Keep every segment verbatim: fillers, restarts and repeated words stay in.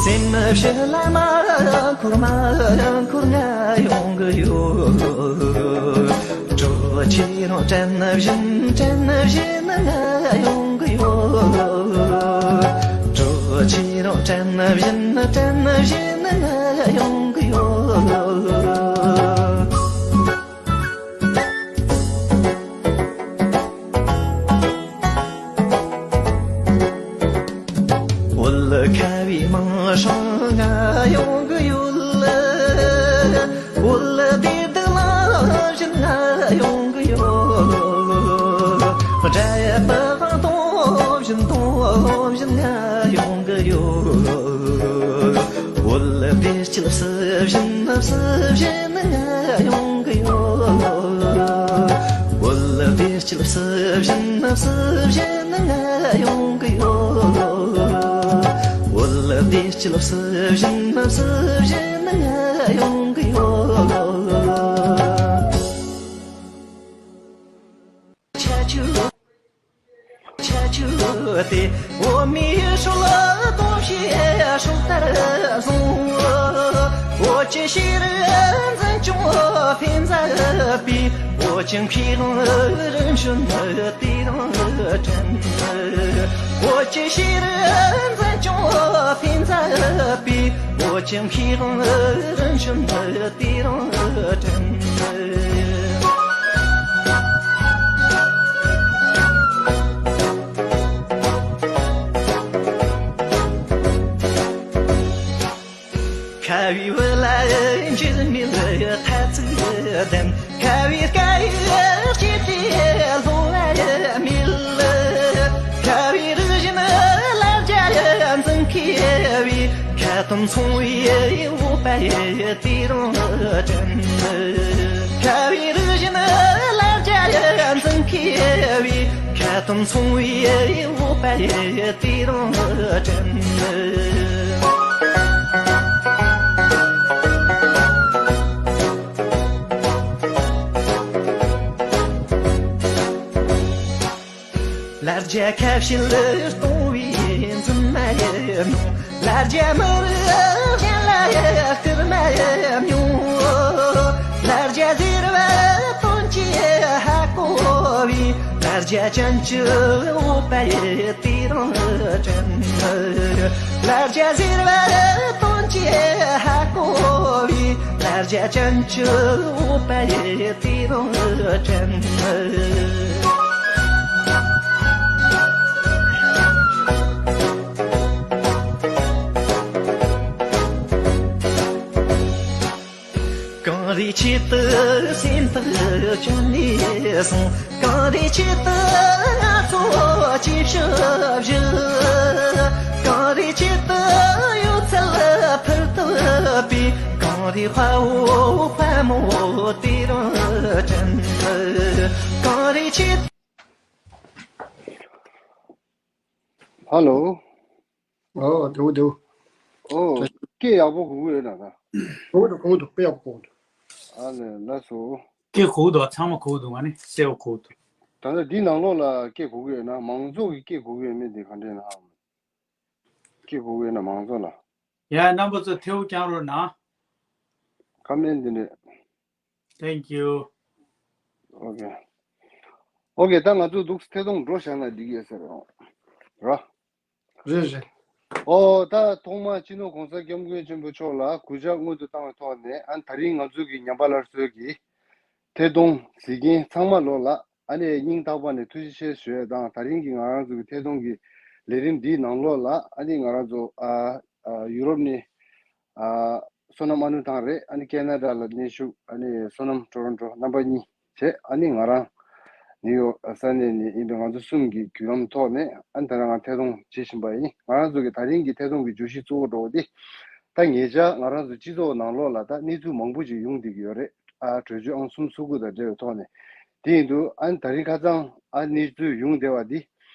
སེམས་ཞི་ལ་མ་འཁོར་མ་འཁོར་ང་ཡོང་གི་ཡོད། གྲོགས་ཁྱེད་རང་དྲན་བཞིན་དྲན་བཞིན་ང་ཡོང་གི་ཡོད། གྲོགས་ཁྱེད་རང་དྲན་བཞིན་དྲན་བཞིན་ང་ཡོང་གི་ཡོད། བོད་ཁ་བའི་མིང་སྲིང་ང་ཡོང་གི་ཡོད། བོད་བདེ་སྡུག་ལ་བཞིན་ང་ཡོང་གི་ཡོད། དགྲ་ཡི་པགས་དང་བཞིན་དང་བཞིན་ང་ཡོང་གི་ཡོད། བོད་བདེ་སྐྱིད་བསུ་བཞིན་བསུ་བཞིན་ང་ཡོང་གི་ཡོད། བོད་བདེ་སྐྱིད་བསུ་བཞིན་བསུ་བཞིན་ང་ཡོང་གི་ཡོད། བོད་བདེ་སྐྱིད་བསུ་བཞིན་བསུ་བཞིན་ང་ཡོང་གི་ཡོད། ཁྱེད་ཆོས་ཁྱེད་ཆོས་དེ་འོ་མའི་སྲོལ་གཏོང་བྱེད་སྲོལ་ལྟར་བཟུང་། འོ་ཅི་ཕྱིར་འཛིན་སྐྱོང་འཕེལ་མཛད་པའི། འོ་ཅི་མཁས་དབང་རིམ་བྱོན་དེ་རང་དྲན། འོ་ཅི་ཕྱིར་འཛིན་སྐྱོང་འཕེལ་མཛད་པའི། འོ་ཅི་མཁས་དབང་རིམ་བྱོན་དེ་རང་དྲན། ཁ་བའི་བུ་ལ་འཇིགས་མེད་ཐ་ཚིག་ལྡན། ཁ་བའི་སྐད་ཡིག་སྐྱེས་ཏེ་ལྷོ་བ་མེད། ཁ་བའི་རིག་གཞུང་ལ་རྒྱ་འཛིན་མཁས་པའི། ཁ་ཏོན་ཚོང་བའི་བོད་པ་དེ་རང་དྲན། ཁ་བའི་རིག་གཞུང་ལ་རྒྱ་འཛིན་མཁས་པའི། ཁ་ཏོན་ཚོང་བའི་བོད་པ་དེ་རང་དྲན། ལ་རྒྱ་ཁ་བཤད་གཏོང་བའི་འཛིན་མ་ཡིན་ནོ། ལ་རྒྱ་མི་རིགས་གཞན་ལ་སྐུལ་མ་མྱོང་། ལ་རྒྱ་ཟེར་བ་དོན་གྱི་ཧ་གོ་བའི། ལ་རྒྱ་ཅན་གྱི་བོད་པ་དེ་རང་དྲན། ལ་རྒྱ་ཟེར་བ་དོན་གྱི་ཧ་གོ་བའི། ལ་རྒྱ་ཅན་གྱི་བོད་པ་དེ་རང་དྲན། གངས་རིའི་ཆེད་དུ་སེམས་ཐག་བཅད་ནས་སོང་། གངས་རིའི་ཆེད་དུ་ང་ཚོ་སྐྱེ་ཤི་བཞེས། གངས་རིའི་ཆེད་དུ་གཡོ་ཚད་ཕུལ་ཐུབ་པའི། གངས་རིའི་དཔའ་བོ་དཔའ་མོ་དེ་རང་དྲན། གངས་རིའི་ཆེད། ཧ་ལོ། ཨོ། དེའུ་དེའུ། ཨོ། དེ། སྐད་ཡག་པོ་གོ་གི་ཡོད་ན་ད། གོ་གི་འདུག་གོ་གི་འདུག་དཔེ་ཡག་པོ་གོ་གི་འདུག་ཨ་ལས། ལགས་སོ། སྐད་གོ་གི་འདུག་ཚང་མ་གོ་གི་འདུག་ང་ནི་གསལ་པོ་གོ་གི་འདུག་ད་ལྟ་འདི་ནང་ལོགས་ལ་སྐད་གོ་གི་ཡོད་ན། མང་ཚོགས་ཀྱི་སྐད་གོ་གི་ཡོད་མེད་དེ་ག་འདྲས་ན། སྐད་གོ་གི་ཡོད་ན་མང་ཚོགས་ལ། ཡ། རྣམ་པ་ཚོ་ཐལ་བོ་བརྐྱང་རོགས་གནང་། ཁ་མེད་འདི་འདྲས། Thank you. ཨོ་ཀེ། ཨོ་ཀེ། ད་ང་ཚོ་འདུག་ཐད་གཏོང་འགྲོ་བཞག་ན་འགྲིག་ཡོད་ས་རེད་ར། རེད་རེད། ཨོ། ད་ཐོག་མར་སྤྱི་ནོར་༸གོང་ས་༸སྐྱབས་མགོན་ཆེན་པོ་མཆོག་ལ་གུས་ཕྱག་སྔོན་དུ་བཏང་བའི་ཐོག་ནས། ཨ་ནི་ད་རིང་ང་ཚོ་གི་ཉམས་པ་སླར་གསོའི་གི་ཐད་གཏོང་གཟིགས་མཁན་ཚང་མ་ལོ་ལ། ཨ་ནི་སྙིང་ཐག་པ་ནས་ཐུགས་རྗེ་ཆེ་ཞུ་ཡས་དང་། ད་རིང་གི་ང་རང་ཚོ་གི་ཐད་གཏོང་གི་ལས་རིམ་འདིའི་ནང་ལོགས་ལ། ཨ་ནི་ང་རང་ཚོ་ཨ་ཨ་ཡུ་རོབ་ནས། ཨ། བསོད་ནམས་ཨ་ནུ་ཐང་རེད། ཨ་ནི་ཁེ་ན་ཌ་ལ་གནས་བཞུགས། ཨ་ནི་བསོད་ནམས་ཊོ་རོན་ཊོ་རྣམ་པ་གཉིས་བྱས། ཨ་ནི་ང་རང་ནིའུ་ཡོག་ས་གནས་ནས་ཡིན་པའི་ང་ཚོ་གསུམ་གྱི་བརྒྱུད་ལམ་ཐོག་ནས། ཨ་ནི་ད་རང་ང་ཐད་གཏོང་བྱེད་བཞིན་པ་ཡིན། ང་རང་ཚོ་གི་ད་རིང་གི་ཐད་གཏོང་གི་བརྗོད་གཞི་གཙོ་བོ་འགྲོ་བ་འདི། ད་ཉེ་ཆར་ང་རང་ཚོ་སྤྱི་ཚོགས་ནང་ལོགས་ལ་ད་གནས་ཚུལ་མང་པོ་ཅིག་ཡོང་བསྡད་ཀྱི་ཡོད་རེད། ཨ། གྲོས་ཆོད་ཨང་གསུམ་སོ་དགུ་དང་འབྲེལ་བའི་ཐོག་ནས། དེ་ཡིན་དུས་ཨ་ནི་ད་རིང་ཁ་སང་ཨ་གནས་ཚུལ་ཡོང་བསྡད་པ་འདི།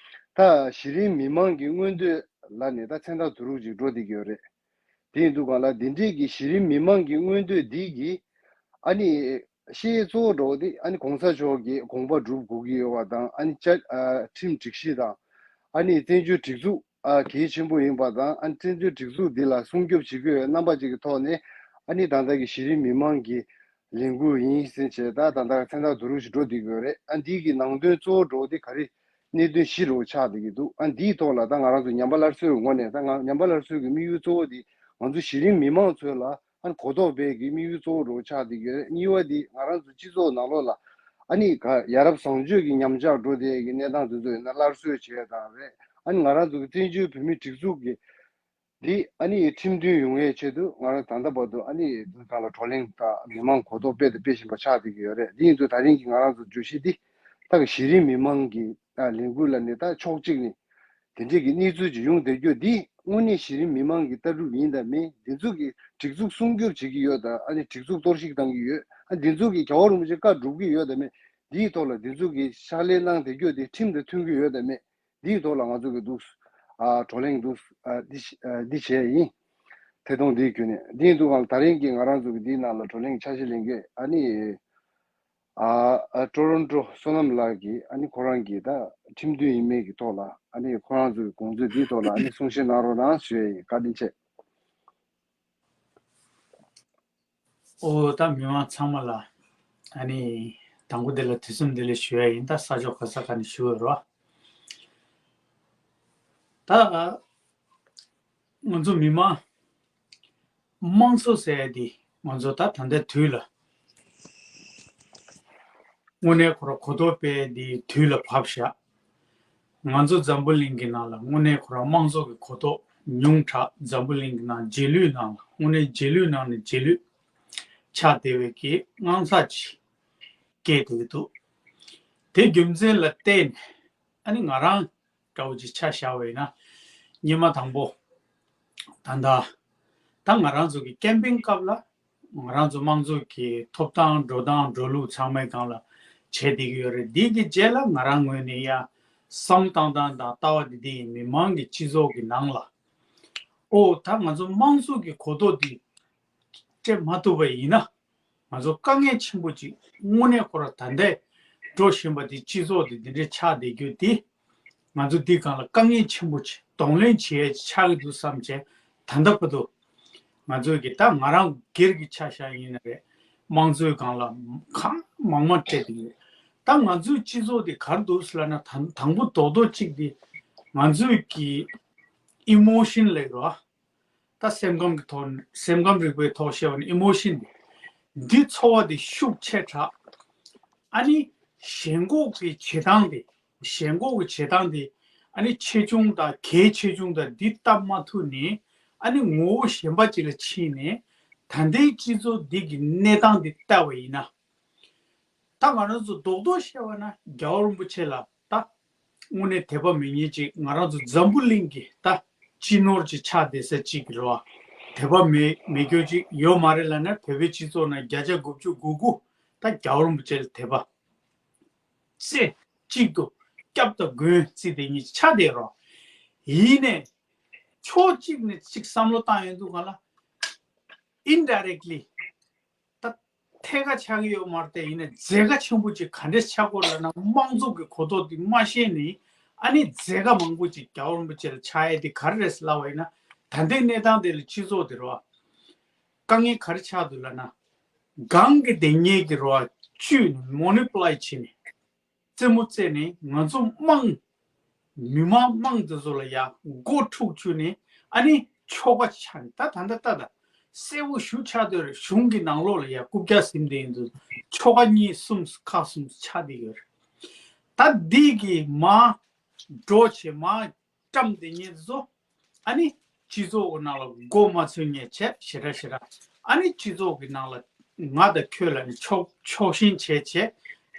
ད་གཞི་རིམ་མི་མང་གི་མངོན་འདོད་ལ་ནི་ད་མཚན་རྟགས་བསྡུ་རུབ་ཅིག་འགྲོ་བསྡད་ཀྱི་ཡོད་རེད། དེ་ཡིན་དུས་གང་ལ་འདི་འདྲས་ཀྱི་གཞི་རིམ་མི་མང་གི་མངོན་འདོད་འདི་གི་ཨ་ནི་ཤེས་གཙོ་བོ་འགྲོ་བ་འདི། ཨ་ནི་གོང་ས་མཆོག་གི་དགོངས་པ་སྒྲུབ་དགོས་ཀྱི་ཡོད་པ་དང་། ཨ་ནི་བཅའ་ཨ་ཁྲིམས་སྒྲིག་གཞི་དང་། ཨ་ནི་བཙན་བྱོལ་སྒྲིག་འཛུགས་ ཨ་གལ་ཆེན་པོ་ཡིན་པ་དང་། ཨ་ནི་བཙན་བྱོལ་སྒྲིག་འཛུགས་འདི་ལ་སྲུང་སྐྱོབ་བྱེད་དགོས་པའི་རྣམ་པ་ཅིག་གི་ཐོག་ནས། ཨ་ནི་ད་ལྟ་གི་གཞི་རིམ་མི་མང་གི་ལས་འགུལ་ཡིན་ཟེར་བྱས། ད་ད་ལྟ་མཚན་རྟགས་བསྡུ་རུབ་ཞིག་འགྲོ་བསྡད་ཀྱི་ཡོད་རེད། ཨ་འདི་གི་ནང་དོན་གཙོ་བོ་འདྲ་བོ་དེ་ག་རེ། གནད་དོན་བཞི་འདྲ་བོ་ཆགས་བསྡད་ཀྱི་འདུག་ཨ་འདིའི་ཐོག་ལ་ད་ང་རང་ཚོ་ཉམས་པ་སླར་གསོའི་ངོས་ནས། ད་ང་ཉམས་པ་སླར་གསོའི་གི་དམིགས་ཡུལ་གཙོ་བོ་དེ་ང་ཚོ་གཞི་རིམ་མི་མང་ཚོ་ལ་ཨ་ནི་གོ་རྟོགས་སྤེལ་གྱི་དམིགས་ཡུལ་གཙོ་བོ་འདྲ་བོ་ཆགས་བསྡད་ཀྱི་ཡོད་རེད། གཉིས་པ་དེ་ང་རང་ཚོ་སྤྱི་ཚོགས་ནང་ལོགས་ལ་ཨ་ནི་ག་ཡ་རབས་བཟང་སྤྱོད་ཀྱི་ཉམས་ཆག་འགྲོ་བསྡད་ཀྱི་གནས་སྟངས་དེ་ཚོ་ཡིན་ན་སླར་གསོ་བྱེད་ཡ་དང་རེད། ཨ་ནི་ང་རང་ཚོ་གི་བཙན་བྱོལ་བོད་མིའི་སྒྲིག་འཛུགས་ཀྱི་འདི་ཨ་ནི་ཁྲིམས་མཐུན་ཡོང་ཡའི་ཆེད་དུ་ང་རང་ད་ལྟ་བར་དུ་ཨ་ནི་འདི་སྒང་ལ་བགྲོ་གླེང་དང་མི་མང་གོ་རྟོགས་སྤེལ་དང་སྤེལ་བཞིན་པ་ཆགས་བསྡད་ཀྱི་ཡོད་རེད། འདི་ཡིན་དུས་ད་རིང་གི་ང་རང་ཚོ་བརྗོད་གཞི་འདི་ད་གི་གཞི་རིམ་མི་མང་གི་ཨ་ལས་འགུལ་ལབ་ནས། ད་ཕྱོགས་གཅིག་ནས་དེ་འདྲས་ཀྱི་གནས་ཚུལ་ཅིག་ཡོང་བསྡད་རྒྱུ་འདི་དངོས་གནས་གཞི་རིམ་མི་མང་གི་ལྟ་གྲུབ་ཡིན་དང་མིན། འདི་ཚོ་གི་སྒྲིག་འཛུགས་སྲུང་སྐྱོབ་བྱེད་ཀྱི་ཡོད་དང་། ཨ་ནི་སྒྲིག་འཛུགས་གཏོར་བཤིག་བཏང་གི་ཡོད། ཨ་འདི་ཚོ་གི་རྒྱལ་བ་རིན་པོ་ཆེ་བཀའ་སྒྲུབ་ཀྱི་ཡོད་དང་མེད། འདིའི་ཐོག་ལ་འདི་ཚོ་གི་ཕྱག་ལས་གནང་བསྡད་རྒྱུ་དེ་ཁྲིམས་དང་མཐུན་གྱི་ཡོད་དང་མེད། འདིའི་ཐོག་ལ་ང་ཚོ་གི་འདུག་ཨ་བགྲོ་གླེང་འདུག་ཨ་འདི་ཨ་འདི་བྱས་ཡིན། ཐད་གཏོང་འདིའི་བརྒྱུད་ནས། འདིའི་འདུག་ག་ད་རིང་གི་ང་རང་ཚོ་གི་འདིའི་ནང་ལ་བགྲོ་གླེང་ཆ་ཤས་ལེན་མཁན་ཨ་ནི་ཨ་ཨ་ཀྲོ་རོན་ཀྲོ་བསོད་ནམས་ལགས་ཀྱིས། ཨ་ནི་ཁོ་རང་གིས་ད་ཁྲིམས་མཐུན་ཡིན་མིན་གྱི་ཐོག་ལ། ཨ་ནི་ཁོ་རང་ཚོ་གི་དགོངས་ཚུལ་འདིའི་ཐོག་ལ་ཨ་ནི་གསུང་བཤད་གནང་རོགས་གནང་ཞུ་ཡ་ཡིན། བཀའ་དྲིན་ཆེ། ཨོ་ད་མི་མང་ཚང་མ་ལ་ཨ་ནི་དང་པོ་དེ་ལ་དུས་གསུམ་བདེ་ལེགས་ཞུ་ཡ་ཡིན། ད་ས་ཕྱོགས་ག་ས་ག་ནས་ཞུ་འོས་རོགས། ད་ང་ཚོ་མི་མང་དམངས་གཙོ་ཟེར་ཡ་དེ་ང་ཚོ་ད་ད་ལྟའི་དུས་ལ་དངོས་གནས་ཁོ་རང་གོ་རྟོགས་སྤེལ་དེའི་དུས་ལ་བབས་ཤག་ང་ཚོ་འཛམ་བུ་གླིང་གི་ནང་ལ་དངོས་གནས་ཁོ་རང་དམངས་གཙོ་གི་གོ་རྟོགས་ཉུང་དྲགས། འཛམ་བུ་གླིང་གི་ནང་རྗེས་ལུས་ནང་ལ། དངོས་གནས་རྗེས་ལུས་ནང་ནས་རྗེས་ལུས་ཆགས་བསྡད་པའི་གི་དངངས་འཚབ་ཅིག་སྐྱེས་བསྡད་ཀྱི་འདུག་དེ་རྒྱུ་མཚན་ལ་བརྟེན་ནས་ཨ་ནི་ང་རང་འདྲ་བོ་ཅིག་ཆ་བཞག་པ་ཡིན་ན། སྔོན་མ་དང་པོ་ད་ལྟ་ད་ང་རང་ཚོ་གི་ཀེམ་པིང་སྐབས་ལ་ང་རང་ཚོ་དམངས་གཙོ་གི་ཐོབ་ཐང་འགྲོ་སྟངས་འགྲོ་ལུགས་ཚང་མའི་སྒང་ལ་བྱས་བསྡད་ཀྱི་ཡོད་རེད། འདི་གི་རྗེས་ལ་ང་རང་ངོས་ནས་ཡ་བསམ་བློ་བཏང་སྟངས་དང་ལྟ་བ་འདི་འདི་ཡིན། མི་མང་གི་སྤྱི་ཚོགས་ཀྱི་ནང་ལ་ཨོ་ད་ང་ཚོ་དམངས་གཙོ་གི་གོ་རྟོགས་འདི་སྤྲད་མ་ཐུབ་པ་ཡིན་ན། ང་ཚོ་དཀའ་ངལ་ཆེན་པོ་ཅིག་དངོས་གནས་ཁོ་རང་ད་ལྟའི་འགྲོ་བཞིན་པ་འདི་སྤྱི་ཚོགས་འདི་འདི་འདྲའི་ཆགས་བསྡད་རྒྱུ་འདི། ང་ཚོ་འདི་སྒང་ལ་དཀའ་ངལ་ཆེན་པོ་ཅིག་གདོང་ལེན་བྱེད་ཡས་ཆགས་ཀྱི་འདུག་བསམ་བྱས། ད་ལྟ་བར་དུ་ང་ཚོའི་གི་ད་ང་རང་སྒེར་གྱི་ཆ་བཞག་ཡིན་ན་རེད། དམངས་གཙོའི་སྒང་ལ་གང་མང་མང་སྤྲད་བསྡད་ཡོད། ད་ང་ཚོའི་སྤྱི་ཚོགས་འདི་ག་རེ་འདུག་ཟེར་ལབ་ན། ད་དང་པོ་རྡོག་རྡོག་གཅིག་འདི་ང་ཚོའི་གི་ཨི་མོ་ཤན་ལབ་རོ། ད་སེམས་ཁམས་ཀྱི་ཐོག་ནས། སེམས་ཁམས་རིག་པའི་ཐོག་བཤད་པ་ན་ཨི་མོ་ཤན་འདི། འདི་ཚོར་བ་འདི་ཤུགས་ཆེ་དྲགས། ཨ་ནི་ཞེན་ཁོག་གི་བྱེད་སྟངས་འདི། ཞེན་ཁོག་གི་བྱེད་སྟངས་འདི་ཨ་ནི་ཆེ་ཆུང་དང་གལ་ཆེ་ཆུང་དང་འདི་བལྟ་མ་ཐུབ་ནས། ཨ་ནི་ངོ་བོ་གཞན་པ་ཅིག་ལ་ཕྱིན་ནས། ད་ལྟའི་སྤྱི་ཚོགས་འདི་གི་གནས་སྟངས་འདི་བལྟ་བ་ཡིན་ན། ད་ང་རང་ཚོ་རྡོག་རྡོག་བཤད་པ་ན་རྒྱལ་བ་རིན་པོ་ཆེ་ལ་ད་དངོས་གནས་དད་པ་མེད་མཁན་ཅིག་ང་རང་ཚོ་འཛམ་བུ་གླིང་གི་ད་སྤྱི་ནོར་ཅིག་ཆགས་བསྡད་ས་ཅིག་གི་རེད་བ། དད་པ་མེད་མེད་རྒྱུ་ཅིག་ཡོད་མ་རེད་ལབ་ན། བོད་པའི་སྤྱི་ཚོགས་ནང་བརྒྱ་ཆ་དགུ་བཅུ་གོ་དགུ་ད་རྒྱལ་བ་རིན་པོ་ཆེ་ལ་དད་པ་རྩེ་གཅིག་ཏུ་སྐྱབས་དང་མགོན་བརྩི་བསྡད་མཁན་ཅིག་ཆགས་བསྡད་རེད་བ། ཡིན་ནའི་ཕྱོགས་གཅིག་ནས་ཅིག་བསམ་བློ་བཏང་ཡོང་དུས་སྒང་ལ་ཨིན་ཌའི་རེག་ལི་ད་ཐད་ཀར་ཆགས་ཀྱི་ཡོད་མ་རེད་དེ། ཡིན་ནའི་རྫས་ཀ་ཆེན་པོ་ཅིག་ག་འདྲས་ཆགས་ཀྱི་ཡོད་ལབ་ན། དམངས་གཙོ་གི་གོ་རྟོགས་འདི་མ་ཤེས་ནས། ཨ་ནི་རྫས་ཀ་མང་པོ་ཅིག་རྒྱལ་བ་རིན་པོ་ཆེ་ལ་ཆགས་ཡས་དེ་ག་རེ་རེད་ཟེར་ལབ་པ་ཡིན་ན། ད་ལྟའི་གནས་སྟངས་དེ་ལ་སྤྱི་ཚོགས་དེ་རེད་བ། དཀའ་ངལ་ག་རེ་ཆགས་འདུག་ལབ་ན། སྒང་གི་དེ་ཉེ་གི་རེད་བ། བཅུད་ནས་མོ་ནི་པུ་ལེ་ཊི་བྱས་ནས། རྩེད་མོ་རྩེས་ནས་ང་ཚོ་དམངས་མི་མང་དམངས་དེ་ཚོ་ལ་ཡ་མགོ་འཁྲུག་བཅུག་ནས། ཨ་ནི་ཆོལ་ཁ་ཆགས་ནས། ད་ད་ལྟ་ལྟ་ད་གསལ་པོ་ཞེ་དྲག་ཆགས་བསྡད་རེད། གཞུང་གི་ནང་ལོགས་ལ་ཡ་རྐུབ་བཀྱག་ཟིན་བསྡད་ཡོད་འདུག་ཆོལ་ཁ་གཉིས་གསུམ་ཁག་གསུམ་ཆགས་བསྡད་ཡོད་རེད། ད་འདི་གི་མར་འགྲོ་བྱེད་མར་བཀྲམ་བསྡད་མཁན་དེ་ཚོ། ཨ་ནི་སྤྱི་ཚོགས་ཀྱི་ནང་ལ་མགོ་མ་ཚོས་མཁན་བྱས། ཞེ་དྲག་ཞེ་དྲག་ཨ་ནི་སྤྱི་ཚོགས་ཀྱི་ནང་ལ་ང་དང་ཁྱོད་ལབ་ནས་ཕྱོགས་ཕྱོགས་ཞེན་བྱས་བྱས།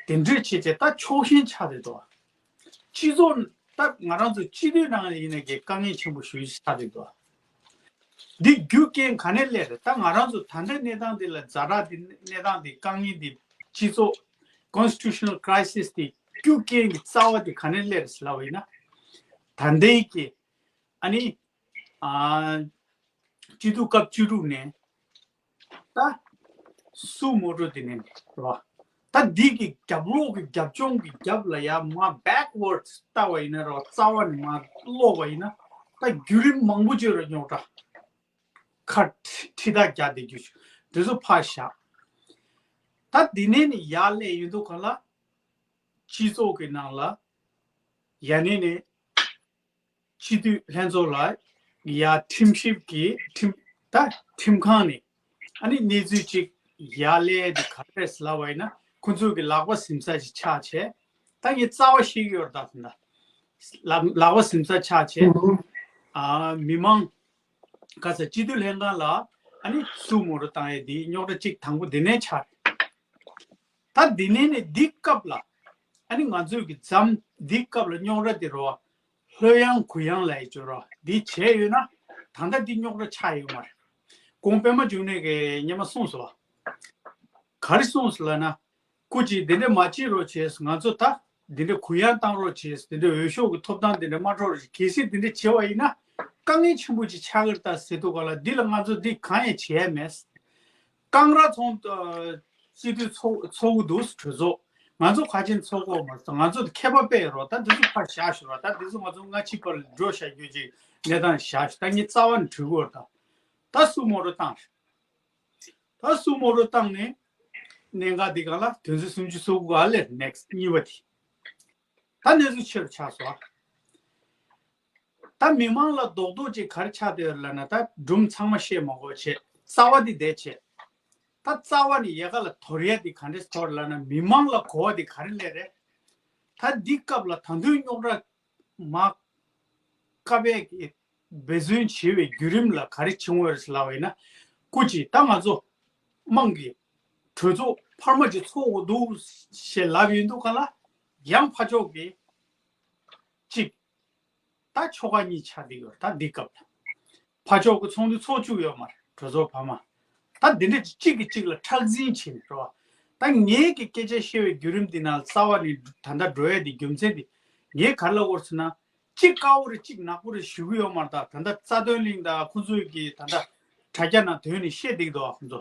དེ་འདྲས་བྱས་བྱས་ད་ཕྱོགས་ཞེན་ཆགས་བསྡད་འདུག་སྤྱི་ཚོགས་ད་ང་རང་ཚོ་སྤྱི་འཐུས་ནང་ཡིན་ན་གི་དཀའ་ངལ་ཆེན་པོ་ཞེ་པོ་ཆགས་བསྡད་འདུག་འདི་རྒྱུ་རྐྱེན་ག་ནས་སླེབས་རེད། ད་ང་རང་ཚོ་ད་ལྟའི་གནས་སྟངས་འདི་ལ་ཛ་དྲག་འདི། གནས་སྟངས་འདི། དཀའ་ངལ་འདི། སྤྱི་ཚོགས་constitutional crisis འདི་རྒྱུ་རྐྱེན་གྱི་རྩ་བ་འདི་ག་ནས་སླེབས་རེད་ཟེར་ལབ་པ་ཡིན་ན། ད་ལྟའི་གི་ཨ་ནི་ཨ་སྤྱི་འཐུས་སྐབས་བཅུ་དྲུག་ནས་ད་སུ་མོ་ཊོ་དེ་ནས་རེད་བ། ད་འདི་གི་རྒྱབ་ལོགས་ཀྱི་རྒྱབ་ལྗོངས་ཀྱི་རྒྱབ་ལ་ཡ་མར་backwards ལྟ་བ་ཡིན་ན་རེད་བ། རྩ་བ་ནས་མར་ཀློག་པ་ཡིན་ན། ད་བརྒྱུད་རིམ་མང་པོ་བརྗོད་ར་རྙོག་དྲ། ཁ་ཁྲི་ཁྲི་དག་རྒྱག་བསྡད་རྒྱུ་ཞིག་འདི་ཚོ་ཕར་བཞག་ད་འདི་ནས་ནི་ཡར་སླེབས་ཡོང་དུས་ག་ལ། སྤྱི་ཚོགས་ཀྱི་ནང་ལ་ཡ་ནས་ནས་སྤྱི་འཐུས་ལྷན་ཚོགས་ལ་ཡ་ཁྲིམས་ཞིབ་ཀྱི་ཁྲིམས་ད་ཁྲིམས་ཁང་ནས་ཨ་ནི་གནས་ཚུལ་ཅིག་ཡར་ལས་དེ་ག་རེ་རེད་ལབ་པ་ཡིན་ན་ཁོ་ཚོ་གི་ལག་པ་ཟིན་ས་ཅིག་ཆགས་བྱས། ད་ངས་རྩ་བ་ཤེས་ཀྱི་ཡོད་རེད་ད་དེ་འདྲ། ལག་ལག་པ་ཟིན་ས་ཆགས་བྱས། ཨ་མི་མང་ག་ས་སྤྱི་འཐུས་ལྷན་ཁང་ལ་ཨ་ནི་སུ་མོ་རུ་བཏང་ཡས་དེ་རྙོག་དྲ་གཅིག་དང་པོ་དེ་ནས་ཆགས་རེད། ད་དེ་ནས་ནས་འདི་སྐབས་ལ་ཨ་ནི་ང་ཚོས་ཀྱི་འཛམ་འདི་སྐབས་ལ་རྙོག་དྲ་དེ་རོ་ལྷོད་ཡངས་གུ་ཡངས་ལ་ཡི་ཅོ་རོ་འདི་བྱས་ཡོད་ན་ད་ལྟ་འདི་རྙོག་དྲ་ཆགས་ཡོད་མ་རེད། གོང་པད་མ་འབྱུང་གནས་ཀྱིས་སྔོན་མ་གསུངས་སོང་བ། ག་རེ་གསུངས་སོང་ལབ་ན། སྐུ་མཁྱེན་འདི་འདྲ་མ་བྱེད་རོགས་བྱས་ང་ཚོ་ད་འདི་འདྲ་གུ་ཡངས་བཏང་རོགས་བྱས་འདི་འདྲ་འོས་ཤོག་གི་ཐོབ་ཐང་འདི་འདྲ་མ་འཕྲོག་རོགས་གལ་སྲིད་འདི་འདྲ་བྱས་པ་ཡིན་ན་དཀའ་ངལ་ཆེན་པོ་ཅིག་ཆགས་ཀྱི་རེད་ད་ཟེར་དུས་ག་ལ་འདི་ལ་ང་ཚོ་འདི་གང་ཡང་བྱས་མེད། ཀང་ར་ཚོང་སྤྱི་འཐུས་ཚོགས་ཚོགས་འདུ་གྲོས་ཚོགས་ང་ཚོ་ག་ཅན་ཚོགས་གོ་མ་སོང་ང་ཚོ་མཁས་པ་དཔེ་རོགས་ད་འདི་ཚོ་ཕར་བཞག་ཞོར་ད་འདི་ཚོ་ང་ཚོ་སྔ་ཕྱི་བར་འགྲོ་བཞག་རྒྱུ་ཅིག་གནས་སྟངས་བཞག་ཞོར་ད་ངས་རྩ་བ་ནས་གྲོས་གོ་ར་ད་ད་སུ་མོ་རོ་བཏང་ད་སུ་མོ་རོ་བཏང་ནས་གནད་འགག་འདི་གང་ལ་དོན་ཚན་སུམ་ཅུ་སོ་དགུ་ག་ལེར་next གཉིས་པ་དེ་ད་གནས་ཚུལ་ཆེ་རུ་ཆགས་སོང་། ད་མི་མང་ལ་རྡོག་རྡོག་ཅིག་ག་རེ་ཆགས་བསྡད་ཡོད་ལབ་ན་ད་སྒྲུང་ཚང་མ་བཤད་མ་དགོས་བྱས་རྩ་བ་འདི་བསྡད་བྱས། ད་རྩ་བ་ནས་ཡལ་ག་ལ་དོར་ཡ་འདི་ག་འདྲས་དོར་ལབ་ན་མི་མང་ལ་གོ་བ་འདི་ག་རེ་སླེབས་རེད། ད་འདི་སྐབས་ལ་ད་དུང་རྙོག་དྲ་མ་བཀག་པའི་གི་འབད་བརྩོན་བྱེད་པའི་བརྒྱུད་རིམ་ལ་ག་རེ་བྱུང་བ་རེད་ལབ་པ་ཡིན་ན། སྐུ་མཁྱེན་ད་ང་ཚོ་དམངས་ཀྱི་གྲོས་ཚོགས་འཕར་མ་ཅིག་ཚོགས་འོ་འདུག་ཞེས་ལབ་ཡོད་འདུག་ག་ལ་ཡང་ཕར་ཕྱོགས་ཀྱི་གཅིག་ད་ཆོལ་ཁ་གཉིས་ཆགས་བསྡད་ཡོད་ད་འདི་སྐབས་ལ། ཕར་ཕྱོགས་ཀྱི་ཚོགས་འདུ་ཚོགས་བཅུག་ཡོད་མ་རེད་གྲོས་ཚོགས་འཕར་མ། ད་འདི་འདྲ་གཅིག་གིས་གཅིག་ལ་ཁྲག་འཛིང་བྱས་ནས་རེད་བ། ད་ངེད་ཀྱི་སྐད་ཆ་བཤད་པའི་བརྒྱུད་རིམ་འདི་ནང་རྩ་བ་ནས་ད་ལྟ་འགྲོ་ཡས་འདི་རྒྱུ་མཚན་འདི་ངས་ག་རེ་ལབ་དགོས་ཟེར་ན། གཅིག་དཀར་པོ་རེད་གཅིག་ནག་པོ་རེད་ཞུ་གི་ཡོད་མ་རེད་ད་ད་ལྟ་རྩ་དོན་གླིང་དང་ཁོང་ཚོའི་གི་ད་ལྟ་དྲ་རྒྱ་ནང་དོན་ནས་བཤད་བསྡད་ཀྱི་འདུག་བ་ཁོང་ཚོ།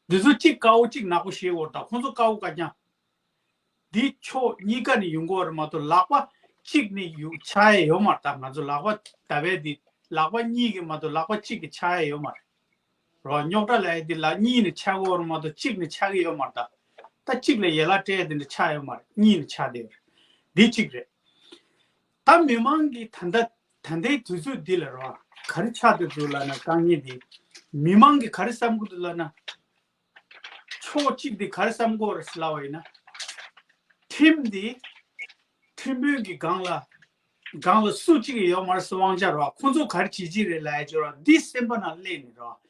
འདི་ཚོ་གཅིག་དཀར་པོ་གཅིག་ནག་པོ་བཤད་དགོས་རེད་ད་ཁོང་ཚོ་དཀར་པོ་དཀར་རྐྱང་། འདི་ཕྱོགས་གཉིས་ཀ་ནས་ཡོང་གི་ཡོད་རེད་མ་གཏོགས་ལག་པ་གཅིག་ནས་ཡོང་ཆགས་ཡས་ཡོད་མ་རེད་ད་ང་ཚོ་ལག་པ་ད་བས་འདི་ལག་པ་གཉིས་ཀྱི་མ་གཏོགས་ལག་པ་གཅིག་གིས་ཆགས་ཡས་ཡོད་མ་རེད། རོ་རྙོག་དྲ་ལབ་ཡས་འདི་ལ་གཉིས་ནས་ཆགས་ཀྱི་ཡོད་རེད་མ་གཏོགས་གཅིག་ནས་ཆགས་ཀྱི་ཡོད་མ་རེད་ད། ད་གཅིག་ལ་ཡན་ལག་སྤྲད་ཡས་འདི་འདྲ་ཆགས་ཡོད་མ་རེད་གཉིས་ནས་ཆགས་བསྡད་ཡོད་རེད། འདི་གཅིག་རེད། ད་མི་མང་གིས་ད་ལྟ་ད་ལྟའི་དུས་ཚོད་འདི་ལ་རོ་ག་རེ་ཆགས་བསྡད་འདུག་ལབ་ན་དཀའ་ངལ་འདི་མི་མང་གིས་ག་རེ་བསམ་གྱི་འདུག་ལབ་ན། ཕྱོགས་གཅིག་དེ་ག་རེ་བསམ་གྱི་ཡོད་རེད་ལབ་པ་ཡིན་ན། ཁྲིམས་དེ་ཁྲིམས་དཔོན་གྱི་སྒང་ལ་སྒང་ལ་སུ་གཅིག་ཡོད་མ་རེད་ཟེར་དབང་ཆ་རོགས་ཁོང་ཚོ་ག་རེ་བྱེད་ཀྱི་རེད་ལབ་ཡ་ཅིག་རོགས་འདི་སེམས་པ་ནང་སླེབས་ནས་རོགས་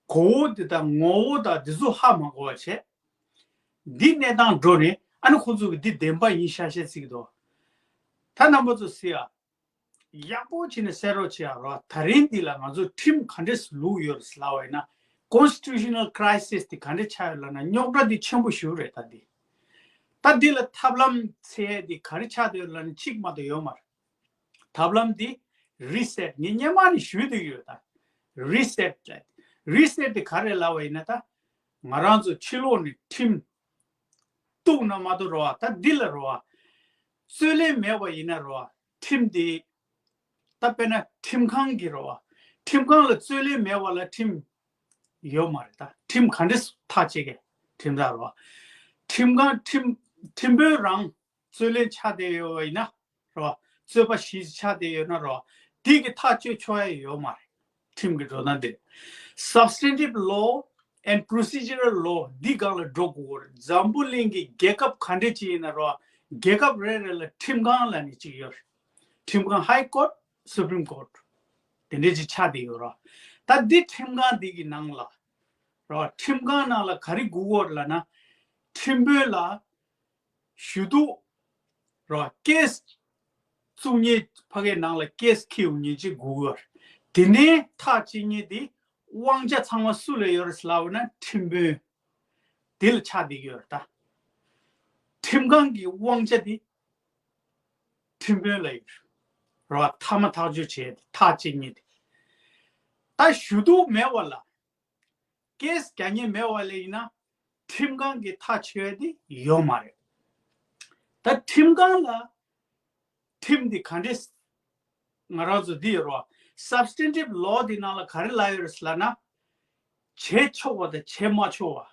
གོ་བོ་འདི་དང་ངོ་བོ་དང་འདི་ཚོ་ཧ་མ་གོ་བ་བྱས། འདི་གནས་སྟངས་འགྲོ་ནས་ཨ་ནི་ཁོང་ཚོ་གི་འདི་བདེན་པ་ཡིན་ཤ་ཤ་ཟིག་འདུག་ད་རྣམ་པ་ཚོ་སི་ཡ། ཡག་པོ་བྱས་ནས་གསན་རོགས་བྱེད་ཡ་རོགས། ད་རིང་འདི་ལ་ང་ཚོ་ཁྲིམས་ག་འདྲས་སུ་ལུགས་ཡོད་རེད་ལབ་པ་ཡིན་ན། Constitutional Crisis དེ་ག་འདྲས་ཆགས་ཡོད་ལབ་ན་རྙོག་དྲ་འདི་ཆེན་པོ་ཞེ་པོ་རེད་ད་འདི། ད་འདི་ལ་ཐབས་ལམ་འཚོལ་ཡ་འདི་ག་རེ་ཆགས་བསྡད་ཡོད་ལབ་ན་གཅིག་མ་གཏོགས་ཡོད་མ་རེད། ཐབས་ལམ་འདི་Reset ངས་སྔོན་མ་ནས་ཞུས་བསྡད་ཡོད་ད། Reset རེད། Reset དེ་ག་རེ་ལབ་པ་ཡིན་ན་ད། ང་རང་ཚོ་ཕྱི་ལོགས་ནས་ཁྲིམས་གཏུགས་ན་མ་གཏོགས་རོ་ད་འདི་ལ་རོ། རྩོད་ལེན་མེད་པ་ཡིན་ན་རོ། ཁྲིམས་དེ། ད་དཔེར་ན་ཁྲིམས་ཁང་གི་རོ། ཁྲིམས་ཁང་ལ་རྩོད་ལེན་མེད་པ་ལ་ཁྲིམས་ཡོད་མ་རེད་ད། ཁྲིམས་ག་འདྲས་ཐག་བཅད་གི་ཁྲིམས་ར་རོ། ཁྲིམས་ཁང་ཁྲིམས་ཁྲིམས་དཔོན་རང་རྩོད་ལེན་ཆགས་བསྡད་ཡོད་པ་ཡིན་ན་རོ། རྩོད་པ་ཞིག་ཆགས་བསྡད་ཡོད་ན་རོ། དེ་གི་ཐག་གཅོད་ཆོག་ཡ་ཡོད་མ་རེད། ཁྲིམས་ཀྱི་འགྲོ་སྟངས་དེ། Substantive Law and Procedural Law འདི་སྒང་ལ་འགྲོ་དགོས་ཀྱི་རེད། འཛམ་བུ་གླིང་གི་རྒྱལ་ཁབ་ག་འདྲ་ཅིག་ཡིན་ན་རོ། རྒྱལ་ཁབ་རེ་རེ་ལ་ཁྲིམས་ཁང་ལབ་ནས་ཅིག་ཡོད་རེད། ཁྲིམས་ཁང་High Court, Supreme Court དེ་འདྲ་ཅིག་ཆགས་བསྡད་ཡོད་རོ། ད་འདི་ཁྲིམས་ཁང་འདི་གི་ནང་ལ་རོ། ཁྲིམས་ཁང་ནང་ལ་ག་རེ་དགོས་ཀྱི་ཡོད་རེད་ལབ་ན། ཁྲིམས་དཔོན་ལ་ཞུ་གཏུག་རོ། ཀེ་སི་བཙུགས་མཁན་ཕ་གའི་ནང་ལ་ཀེ་སི་འཁྱེར་ཡོང་མཁན་ཅིག་དགོས་ཀྱི་ཡོད་རེད། དེ་ནས་ཐག་བཅད་མཁན་དེ་དབང་ཆ་ཚང་མ་སུ་ལ་ཡོད་རེད་ལབ་ན་ཁྲིམས་དཔོན་དེ་ལ་ཆགས་བསྡད་ཀྱི་ཡོད་རེད་ད། ཁྲིམས་ཁང་གི་དབང་ཆ་དེ་ཁྲིམས་དཔོན་ལ་ཡོད་རེད་རོ། མཐའ་མ་ཐག་གཅོད་བྱས་ཐག་བཅད་མཁན་དེ། ད་ཞུ་གཏུག་མེད་པ་ལ། ཀེ་སི་རྒྱག་མཁན་མེད་པ་ལ་ཡིན་ན་ཁྲིམས་ཁང་གིས་ཐག་གཅོད་ཡ་དེ་ཡོད་མ་རེད། ད་ཁྲིམས་ཁང་ལ་ཁྲིམས་དེ་ག་འདྲས་ ང་རང་ཚོ་འདི་ཡོད་རོ། Substantive Law འདི་ནང་ལ་ག་རེ་ལབ་ཡོད་རེད་ལབ་ན། བྱེད་ཆོག་པ་དང་བྱེད་མ་ཆོག་པ།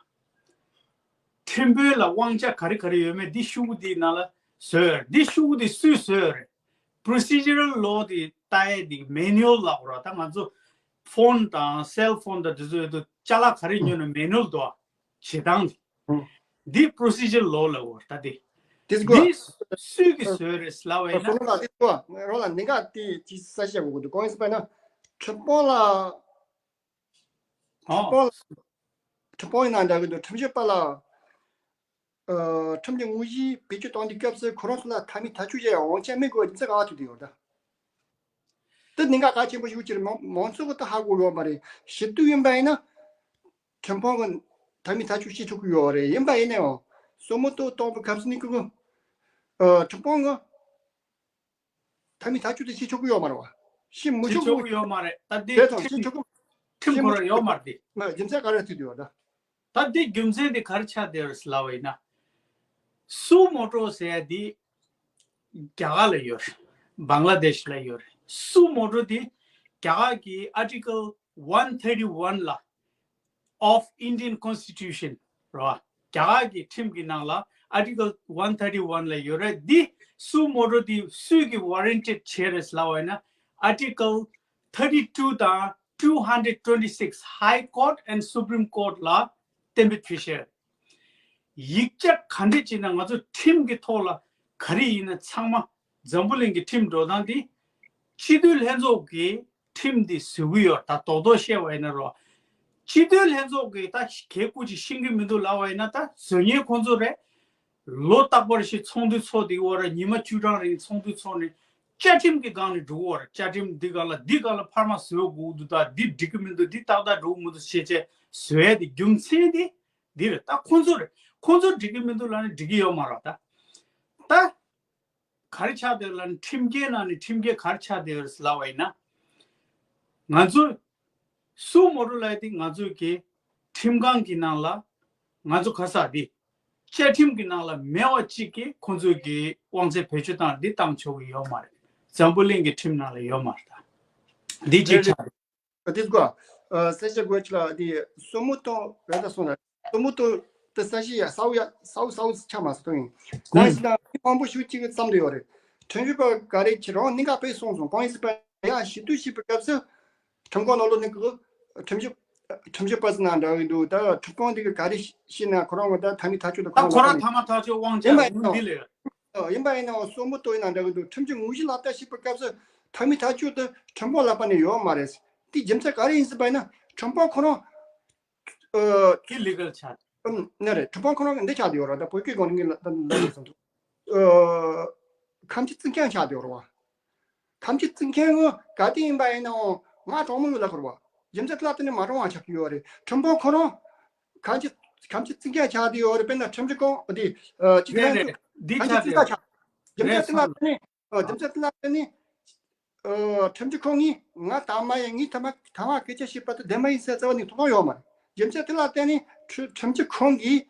ཁྲིམས་དཔོན་ལ་དབང་ཆ་ག་རེ་ག་རེ་ཡོད་མེད་འདི་ཤོག་གུ་འདིའི་ནང་ལ་བཟོས་ཡོད་རེད། འདི་ཤོག་གུ་འདི་སུས་བཟོས་ཡོད་རེད། Procedural Law འདི་ལྟ་ཡས་འདི་manual ལབ་རོ། ད་ང་ཚོ་ཕོན་དང་སེལ་ཕོན་དང་དེ་ཚོ་ཡོད་དུས་ཅ་ལག་ག་རེ་ཉོས་ན་manual འདུག་ཨ། བྱེད་སྟངས་འདི། འདི་Procedural Law ལབ་ཡོད་རེད། ད་འདི། འདི་འདི་སུས་གི་བཟོས་རེད་ལབ་པ་ཡིན་ན། སོ་ལ་འདི་གོ་རོ་ལ་འདི་ག་དེ་ཅི་ས་བཤད་གོ་གི་འདུག་གོང་ཡིན་པ་ན་ཁྲི་པོ་ལ། ཁྲི་ཨོ། པོ་ལ། ཁྲི་པོ་ཡིན་ན་འདྲ་གི་འདུག་ཁྲིམས་ཞིབ་པ་ལ། ཨ། ཁྲིམས་ཀྱི་དངོས་གཞི་བེད་སྤྱོད་གཏོང་དུས་སྐབས་སུ་ཁོ་རང་ཚོ་ལ་མཐའ་མའི་ཐག་གཅོད་བྱེད་ཡ་དབང་ཆ་མེད་དགོས་རྒྱུ་མཚན་ག་བ་ཐུག་དུ་ཡོད་ད། དེ་གནད་འགག་གལ་ཆེན་པོ་ཞིག་ཅིག་རེད། མང་མང་ཚོགས་ཀྱི་ད་ཧ་གོ་ཡོད་མ་རེད། ཞིབ་ཏུ་ཡིན་པ་ཡིན་ན། ཁྲིམས་དཔོན་གྱི་མཐའ་མའི་ཐག་གཅོད་བྱེད་ཆོག་གི་ཡོད་རེད། ཡིན་པ་ཡིན་ནའང་སྲུ་མོ་ཏོ་གཏོང་བའི་སྐབས་སུ་ནི་ཀུ་ཀུ། ཨ། ཁྲིམས་དཔོན་གྱི་མཐའ་མའི་ཐག་གཅོད་དེ་བྱེད་ཆོག་གི་ཡོད་མ་རེད་བ། བྱེད་མི་བྱེད་ཆོག་ཆོག་གི་གི་ཡོད་མ་རེད། ད་འདི་དེ་ཙང་ཁྲིམས་བྱེད་ཆོག་གི་ཁྲིམས་ཁོ་རང་ཡོད་མ་རེད་དེ། མ་རྒྱུ་མཚན་ག་རེ་ཐུག་དུ་ཡོད་ད། ད་འདི་རྒྱུ་མཚན་དེ་ག་རེ་ཆགས་བསྡད་ཡོད་ཟེར་ལབ་པ་ཡིན་ན། སུ་མོ་ཊོ་ཟེར་ཡ་འདི་རྒྱ་གར་ལ་ཡོད་རེད། བང་ལ་དེཤ་ལ་ཡོད་རེད། སུ་མོ་ཊོ་འདི་རྒྱ་གར་གྱི་Article one thirty one ལ། Of Indian Constitution རོ། རྒྱ་གར་གྱི་ཁྲིམས་ཀྱི་ནང་ལ་Article one thirty one ལ་ཡོད་རེད། འདི་སུ་མོ་ཊོ་འདི་སུས་ཀྱི་warranted བྱས་རེད་ལབ་པ་ཡིན་ན། Article thirty two དང་two hundred twenty six High Court and Supreme Court ལ་གཏན་འབེབས་བྱས་ཤེས། ཡིག་ཆ་ག་འདྲ་བྱས་ན་ང་ཚོ་ཁྲིམས་ཀྱི་ཐོག་ལ་ག་རེ་ཡིན་ན་ཚང་མ་འཛམ་བུ་གླིང་གི་ཁྲིམས་འགྲོ་སྟངས་འདི་སྤྱི་འཐུས་ལྷན་ཚོགས་ཀྱི་ཁྲིམས་འདི་བཟོ་གི་ཡོད། ད་རྡོག་རྡོག་བཤད་པ་ཡིན་ན་རོ། སྤྱི་འཐུས་ལྷན་ཚོགས་ཀྱི་ད་གལ་ཀུ་ཅིག་ཤེས་ཀྱི་མི་འདུག་ལབ་པ་ཡིན་ན། ད་བཟོ་མཁན་ཁོང་ཚོ་རེད། ལོ་རྟག་པར་ཞིག་ཚོགས་འདུ་ཚོགས་བསྡད་ཀྱི་ཡོད་རེད། ཉི་མ་བཅུ་གྲངས་རིང་ཚོགས་འདུ་ཚོགས་ནས་བཅའ་ཁྲིམས་ཀྱི་སྒང་ནས་འགྲོ་གི་ཡོད་རེད། བཅའ་ཁྲིམས་འདི་སྒང་ལ་འདི་སྒང་ལ་འཕར་མ་བཟོ་དགོས་འདུག་ད་འདི་འགྲིག་གི་མི་འདུག་འདི་ཏག་ཏག་འགྲོ་གི་མི་འདུག་བྱས་བྱས་བཟོ་ཡ་དེ་རྒྱུ་མཚན་དེ་འདི་རེད། ད་ཁོང་ཚོ་རེད། ཁོང་ཚོ་འགྲིག་གི་མི་འདུག་ལབ་ནས་འགྲིག་གི་ཡོད་མ་རེད། ད་ད། ག་རེ་ཆགས་བསྡད་ལབ་ན། ཁྲིམས་འགལ་ནང་ནས་ཁྲིམས་འགལ་ག་རེ་ཆགས་བསྡད་ཡོད་ལབ་པ་ཡིན་ན། ང་ཚོ་སུ་མོ་ཊོ་ལབ་ཡ་དེ་ང་ཚོ་གི་ཁྲིམས་ཁང་གི་ནང་ལ་ང་ཚོ་ག་ས་དེ་བཅའ་ཁྲིམས་ཀྱི་ནང་ལ་མེད་པ་གཅིག་གིས་ཁོང་ཚོ་གི་དབང་ཚད་བེད་སྤྱོད་བཏང་འདི་བཏང་ཆོག་གི་ཡོད་མ་རེད། འཛམ་བུ་གླིང་གི་ཁྲིམས་ནང་ལ་ཡོད་མ་རེད། ད་འདི་གཅིག་ཆགས་རེད། ཨ། དེ་གོ། ཨ། ས་ཆ་གོ་ཆ་ལ་དེ་སོ་མོ་ཏོ་རེ་ད་སོང་ན། སོ་མོ་ཏོ་དེ་ས་གཞི་ཡ་ས་བོ་ཡ་ས་བོ་ས་བོ་ཆ་མ་སོ་ཏོ་ཡིན། གང་ཡིན་ཟེར་ན་མི་མང་པོ་ཞིག་གཅིག་གི་བསམ་དུ་ཡོད་རེད། ཁྲིམས་ཞིབ་པ་ག་རེ་ཁྱེད་རང་གནད་འགག་དཔེ་སོང་སོང་། གང་ཡིན་ཟེར་པ་ཡ་ཞིབ་ཏུ་ཞིབ་པའི་སྐབས་སུ་ཁྲིམས་ཁང་ནང་ལོགས་ནས་གི་ཁྲིམས་ཞིབ་ཁྲིམས་ཞིབ་པ་ཟེར་ན་འདྲ་གི་འདུག་ད་ཁྲིམས་ཁང་དེ་གི་ག་རེ་ཤེས་ན་ཁོ་རང་གི་ད་མཐའ་མའི་ཐག་གཅོད་དུ་ད་ཁོ་རང་མཐའ་མ་ཐག་གཅོད་དབང་ཆ་ཡིན་པ་ཡིན་ཡོང་འདི་ལས། ཡིན་པ་ཡིན་ནའང་སོ་མོ་ཏོ་ཡིན་ན་འདྲ་གི་འདུག་ཁྲིམས་ཀྱི་དངོས་གཞི་ལག་བསྟར་བྱེད་པའི་སྐབས་སུ་མཐའ་མའི་ཐག་གཅོད་དེ་ཁྲིམས་དཔོན་ལག་པ་ནས་ཡོད་མ་རེད། དེ་རྒྱུ་མཚན་ག་རེ་ཡིན་ཟེར་བ་ཡིན་ན་ཁྲིམས་དཔོན་ཁོ་རང་། ཨ། དེ་ལི་གལ་ཆགས། ཨམ། ནི་རེད། ཁྲིམས་དཔོན་ཁོ་རང་གི་འདི་ཆགས་བསྡད་ཡོད་རེད། ད་བོད་སྐད་སྒང་ནས་ངས་ལ་ད་ལ་ལ་སོང་དུ། ཨ། ཁམས་ཀྱི་བཙུན་མཁན་ཆགས་བསྡད་ཡོད་རེད་བ། ཁམས་ཀྱི་བཙུན་མཁན་ངོ་ག་དེ་ཡིན་པ་ཡིན་ནའང་ང་གྲོགས་མོ་ཡོད་ལ་ཁོར་བ། རྒྱུ་མཚན་དེ་ལ་བརྟེན་ནས་མ་གྲོངས་པ་ཆགས་ཀྱི་ཡོད་རེད། ཁྲིམས་དཔོན་ཁོ་རང་ཁམས་ཀྱི་ཁམས་ཀྱི་བཙུན་མཁན་ཆགས་བསྡད་ཡོད་རེད། དཔེར་ན་ཁྲིམས་ཀྱི་ཁོང་དེ་ཨ་ཅི་རེད་ཐན་རེད། འདི་ཁམས་ཀྱི་ཆགས་བཙུན་ས་བསྡད་ཆགས། རྒྱུ་མཚན་རེད་དེ་ལ་སོང་བརྟེན་ནས། ཨ། རྒྱུ་མཚན་དེ་ལ་བརྟེན་ནས། ཨ། ཁྲིམས་ཞིབ་ཁང་གིས་ང་དང་མ་ཡིན། ངས་ཐ་མ་ཐ་མ་སྐད་ཆ་བཤད་པ་དེ་བདེན་པ་ཡིན་ཟེར་རྩ་བ་ནས་ཐོག་མ་ཡོད་མ་རེད། རྒྱུ་མཚན་དེ་ལ་བརྟེན་ནས་ཁྲི་ཁྲིམས་ཞིབ་ཁང་གིས་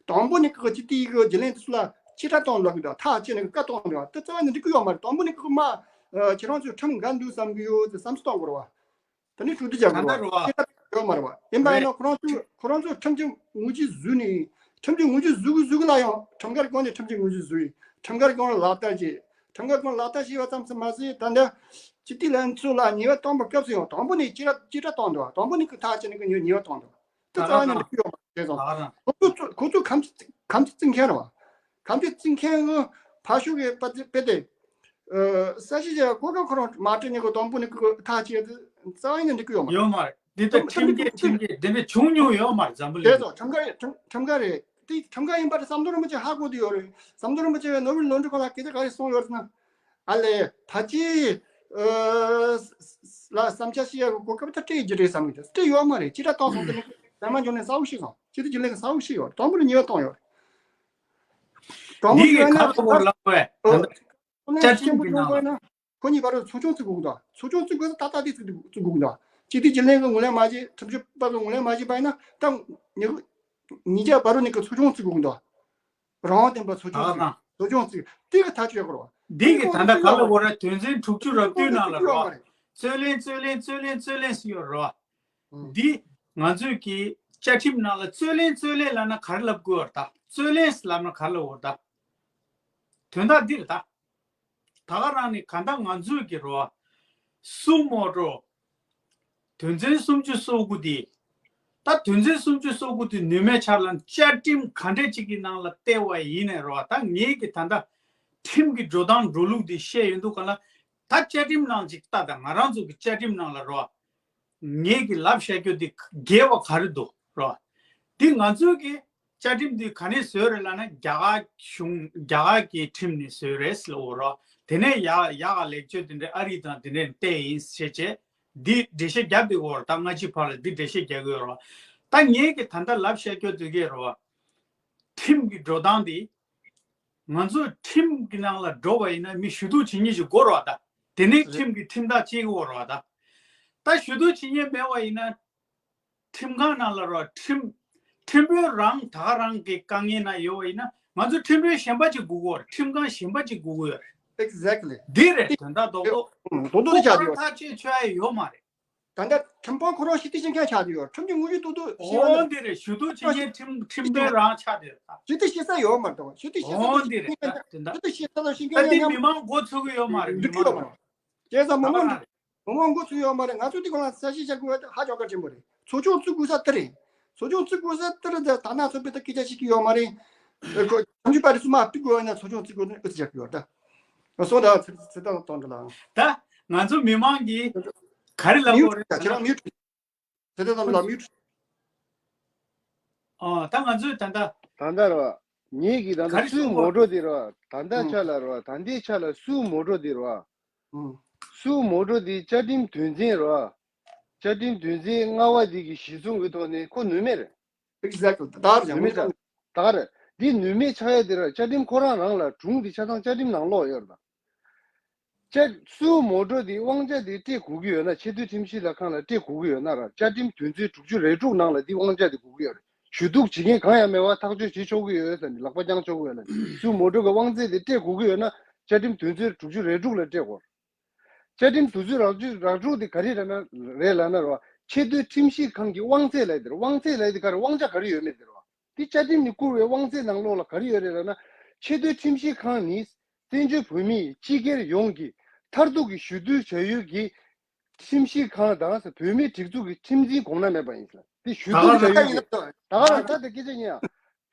དང་པོ་ནས་ཀྱི་སྤྱི་བདེ་གི་བརྒྱུད་ལམ་དེ་ཚོ་ལ་ཕྱིར་བསྒྲགས་གཏོང་ལབ་ཀྱི་འདུག་ཐག་བཅད་ནས་བཀའ་གཏོང་གི་འདུག་དེ་རྩ་བ་ནས་འགྲིག་གི་ཡོད་མ་རེད། དང་པོ་ནས་ཀྱི་མ། ཨ། ཁྱེད་རང་ཚོས་ཁྲིམས་འགལ་འདུག་བསམ་གྱི་ཡོད་ཟེར་བསམ་ཚུལ་གཏོང་དགོས་རེད་བ། དེ་ནས་ཞུ་དུས་རྒྱག་དགོས་རེད་བ། ད་ལྟ་རེད་བ། ཡོད་མ་རེད་བ། ཡིན་པ་ཡིན་ན་ཁོ་རང་ཚོས་ཁོ་རང་ཚོས་ཁྲིམས་ཀྱི་དངོས་གཞི་བཟོས་ནས། ཁྲིམས་ཀྱི་དངོས་གཞི་བཟོ་གི་བཟོ་གི་ལ་ཡང་ཁྲིམས་འགལ་སྒང་ནས་ཁྲིམས་ཀྱི་དངོས་གཞི་བཟོས་ཡིན། ཁྲིམས་འགལ་སྒང་ལ་ལག་བསྟར་བྱས། ཁྲིམས་འགལ་སྒང་ལ་ལག་བསྟར་བྱས་པ་ཙམ་ཙམ་མ་ཟད། ད་ལྟ་སྤྱི་འཐུས་ལྷན་ཚོགས་ལ་ཉེས་པ་བཏང་པའི་སྐབས་སུ་ཡང་དང་པོ་ནས་ཕྱིར་ཕྱིར་བསྒྲགས་བཏང་འདུག་དང་པོ་ནས་ཀྱི་ཐག་བཅད་ནས་ཀྱི་ཉེས་ཉེས་པ་བཏང་འདུག་དེ་རྩ་བ་ནས་འགྲིག་གི་ཡོད་མ་རེད་བྱས་ཙང་། ཁོ་ཚོ་ཁོ་ཚོ་ཁམས་ཁམས་ཀྱི་བཙུན་མཁན་རེད་བ། ཁམས་ཀྱི་བཙུན་མཁན་གྱི་ཕར་ཕྱོགས་ཀྱི་དཔེ་དེ། ཨ། ས་གཞི་བྱས་གོ་སྐབས་ཁོ་རང་མ་སྤྲད་ནས་གོ་དང་པོ་ནས་ཀྱི་ཐག་བཅད་དེ་རྩ་བ་ནས་འགྲིག་གི་ཡོད་མ་རེད། ཡོད་མ་རེད། འདི་ལྟར་ཁྲིམས་འགལ་ཁྲིམས་འགལ་འདི་འདྲ་བྱུང་མྱོང་ཡོད་མ་རེད་འཛམ་བུ་གླིང་དེ་ཚོ་ཁྲིམས་འགལ་ཁྲིམས་ཁྲིམས་འགལ་རེད། དེ་ཁྲིམས་འགལ་ཡིན་པ་དེ་ཟམ་གདོང་རིན་པོ་ཆེ་ཧ་གོ་བསྡད་ཡོད་རེད། ཟམ་གདོང་རིན་པོ་ཆེ་བས་ནོ་བེལ་ནོ་བེལ་གོང་ལ་སྐད་ཆ་ག་རེ་གསུངས་ཡོད་ཟེར་ན། ཨ་ལས་ད་ཅི། ཨ། ལ་བསམ་འཆར་བཤད་ཡག་གི་གོ་སྐབས་ད་སྤྲད་རྒྱུ་རེད་བསམ་གི་འདུག་སྤྲད་ཡོད་མ་རེད། ཅི་འདྲ་བཏང་སོང་དེ་ནི་ཟམ་མ་འཇོག་ནས་གསལ་པོ་ཤེས་སོང་། སྤྱི་འཐུས་རྒྱུན་ལས་ཀྱི་གསལ་པོ་ཤེས་ཡོད་རེད། དང་པོ་ནས་ཉེས་པ་བཏང་ཡོད་རེད། དང་པོ་འདི་ནས་གི་ཉེས་པ་ཁ་ཐོག་ལ་ལབ་པས། ཨ། ད་ལྟ་བཅའ་ཁྲིམས་ཀྱི་ནང་ལ། ཁོ་གཉིས་བར་དུ་ཚོགས་ཆུང་བཙུགས་དགོས་འདུག་ཚོགས་ཆུང་བཙུགས་དགོས་ན་ཏག་ཏག་དེ་བཙུགས་བཙུགས་དགོས་འདུག་སྤྱི་འཐུས་རྒྱུན་ལས་ཀྱི་ངོས་ལེན་མ་བྱས། ཁྲིམས་ཞིབ་པ་གི་ངོས་ལེན་མ་བྱས་པ་ཡིན་ན་ད་ཉི་ཉིས་བརྒྱ་བར་དུ་ནས་ཀྱི་ཚོགས་ཆུང་བཙུགས་དགོས་འདུག་རང་དབང་ལྡན་པ་ཚོགས་ཆུང་བཙུགས། ད་ལྟ་ཚོགས་ཆུང་བཙུགས་དེ་གི་ཐག་གཅོད་དགོས་རེད་བ། འདི་གི་ད་ལྟ་ག་ལ་འོ་ར་དོན་ཚན་དྲུག་ཅུ་རེ་བདུན་ནང་ལ་རོ། རྩོད་ལེན་རྩོད་ལེན་རྩོད་ལེན་རྩོད་ལེན་ཟེར་ཡོད་རོ། ཨང་། འདི་ང་ཚོས་ཀྱི་བཅའ་ཁྲིམས་ནང་ལ་རྩོད་ལེན་རྩོད་ལེན་ལབ་ན་ག་རེ་ལབ་དགོས་ར་ད། རྩོད་ལེན་ལབ་ན་ག་རེ་ལབ་འོ་ད། དོན་དག་འདི་རེད་ད། ད་ག་རང་ནས་ག་ད་ང་ཚོས་ཀྱི་རོ། སུ་མོ་ཊོ། དོན་ཚན་སུམ་ཅུ་སོ་དགུ་དེ། ད་དོན་ཚན་སུམ་ཅུ་སོ་དགུ་དེ་ནུས་མེད་ཆགས་ལ་བཅའ་ཁྲིམས་ག་འདྲས་ཅིག་གི་ནང་ལ་བལྟས་པ་ཡིན་ནའི་རོ། ད་ངེད་ཀྱི་ད་ལྟ་ཁྲིམས་ཀྱི་འགྲོ་སྟངས་འགྲོ་ལུགས་དེ་བཤད་ཡོང་དུས་ག་ལ། ད་བཅའ་ཁྲིམས་ནང་ཅིག་ལྟ་དང་ང་རང་ཚོ་གི་བཅའ་ཁྲིམས་ནང་ལ་རོ། ངེད་ཀྱི་ལབ་བཤད་རྒྱུ་དེ་འགལ་བ་ག་རེ་འདུག་རོ། དེ་ང་ཚོའི་གི་བཅའ་ཁྲིམས་འདི་ག་ནས་བཟོས་རེད་ལབ་ན། རྒྱ་གར་གཞུང་རྒྱ་གར་གྱི་ཁྲིམས་ནས་བཟོས་རེད་ཟེར་ལབ་འོ་རོ། དེ་ནས་ཡག་ཡག་ག་ལེགས་བཅོས་དེ་འདྲའི་ཨ་རི་དང་དེ་འདྲས་བལྟས་ཡིན་ཟེར་བྱས། འདི་འགྲེལ་བཤད་བརྒྱབ་བསྡད་ཡོད་རེད། ད་སྔ་ཕྱི་བར་ལ་འདི་འགྲེལ་བཤད་རྒྱག་གི་ཡོད་རེད། ད་ངེད་ཀྱི་ད་ལྟ་ལབ་བཤད་རྒྱུ་དེ་གས་རེད། ཁྲིམས་ཀྱི་འགྲོ་སྟངས་འདི་ང་ཚོ་ཁྲིམས་ཀྱི་ནང་ལ་འགྲོ་བ་ཡིན་ན་མི་ཞུ་གཏུག་བྱེད་མཁན་ཞིག་དགོས་རེད་བ། ད་དེ་ནས་ཁྲིམས་ཀྱི་ཁྲིམས་ཐག་བཅད་ཀྱི་ཡོད་རེད་བ། ད་ད་ཞུ་གཏུག་བྱེད་མཁན་མེད་པ་ཡིན་ན། ཁྲིམས་ཁང་ནང་ལ་རོ། ཁྲིམས་ཁྲིམས་དཔོན་རང་ད་ག་རང་གི་དཀའ་ངལ་ན་ཡོད་པ་ཡིན་ན་ང་ཚོ་ཁྲིམས་དཔོན་གཞན་པ་ཅིག་དགོས་ཀྱི་ཡོད་རེད། ཁྲིམས་ཁང་གཞན་པ་ཅིག་དགོས་ཀྱི་ཡོད་རེད། Exactly. འདི་རེད་དོན་དག་རྡོག་རྡོག་རྡོག་རྡོག་ཁོ་ཆགས་ཁོ་ཡོད། ཐག་གཅོད་བྱ་ཡ་ཡོད་མ་རེད། ད་ལྟ་ཁྲིམས་དཔོན་ཁོ་རང་ཞི་བདེ་ཞིང་ཁམས་ཆགས་ཀྱི་ཡོད། ཁྲིམས་ཀྱི་དངོས་གཞི་ཏོག་ཏོག་ཤེས་པ་འོ་ན་འདི་རེད། ཞུ་གཏུག་བྱེད་མཁན་ཁྲིམས་ཁྲིམས་དཔོན་རང་ཆགས་བསྡད་རེད། ཞི་བདེ་ཤེས་ས་ཡོད་མ་རེད། ད་ཞི་བདེ་ཤེས་ས་འོ་ཡོད་མ་འདི་རེད་རེད། ད་དོན་དག་ཞི་བདེ་ཤེས་ས་ལ་ཤེས་མཁན་ད་འདི་མི་མང་མགོ་ཚོས་ཀྱི་ཡོད་མ་རེད། མི་འདུག་མང་ཡོད་མ་རེད། བྱས་ཙང་མི་མང་མང་མགོ་ཚོས་ཡོད་མ་རེད། ང་ཚོ་འདི་ག་ལ་གསལ་བཤད་བྱ་དགོས་པ་ཧ་ཅང་གལ་ཆེན་པོ་རེད། ཚོགས་ཆུང་བཙུགས་དགོས་ས་འདི་རེད། ཚོགས་ཆུང་བཙུགས་དགོས་ས་འདི་རེད། ད་ད་ན་ཚོད་པའི་ད་སྐད་ཆ་བཤད་ཀྱི་ཡོད་མ་རེད། ཁོ་བྱང་ཆུབ་པ་རེ་སུ་མ་ཕུད་དགོས་ན་ཚོགས་ཆུང་བཙུགས་དགོས་ན་ཨུ་ཚུགས་བྱ་དགོས་ཡོད་ད། སོ་ད་ཚེ་ཚེ་ད་གཏོང་འདྲ་ལ། ད་ང་ཚོ་མི་མང་གིས་ག་རེ་ལབ་དགོས་རེད། ཁྱེད་རང་མིའུ་ཊི། དེ་དེ་ཙམ་ལ་མིའུ་ཊི། ཨ་ད་ང་ཚོས་ད་ལྟ་ད་ལྟ་ར་ངེད་ཀྱི་ད་ལྟ་ག་རེ་སུའི་གསུང་མོ་གོ་ཊོ་དེ་ར་ད་ལྟ་ཆ་ལ་ར་ད་ལྟའི་ཆ་ལ་སུའི་མོ་ཊོ་དེ་ར། ཨུ། སུའི་མོ་ཊོ་དེ་བཅའ་ཁྲིམས་དོན་ཚན་ར། བཅའ་ཁྲིམས་དོན་ཚན་ལྔ་པ་དེ་གི་གཞི་བཟུང་གི་ཐོག་ནས་ཁོ་ནུས་མེད་རེད། Exactly. ད་ར་ནུས་མེད་ཆགས་ད་ག་རེད། འདི་ནུས་མེད་ཆགས་ཡ་དེ་ར་བཅའ་ཁྲིམས་ཁོ་རང་རང་ལ་དྲུང་དེ་ཆ་ཚང་བཅའ་ཁྲིམས་ནང་ལོགས་ཡོད་རེད་ད། བཅའ་སུའུ་མོ་ཊོ་དེ་དབང་ཆ་དེ་སྤྲད་དགོས་ཀྱི་ཡོད་ན། ཆེས་མཐོའི་ཁྲིམས་ཞིབ་ལྷན་ཁང་ལ་སྤྲད་དགོས་ཀྱི་ཡོད་ན་ར། བཅའ་ཁྲིམས་དོན་ཚན་དྲུག་ཅུ་རེ་དྲུག་ནང་ལ་དེ་དབང་ཆ་དེ་དགོས་ཀྱི་ཡོད་རེད། ཞུ་གཏུག་བྱེད་མཁན་གང་ཡང་མེད་པར་ཐག་གཅོད་བྱེད་ཆོག་གི་ཡོད་ཟེར་ནས་ལག་པ་བརྐྱང་ཆོག་གི་ཡོད་ལ། སུའུ་མོ་ཊོ་གི་དབང་ཚད་དེ་སྤྲད་དགོས་ཀྱི་ཡོད་ན་བཅའ་ཁྲིམས་དོན་ཚན་དྲུག་ཅུ་རེ་དྲུག་ལ་སྤྲད་དགོས། བཅའ་ཁྲིམས་དོན་ཚན་ར་དྲུག་ར་དྲུག་དེ་ག་རེ་རེད་ན་རེད་ལབ་ན་ར། ཆེས་མཐོའི་ཁྲིམས་ཞིབ་ཁང་གི་དབང་ཚད་ལབ་དེ་ར། དབང་ཚད་ལབ་དེ་ག་རེ། དབང་ཆ་ག་རེ་ཡོད་མེད་དེ་ར། དེ་བཅའ་ཁྲིམས་ནས་བསྐུར་བའི་དབང་ཚད་ནང་ལོགས་ལ་ག་རེ་ཡོད་རེད་ལབ་ན། ཆེས་མཐོའི་ཁྲིམས་ཞིབ་ཁང་ནི་བཙན་བྱོལ་བོད་མིའི་སྤྱི་སྒེར་ཡོངས་ཀྱི་མཐར་ཐུག་གི་ཞུ་གཏུག་བྱ་ཡུལ་གྱི་ཁྲིམས་ཞིབ་ཁང་དང་བོད་མིའི་སྒྲིག་འཛུགས་ཀྱི་ཁྲིམས་འཛིན་གོང་ན་མེད་པ་ཡིན་ལ། དེ་ཞུ་གཏུག་བྱ་ཡུལ་གྱི་ད་ག་རང་ད་དེ་སྐད་ཆ་ཉན་ཡ།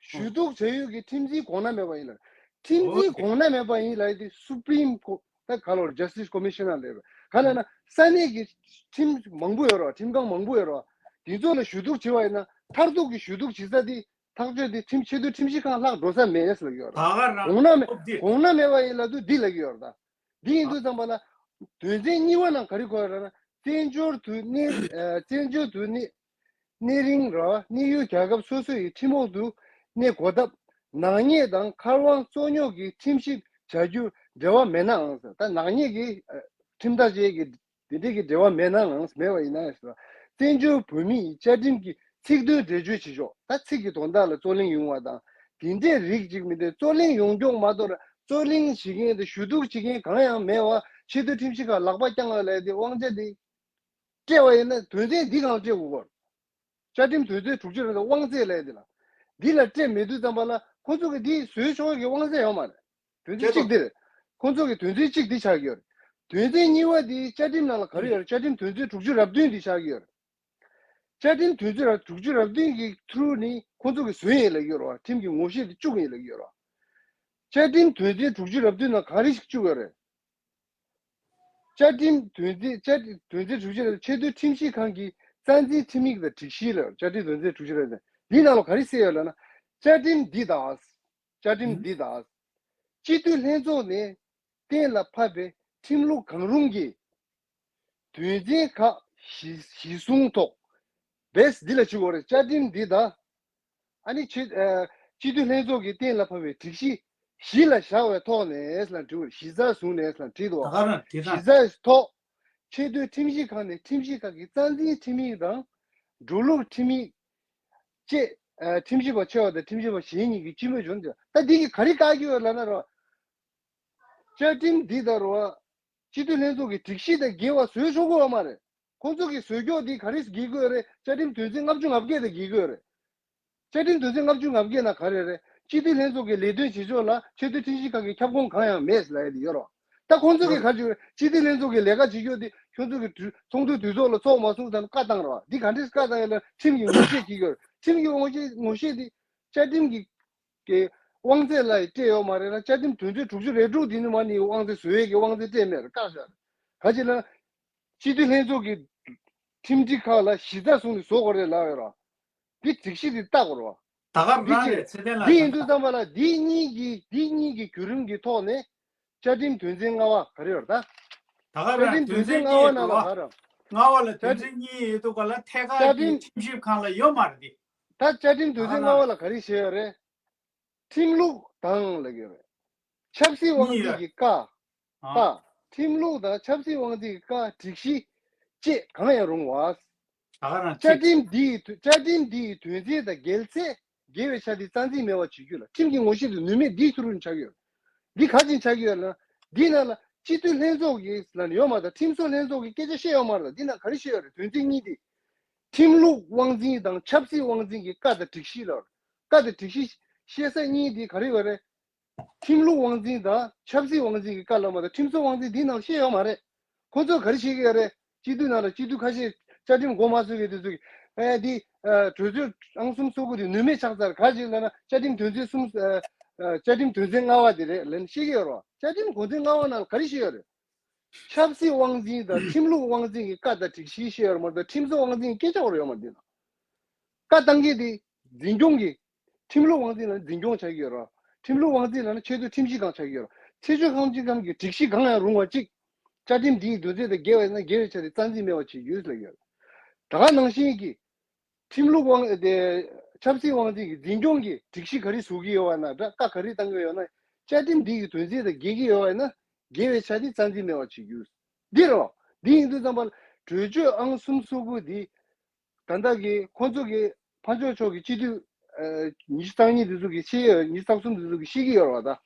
ཞུ་གཏུག་བྱ་ཡུལ་གྱི་ཁྲིམས་འཛིན་གོང་ན་མེད་པ་ཡིན་ལ། ཁྲིམས་འཛིན་གོང་ན་མེད་པ་ཡིན་ལ་དེ་སུ་པྲིམ་ཀོ་ད་ག་ལོར་Justice Commissioner་ལས་ར། ག་ལ་ན་ས་གནས་ཀྱི་ཁྲིམས་མང་པོ་ཡོད་ར། ཁྲིམས་ཁང་མང་པོ་ཡོད་ར། དེ་ཚོ་ལ་ཞུ་གཏུག་བྱེད་པ་ཡིན་ན་མཐར་ཐུག་གི་ཞུ་གཏུག་བྱེད་ས་དེ། ཐག་གཅོད་དེ་ཁྲིམས་ཆེས་མཐོའི་ཁྲིམས་ཞིབ་ཁང་ལྷག་འགྲོ་ས་མེད་ལབ་ཀྱི་ཡོད་རེད། ད་ག་རང་གོང་ན་མེད་ཨོ་དེ་གོང་ན་མེད་པ་ཡིན་ལབ་དུས་འདི་ལབ་ཀྱི་ཡོད་རེད་ད། འདི་ཡིན་དུས་ཙམ་པ་ལ་དོན་ཚན་གཉིས་པ་ནང་ག་རེ་འཁོད་ཡོད་རེད་ན། བཙན་བྱོལ་དུ་གནས་ཨ་བཙན་བྱོལ་དུ་གནས་གནས་རིང་ར་གནས་ཡུལ་རྒྱལ་ཁབ་སོ་སོ་ཡི་ཁྲིམས་འོག་ཏུ་གནས་དགོས་སྟབས་ནག་ཉེས་དང་མཁར་དབང་རྩོད་རྙོག་གི་ཁྲིམས་ཞིབ་བྱ་རྒྱུར་འབྲེལ་བ་མེད་ནའང་ཟེར། ད་ནག་ཉེས་ཀྱི་ཨ་ཁྲིམས་ཐག་བཅད་ཀྱི་དེ་འདྲའི་གི་འབྲེལ་བ་མེད་ན་ལངས་མེད་པ་ཡིན་ན་ཟེར། བཙན་བྱོལ་བོད་མིའི་བཅའ་ཁྲིམས་ཀྱི་ཚིག་དོན་འགྲེལ་བརྗོད་བྱེད་ཆོག་ད་ཚིག་གི་དོན་དག་ལ་རྩོད་གླེང་ཡོང་བ་དང་། དེ་འདྲའི་རིགས་ཅིག་མི་འདུག་རྩོད་གླེང་ཡོང་མགྱོགས་མ་གཏོགས་རྩོད་གླེང་བྱེད་མཁན་དང་ཞུ་གཏུག་བྱེད་མཁན་གང་ཡང་མེད་པ། ཆེས་མཐོའི་ཁྲིམས་ཞིབ་ཁང་ལག་པ་བརྐྱངས་ལ་ལས་དེ་དབང་ཆ་དེ་སྤྲད་པ་ཡིན་ན་དོན་ཚན་འདི་གང་སྤྲད་དགོས་པར། བཅའ་ཁྲིམས་དོན་ཚན་དྲུག་ཅུ་རེ་དང་དབང་ཚད་ལས་དེ་ལ། འདི་ལ་སྤྲད་མེད་དུས་ཙམ་པ་ལ་ཁོ་ཚོ་གི་འདི་བཟོས་ཆོག་གི་དབང་ཚད་ཡོད་མ་རེད། དོན་ཚན་གཅིག་འདི་རེད། ཁོ་ཚོ་གི་དོན་ཚན་གཅིག་འདི་ཆགས་ཀྱི་ཡོད་རེད། དོན་ཚན་གཉིས་པ་འདི་བཅའ་ཁྲིམས་ནང་ལ་ག་རེ་ཡོད་རེད། བཅའ་ཁྲིམས་དོན་ཚན་དྲུག་ཅུ་རེ་བདུན་འདི་ཆགས་ཀྱི་ཡོད་རེད། བཅའ་ཁྲིམས་དོན་ཚན་དྲུག་ཅུ་རེ་བདུན་གྱི་ཐུ་རུ་ནི་ཁོ་ཚོ་གི་བཟོས་ཡིན་ལབ་ཀྱི་ཡོད་རེད་བ། ཁྲིམས་ཀྱི་ངོ་ཤེས་འདི་བཅུག་ཡིན་ལབ་ཀྱི་ཡོད་རེད་བ། བཅའ་ཁྲིམས་དོན་ཚན་དྲུག་ཅུ་རེ་བདུན་ནང་ག་རེ་ཞིག་བཅུག་ཡོད་རེད། བཅའ་ཁྲིམས་དོན་ཚན་བཅའ་ཁྲིམས་དོན་ཚན་དྲུག་ཅུ་རེ་ཆེས་མཐོའི་ཁྲིམས་ཞིབ་ཁང་གི་རྩ་འཛིན་ཁྲིམས་ཡིག་དང་སྒྲིག་གཞི་ལ། བཅའ་ཁྲིམས་དོན་ཚན་དྲུག་ཅུ་རེ་བདུན་འདི་ནང་ལ་ག་རེ་གསལ་ཡོད་ལབ་ན། བཅའ་ཁྲིམས་འདི་དང་། བཅའ་ཁྲིམས་འདི་དང་། སྤྱི་འཐུས་ལྷན་ཚོགས་ནས་གཏན་ལ་ཕབ་པའི་ཁྲིམས་ལུགས་གང་རུང་གི་དོན་ཚན་ཁག་གཞི་གཞི་བཟུང་ཐོག་བེས་འདི་ལ་བྱེད་དགོས་རེད། བཅའ་ཁྲིམས་འདི་དང་། ཨ་ནི་ཆེ་ཨ་སྤྱི་འཐུས་ལྷན་ཚོགས་ཀྱིས་གཏན་ལ་ཕབ་པའི་སྒྲིག་གཞི་གཞི་ལ་བཞག་པའི་ཐོག་ནས་ལ་འབྲི་བར་གཞི་རྩར་བཟུང་ནས་ལ་བྲིས་འདུག་ད་ག་རང་དེ་གཞི་དང་རྩའི་ཐོག་ཆེས་མཐོའི་ཁྲིམས་ཞིབ་ཁང་ནས་ཁྲིམས་ཞིབ་ཁང་གི་རྩ་འཛིན་ཁྲིམས་ཡིག་དང་འགྲོ་ལུགས་ཁྲིམས་ཡིག་བཅས་ཨ་ཁྲིམས་ཞིབ་པ་ཆེ་བ་དང་ཁྲིམས་ཞིབ་པ་གཞན་གཉིས་ཀྱིས་སྤྱི་མོས་བྱུང་འདུག་ད་འདི་གིས་ག་རེ་བཀག་གི་ཡོད་ལབ་ན་རོ། བཅའ་ཁྲིམས་འདི་ལྟར་བ། སྤྱི་འཐུས་ལྷན་ཚོགས་ཀྱི་སྒྲིག་གཞི་དང་འགལ་བ་བཟོས་ཆོག་གི་ཡོད་མ་རེད། ཁོང་ཚོ་གིས་བཟོས་ཀྱོག་འདི་ག་རེ་འགལ་གྱི་ཡོད་རེད། བཅའ་ཁྲིམས་དོན་ཚན་ལྔ་བཅུ་ང་བརྒྱད་དང་འགལ་གྱི་ཡོད་རེད། བཅའ་ཁྲིམས་དོན་ཚན་ལྔ་བཅུ་ང་བརྒྱད་ནང་ག་རེ་རེད། སྤྱི་འཐུས་ལྷན་ཚོགས་ཀྱི་ལས་དོན་བྱེད་ཕྱོགས་ལ་ཆེས་མཐོའི་ཁྲིམས་ཞིབ་ཁང་གི་ཁྱབ་ཁོངས་གང་ཡང་མེད་ལབ་ཡ་དེ་ཡོད་རོགས། ད་ཁོང་ཚོ་གིས་ག་རེ་བྱེད་ཀྱི་ཡོད། སྤྱི་འཐུས་ལྷན་ཚོགས་ཀྱི་ལས་ཀ་བྱེད་ཀྱོག་འདི་ཁྱོད་ཚོ་གི་དུས་ཚོགས་འདུ་དུས་ཐོག་ལ་ཚོགས་མ་སོང་ཙང་བཀའ་བཏང་རོགས། འདི་ག་འདྲས་བཀའ་བཏང་ཡ་ལ་ཁྲིམས་ཀྱི་ངོ་ཤེས་བྱེད་ཀྱི་ཡོད་རེད། ཁྲིམས་ཀྱི་ངོ་ཤེས་ངོ་ཤེས་འདི་བཅའ་ཁྲིམས་ཀྱི་གི་དབང་ཚད་ལ་སྤྲད་ཡོད་མ་རེད་ལ། བཅའ་ཁྲིམས་དོན་ཚན་དྲུག་ཅུ་རེ་དྲུག་དེ་ནི་མ་ནི་དབང་ཚད་བཟོ་ཡས་ཀྱི་དབང་ཚད་སྤྲད་མེད་རེད། བཀག་བཞག་རེད། ག་ཅི་ལ། སྤྱི་འཐུས་ལྷན་ཚོགས་ཀྱི་ཁྲིམས་སྒྲིག་ཁག་ལ་གཞི་རྩ་བཟུང་ནས་བཟོ་དགོས་རེད་ལབ་ཡོད་ར། འདི་སྒྲིག་གཞི་འདི་བལྟ་དགོས་ར། ད་ག་འདི་རང་གཅིག་རེད། ཚེ་བརྟན་ལགས། འདི་ཡིན་དུས་ཙམ་པ་ལ་འདི་གཉིས་ཀྱི་འདི་གཉིས་ཀྱི་བརྒྱུད་རིམ་གྱི་ཐོག་ནས་བཅའ་ཁྲིམས་དོན་ཚན་ལྔ་པ་ག་རེ་ཡོད་རེད་ད། ད་ག་བཅའ་རང་ཁྲིམས་དོན་དོན་ཚན་ཚན་ལྔ་པ་གཉིས་ནང་ལ་འགྲོ་བ། ག་རེ། ལྔ་པ་ལ་བཅའ་དོན་ཚན་གཉིས་ཡོད་དུས་ག་ལ་ཐད་ཀར་བཅའ་གྱི་ཁྲིམས་ཁྲིམས་ཞིབ་ཁང་ལ་ཡོད་མ་རེད་འདི། ད་བཅའ་ཁྲིམས་དོན་ཚན་ལྔ་པ་ལ་ག་རེ་བཤད་ཡོད་རེད། ཁྲིམས་ལུགས་དང་ལབ་ཀྱི་ཡོད་རེད། ཆབ་སྲིད་དབང་འཛིན་གྱི་བཀའ། ཨ། ཁྲིམས་ལུགས་དང་ཆབ་སྲིད་དབང་འཛིན་གྱི་བཀའ་སྒྲིག་གཞི་བཅས་གང་ཡང་རུང་བ། ད་ག་རང་བཅའ་ཁྲིམས་འདིའི་བཅའ་ཁྲིམས་འདིའི་དོན་ཚན་དང་འགལ་ཚེ་འགལ་བའི་ཆ་དེ་རྩ་འཛིན་མེད་པ་བྱེད་རྒྱུ་ལ་ཁྲིམས་ཀྱི་ངོ་ཤེས་དེ་ནུས་མེད་འདིའི་ཚུལ་དུ་ཆགས་ཡོད། འདི་ག་ཅིན་ཆགས་ཡོད་ལ། འདི་ནང་ལ་སྤྱི་འཐུས་ལྷན་ཚོགས་ཀྱི་ལ་ཡོད་མ་རེད། ཁྲིམས་བཟོ་ལྷན་ཚོགས་ཀྱི་སྐད་ཆ་བཤད་ཡོད་མ་རེད། འདི་ནང་ག་རེ་བཤད་ཡོད་རེད། དོན་ཚན་གཉིས་དེ། ཁྲིམས་ལུགས་དབང་འཛིན་དང་ཆབ་སྲིད་དབང་འཛིན་གྱི་བཀའ་དང་སྒྲིག་གཞི་ལ། བཀའ་དང་སྒྲིག་གཞི་བཤད་ས་གཉིས་དེ་ག་རེ་ཡོད་རེད། ཁྲིམས་ལུགས་དབང་འཛིན་དང་ཆབ་སྲིད་དབང་འཛིན་གྱི་བཀའ་སློབ་མ་དང་ཁྲིམས་བཟོ་དབང་འཛིན་འདིའི་ནང་བཤད་ཡོད་མ་རེད། ཁོ་ཚོས་ག་རེ་བཤད་ཀྱི་ཡོད་རེད། སྤྱི་འཐུས་ནང་ལ་སྤྱི་འཐུས་ཁ་ཤས་བཅའ་ཁྲིམས་འགོ་མ་ཚུགས་ཀྱི་དེ་ཚོས་ཨེ་འདི་གྲོས་ཆོད་ཨང་གསུམ་སོ་དགུ་དེ་ནུས་མེད་ཆགས་ཚར། ག་ཅིག་ལབ་ན་བཅའ་ཁྲིམས་དོན་ཚན་གསུམ་བཅའ་ཁྲིམས་དོན་ཚན་ལྔ་པ་དེ་རེད་ལབ་ནས་བཤད་ཀྱི་ཡོད་རེད། བཅའ་ཁྲིམས་དོན་ཚན་ལྔ་པ་ནང་ལ་ག་རེ་བཤད་ཡོད་རེད། ཆབ་སྲིད་དབང་འཛིན་དང་ཁྲིམས་ལུགས་དབང་འཛིན་གྱི་བཀའ་དང་སྒྲིག་གཞི་བཤད་ཡོད་མ་རེད། ཁྲིམས་བཟོ་དབང་འཛིན་སྐད་ཆ་བར་ཡོད་མ་རེད། འདི་ལ་བཀའ་བཏང་མཁན་དེ་འཛིན་སྐྱོང་གི་ཁྲིམས་ལུགས་དབང་འཛིན་ལ་འཛིན་སྐྱོང་བྱ་གི་ཡོད་རེད། ཁྲིམས་ལུགས་དབང་འཛིན་ལ་ནི་ཆེས་མཐོའི་ཁྲིམས་ཞིབ་ཁང་ཆགས་ཀྱི་ཡོད་རེད། ཆེས་མཐོའི་ཁྲིམས་ཞིབ་ཁང་གི་སྒྲིག་གཞི་གང་ཡང་རུང་བ་གཅིག་བཅའ་ཁྲིམས་འདིའི་དོན་ཚན་དང་འགལ་བ་ཡིན་ན་འགལ་བའི་ཆ་དེ་རྩ་འཛིན་མེད་པ་བྱེད་རྒྱུ་ལ་ཡོད། ད་ག་ནང་བཞིན་གྱི་ཁྲིམས་ལུགས་དབང་དེ་ཆབ་སྲིད་དབང་འཛིན་གྱི་འཛིན་སྐྱོང་གི་སྒྲིག་གཞི་ག་རེ་བཟོ་གི་ཡོད་པ་ན་འདྲ། བཀའ་ག་རེ་བཏང་གི་ཡོད་ན་བཅའ་ཁྲིམས་འདི་ཡི་དོན་ཚན་དང་འགལ་གྱི་ཡོད་པ་ཡིན་ན་འགལ་བའི་ཆ་དེ་རྩ་འཛིན་མེད་པ་བྱེད་རྒྱུ། འདི་རོ། འདི་ཡིན་དུས་ཙམ་པ་ལ་གྲོས་ཆོད་ཨང་གསུམ་སོ་དགུ་འདི་ད་ལྟ་གི་ཁོང་ཚོ་གི་ཕར་ཕྱོགས་ཕྱོགས་ཀྱི་སྤྱི་འཐུས་ཉི་ཤུ་རྩ་གཉིས་འདི་ཚོ་གི་ཤེས་ཡོད། ཉི་ཤུ་རྩ་གསུམ་འདི་ཚོ་གི་ཤེས་ཀྱི་ཡོད་རེད་བ། ད་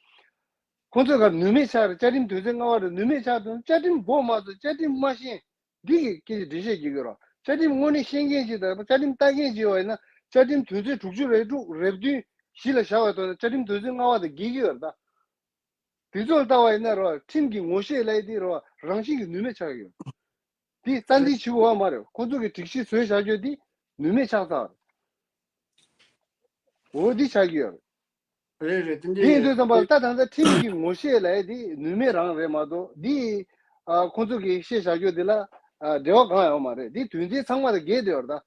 ཁོང་ཚོ་ག་ནུས་མེད་ཆགས་རེད། བཅའ་ཁྲིམས་དོན་ཚན་ལྔ་པ་རེད། ནུས་མེད་ཆགས་དུས་བཅའ་ཁྲིམས་མགོ་མ་ཚོས་བཅའ་ཁྲིམས་མ་ཤེས། འདི་གི་སྐད་ཆ་འགྲེལ་བཤད་བྱེད་དགོས་རོགས། བཅའ་ཁྲིམས་དངོས་གནས་ཤེས་མཁན་ཅིག་དང་བཅའ་ཁྲིམས་ལྟ་མཁན་ཅིག་ཡོད་པ་ཡིན་ན་བཅའ་ཁྲིམས་དོན་ཚན་དྲུག་ཅུ་རེ་དྲུག་རེ་བདུན་གཞི་ལ་བཞག་པའི་ཐོག་ནས་བཅའ་ཁྲིམས་དོན་ཚན་ལྔ་པ་དང་འགལ་གྱི་ཡོད་རེད་ད། དེ་ཚོ་ལ་ལྟ་བ་ཡིན་ན་རོ། ཁྲིམས་ཀྱི་ངོ་ཤེས་ལབ་ཡས་དེ་རོ་རང་བཞིན་གྱིས་ནུས་མེད་ཆགས་ཡོད། དེ་རྩ་འཛིན་བྱེད་དགོས་པ་མ་རེད། ཁོང་ཚོ་གི་སྒྲིག་གཞི་བཟོས་བཞག་རྒྱུ་དེ་ནུས་མེད་ཆགས་ཚར། འོ་འདི་ཆགས་ཀྱི་ཡོད་རེད། རེད་རེད། དེ་འདྲ་དེ་ཡིན་དུས་ཙམ་པ་ལ་ད་ད་ལྟ་ཁྲིམས་ཀྱི་ངོ་ཤེས་ལབ་ཡས་དེ་ནུས་མེད་རང་རེད་མ་གཏོགས་འདི་ཨ་ཁོང་ཚོ་གི་བཤད་བཞག་རྒྱུ་དེ་ལ་ཨ་འབྲེལ་བ་གང་ཡང་ཡོད་མ་རེད། འདི་དོན་ཚན་ཚང་མ་དང་འགལ་བསྡད་ཡོད་རེད་ད།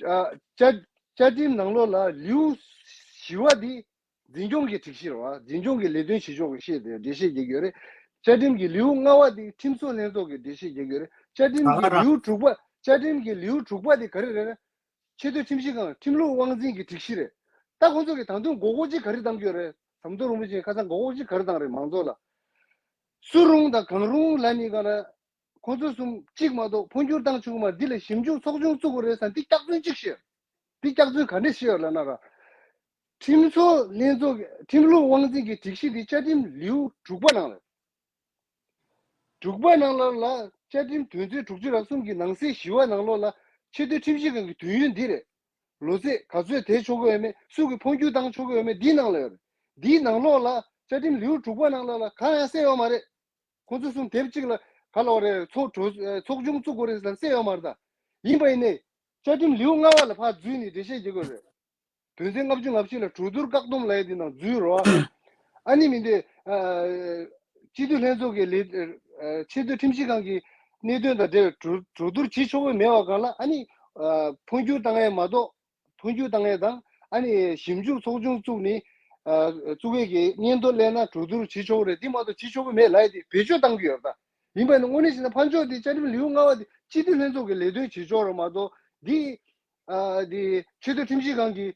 ཨ་བཅའ་བཅའ་ཁྲིམས་ནང་ལོགས་ལ་ལེའུ་བཞི་པ་འདི་འཛིན་སྐྱོང་གི་སྒྲིག་གཞི་རེད་བ། འཛིན་སྐྱོང་གི་ལས་དོན་བྱེད་ཕྱོགས་ཀྱི་བཤད་དེ་འགྲེལ་བཤད་རྒྱག་གི་ཡོད་རེད། བཅའ་ཁྲིམས་ཀྱི་ལེའུ་ལྔ་པ་འདི་ཁྲིམས་བཟོ་ལྷན་ཚོགས་ཀྱི་འགྲེལ་བཤད་རྒྱག་གི་ཡོད་རེད། བཅའ་ཁྲིམས་ཀྱི་ལེའུ་དྲུག་པ། བཅའ་ཁྲིམས་ཀྱི་ལེའུ་དྲུག་པ་འདི་ག་རེ་རེད་ན། ཆེས་མཐོའི་ཁྲིམས་ཞིབ་ཁང་ཁྲིམས་ལུགས་དབང་འཛིན་གྱི་སྒྲིག་གཞི་རེད། ད་ཁོང་ཚོ་གིས་ད་དུང་མགོ་སྐོར་གཅིག་ག་རེ་བཏང་གི་ཡོད་རེད། ཟམ་གདོང་རིན་པོ་ཆེ་ཁ་སང་མགོ་སྐོར་གཅིག་ག་རེ་བཏང་རེད་མང་ཚོགས་ལ། སུ་རུང་དང་གང་རུང་ལ་ནི་ག་ན། ཁོང་ཚོ་གསུམ་གཅིག་མ་གཏོགས་འཕོ་འགྱུར་བཏང་ཆོག་གི་མ་རེད། འདི་ལ་ཞིབ་འཇུག་ཚོགས་ཆུང་བཙུགས་དགོས་རེད་ཟེར། འདི་སྐྱག་རྫུན་གཅིག་བཤད། འདི་སྐྱག་རྫུན་ག་འདྲས་བཤད་ཡོད་ལབ་ན་ར། ཁྲིམས་བཟོ་ལྷན་ཚོགས་ཀྱི་ཁྲིམས་ལུགས་དབང་འཛིན་གྱི་སྒྲིག་གཞི་འདི་བཅའ་ཁྲིམས་ལེའུ་དྲུག་པ་ནང་ལ། དྲུག་པ་ནང་ལ་ལ་བཅའ་ཁྲིམས་དོན་ཚན་དྲུག་ཅུ་རེ་གསུམ་གྱི་ནང་གསེས་བཞི་པ་ནང་ལོགས་ལ་ཆེས་མཐོའི་ཁྲིམས་ཞིབ་ཁང་གི་དུས་ཡུན་འདི་རེད། ལོ་ཚད་ག་ཚོད་དེ་ཆོག་གི་ཡོད་མེད། སུ་གིས་འཕོ་འགྱུར་བཏང་ཆོག་གི་ཡོད་མེད་འདིའི་ནང་ལ་ཡོད་རེད། འདིའི་ནང་ལོགས་ལ་བཅའ་ཁྲིམས་ལེའུ་དྲུག་པ་ནང་ལ་ལ་གང་ཡང་གསལ་ཡོད་མ་རེད། ཁོང་ཚོ་གསུམ་དེབ་གཅིག་ལ་ག་ལབ་རེད། ཚོགས་གྲོས་ཚོགས་ཆུང་བཙུགས་དགོས་རེད་ཟེར་གསལ་ཡོད་མ་རེད་ད། ཡིན་པ་ཡིན་ནའི་བཅའ་ཁྲིམས་ལེའུ་ལྔ་པ་ལ་ཕར་འཛུལ་ནས་འགྲེལ་བཤད་བྱེད་དགོས་རེད། དོན་ཚན་ལྔ་བཅུ་ང་བཞི་ལ་གྲོས་བསྡུར་བཀག་སྡོམ་ལབ་ཡས་འདི་ནང་འཛུལ་རོགས། ཨ་ནི་མིན་ཏེ། སྤྱི་འཐུས་ལྷན་ཚོགས་ཀྱི་ལས་ཆེས་མཐོའི་ཁྲིམས་ཞིབ་ཁང་གི་གནད་དོན་དང་འབྲེལ་བའི་གྲོས་གྲོས་བསྡུར་བྱེད་ཆོག་གི་མེད་པ་སྒང་ལ་ཨ་ནི་འཕོ་འགྱུར་བཏང་ཡས་མ་གཏོགས། འཕོ་འགྱུར་བཏང་ཡས་དང་ཨ་ནི་ཞིབ་འཇུག་ཚོགས་ཆུང་བཙུགས་ནས་བཙུགས་ཡས་ཀྱི་སྙན་ཐོ་སླེབས་ན་གྲོས་བསྡུར་བྱེད་ཆོག་གི་རེད། འདི་མ་གཏོགས་བྱེད་ཆོག་གི་མེད་ལབ་ཡས་དེ་བེད་སྤྱོད་བཏང་གི་ཡོད་རེད་ད། ཡིན་པ་ནི་དངོས་གནས་བྱས་ན་ཕར་ཕྱོགས་དེ་བཅའ་ཁྲིམས་ལེའུ་ལྔ་པ་དེ་སྤྱི་འཐུས་ལྷན་ཚོགས་ཀྱི་ལས་དོན་བྱེད་ཕྱོགས་རེད་མ་གཏོགས་འདི། ཨ་དེ་ཆེས་མཐོའི་ཁྲིམས་ཞིབ་ཁང་གི་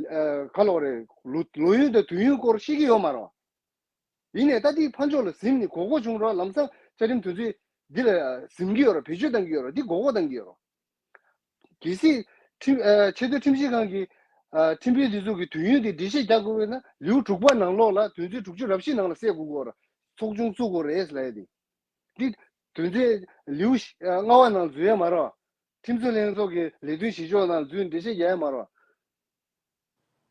ཨ་ག་ལབ་རེད། ལོ་ལོ་ཡུན་དང་དུས་ཡུན་སྐོར་ཤེས་ཀྱི་ཡོད་མ་རེད། ཡིན་ནའི་ད་འདི་ཕར་ཕྱོགས་ལ་ཟིན་ནས་མགོ་སྐོར་བྱུང་རོགས། ལམ་སང་བཅའ་ཁྲིམས་དོན་ཚན་འདི་ལ་ཟིན་གྱི་ཡོད་རེད། བེད་སྤྱོད་བཏང་གི་ཡོད་རེད། འདི་མགོ་སྐོར་བཏང་གི་ཡོད་རེད། གལ་སྲིད་ཁྲིམས་ཨ་ཆེས་མཐོའི་ཁྲིམས་ཞིབ་ཁང་གི་ཨ་ཁྲིམས་དཔོན་འདི་ཚོ་གི་དུས་ཡུན་དེ་འགྲེལ་བཤད་རྒྱག་དགོས་པས་ན་ལེའུ་དྲུག་པ་ནང་ལོགས་ལ་དོན་ཚན་དྲུག་ཅུ་རེ་བཞི་ནང་ལ་གསལ་དགོས་ཀྱི་ཡོད་རེད། ཚོགས་ཆུང་བཙུགས་དགོས་རེད་ལབ་ཡ་དེ། འདི་དོན་ཚན་ལེའུ་ལྔ་པ་ནང་འཛུལ་ཡ་མ་རེད་བ། ཁྲིམས་བཟོ་ལྷན་ཚོགས་ཀྱི་ལས་དོན་བྱེད་ཕྱོགས་ནང་འཛུལ་འགྲེལ་བཤད་རྒྱག་ཡ་མ་རེད་བ།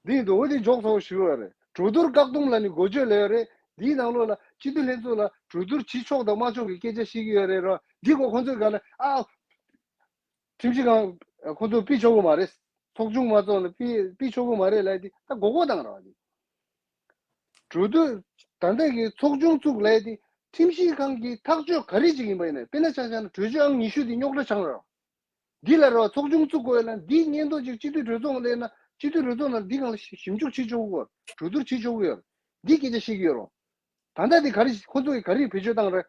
འདི་ཡིན་དུས་འོ་དེ་འཇོག་ཚ་བོ་ཞུ་ཡོད་རེད། གྲོས་བསྡུར་བཀག་སྡོམ་ལ་ནི་འགོ་བརྗོད་ལས་ཡོད་རེད། འདིའི་ནང་ལོགས་ལ་སྤྱི་འཐུས་ལྷན་ཚོགས་ལ་གྲོས་བསྡུར་བྱེད་ཆོག་དང་མ་ཆོག་གི་སྐད་ཆ་བཤད་ཀྱི་ཡོད་རེད་རོ། འདི་གོ་ཁོང་ཚོས་ག་ལ་ཨ། ཁྲིམས་ཞིབ་ཁང་ཁོང་ཚོས་ཕུད་ཆོག་གི་མ་རེད། ཚོགས་ཆུང་མ་ཚོགས་ན་ཕུད་ཕུད་ཆོག་གི་མ་རེད་ལབ་དེ་ད་མགོ་སྐོར་བཏང་ར་བ་དེ། གྲོས་བསྡུར་ད་ལྟ་གི་ཚོགས་ཆུང་བཙུགས་ལབ་དེ་ཁྲིམས་ཞིབ་ཁང་གི་ཐག་གཅོད་ག་རེ་ཅིག་ཡིན་པ་ཡིན་ན། དཔེར་ན་ཆ་བཞག་ན་གྲོས་ཆོད་ཨང་ཉི་ཤུ་དེ་རྙོག་དྲ་ཆགས་ར། འདི་ལ་ར་བ་ཚོགས་ཆུང་བཙུགས་དགོས་ན་འདིའི་སྙན་ཐོ་ཅིག་སྤྱི་འཐུས་གྲོས་ཚོགས་སླེབས་ན་སྤྱི་འཐུས་གྲོས་ཚོགས་ནང་འདི་སྒང་ལ་ཞིབ་འཇུག་བྱེད་ཆོག་གི་ཡོད། གྲོས་བསྡུར་བྱེད་ཆོག་གི་ཡོད། འདི་སྐད་ཆ་བཤད་ཀྱི་ཡོད་རོ། ད་ལྟ་འདི་ག་རེ་ཁོ་ཚོ་གིས་ག་རེ་བེད་སྤྱོད་བཏང་རེད།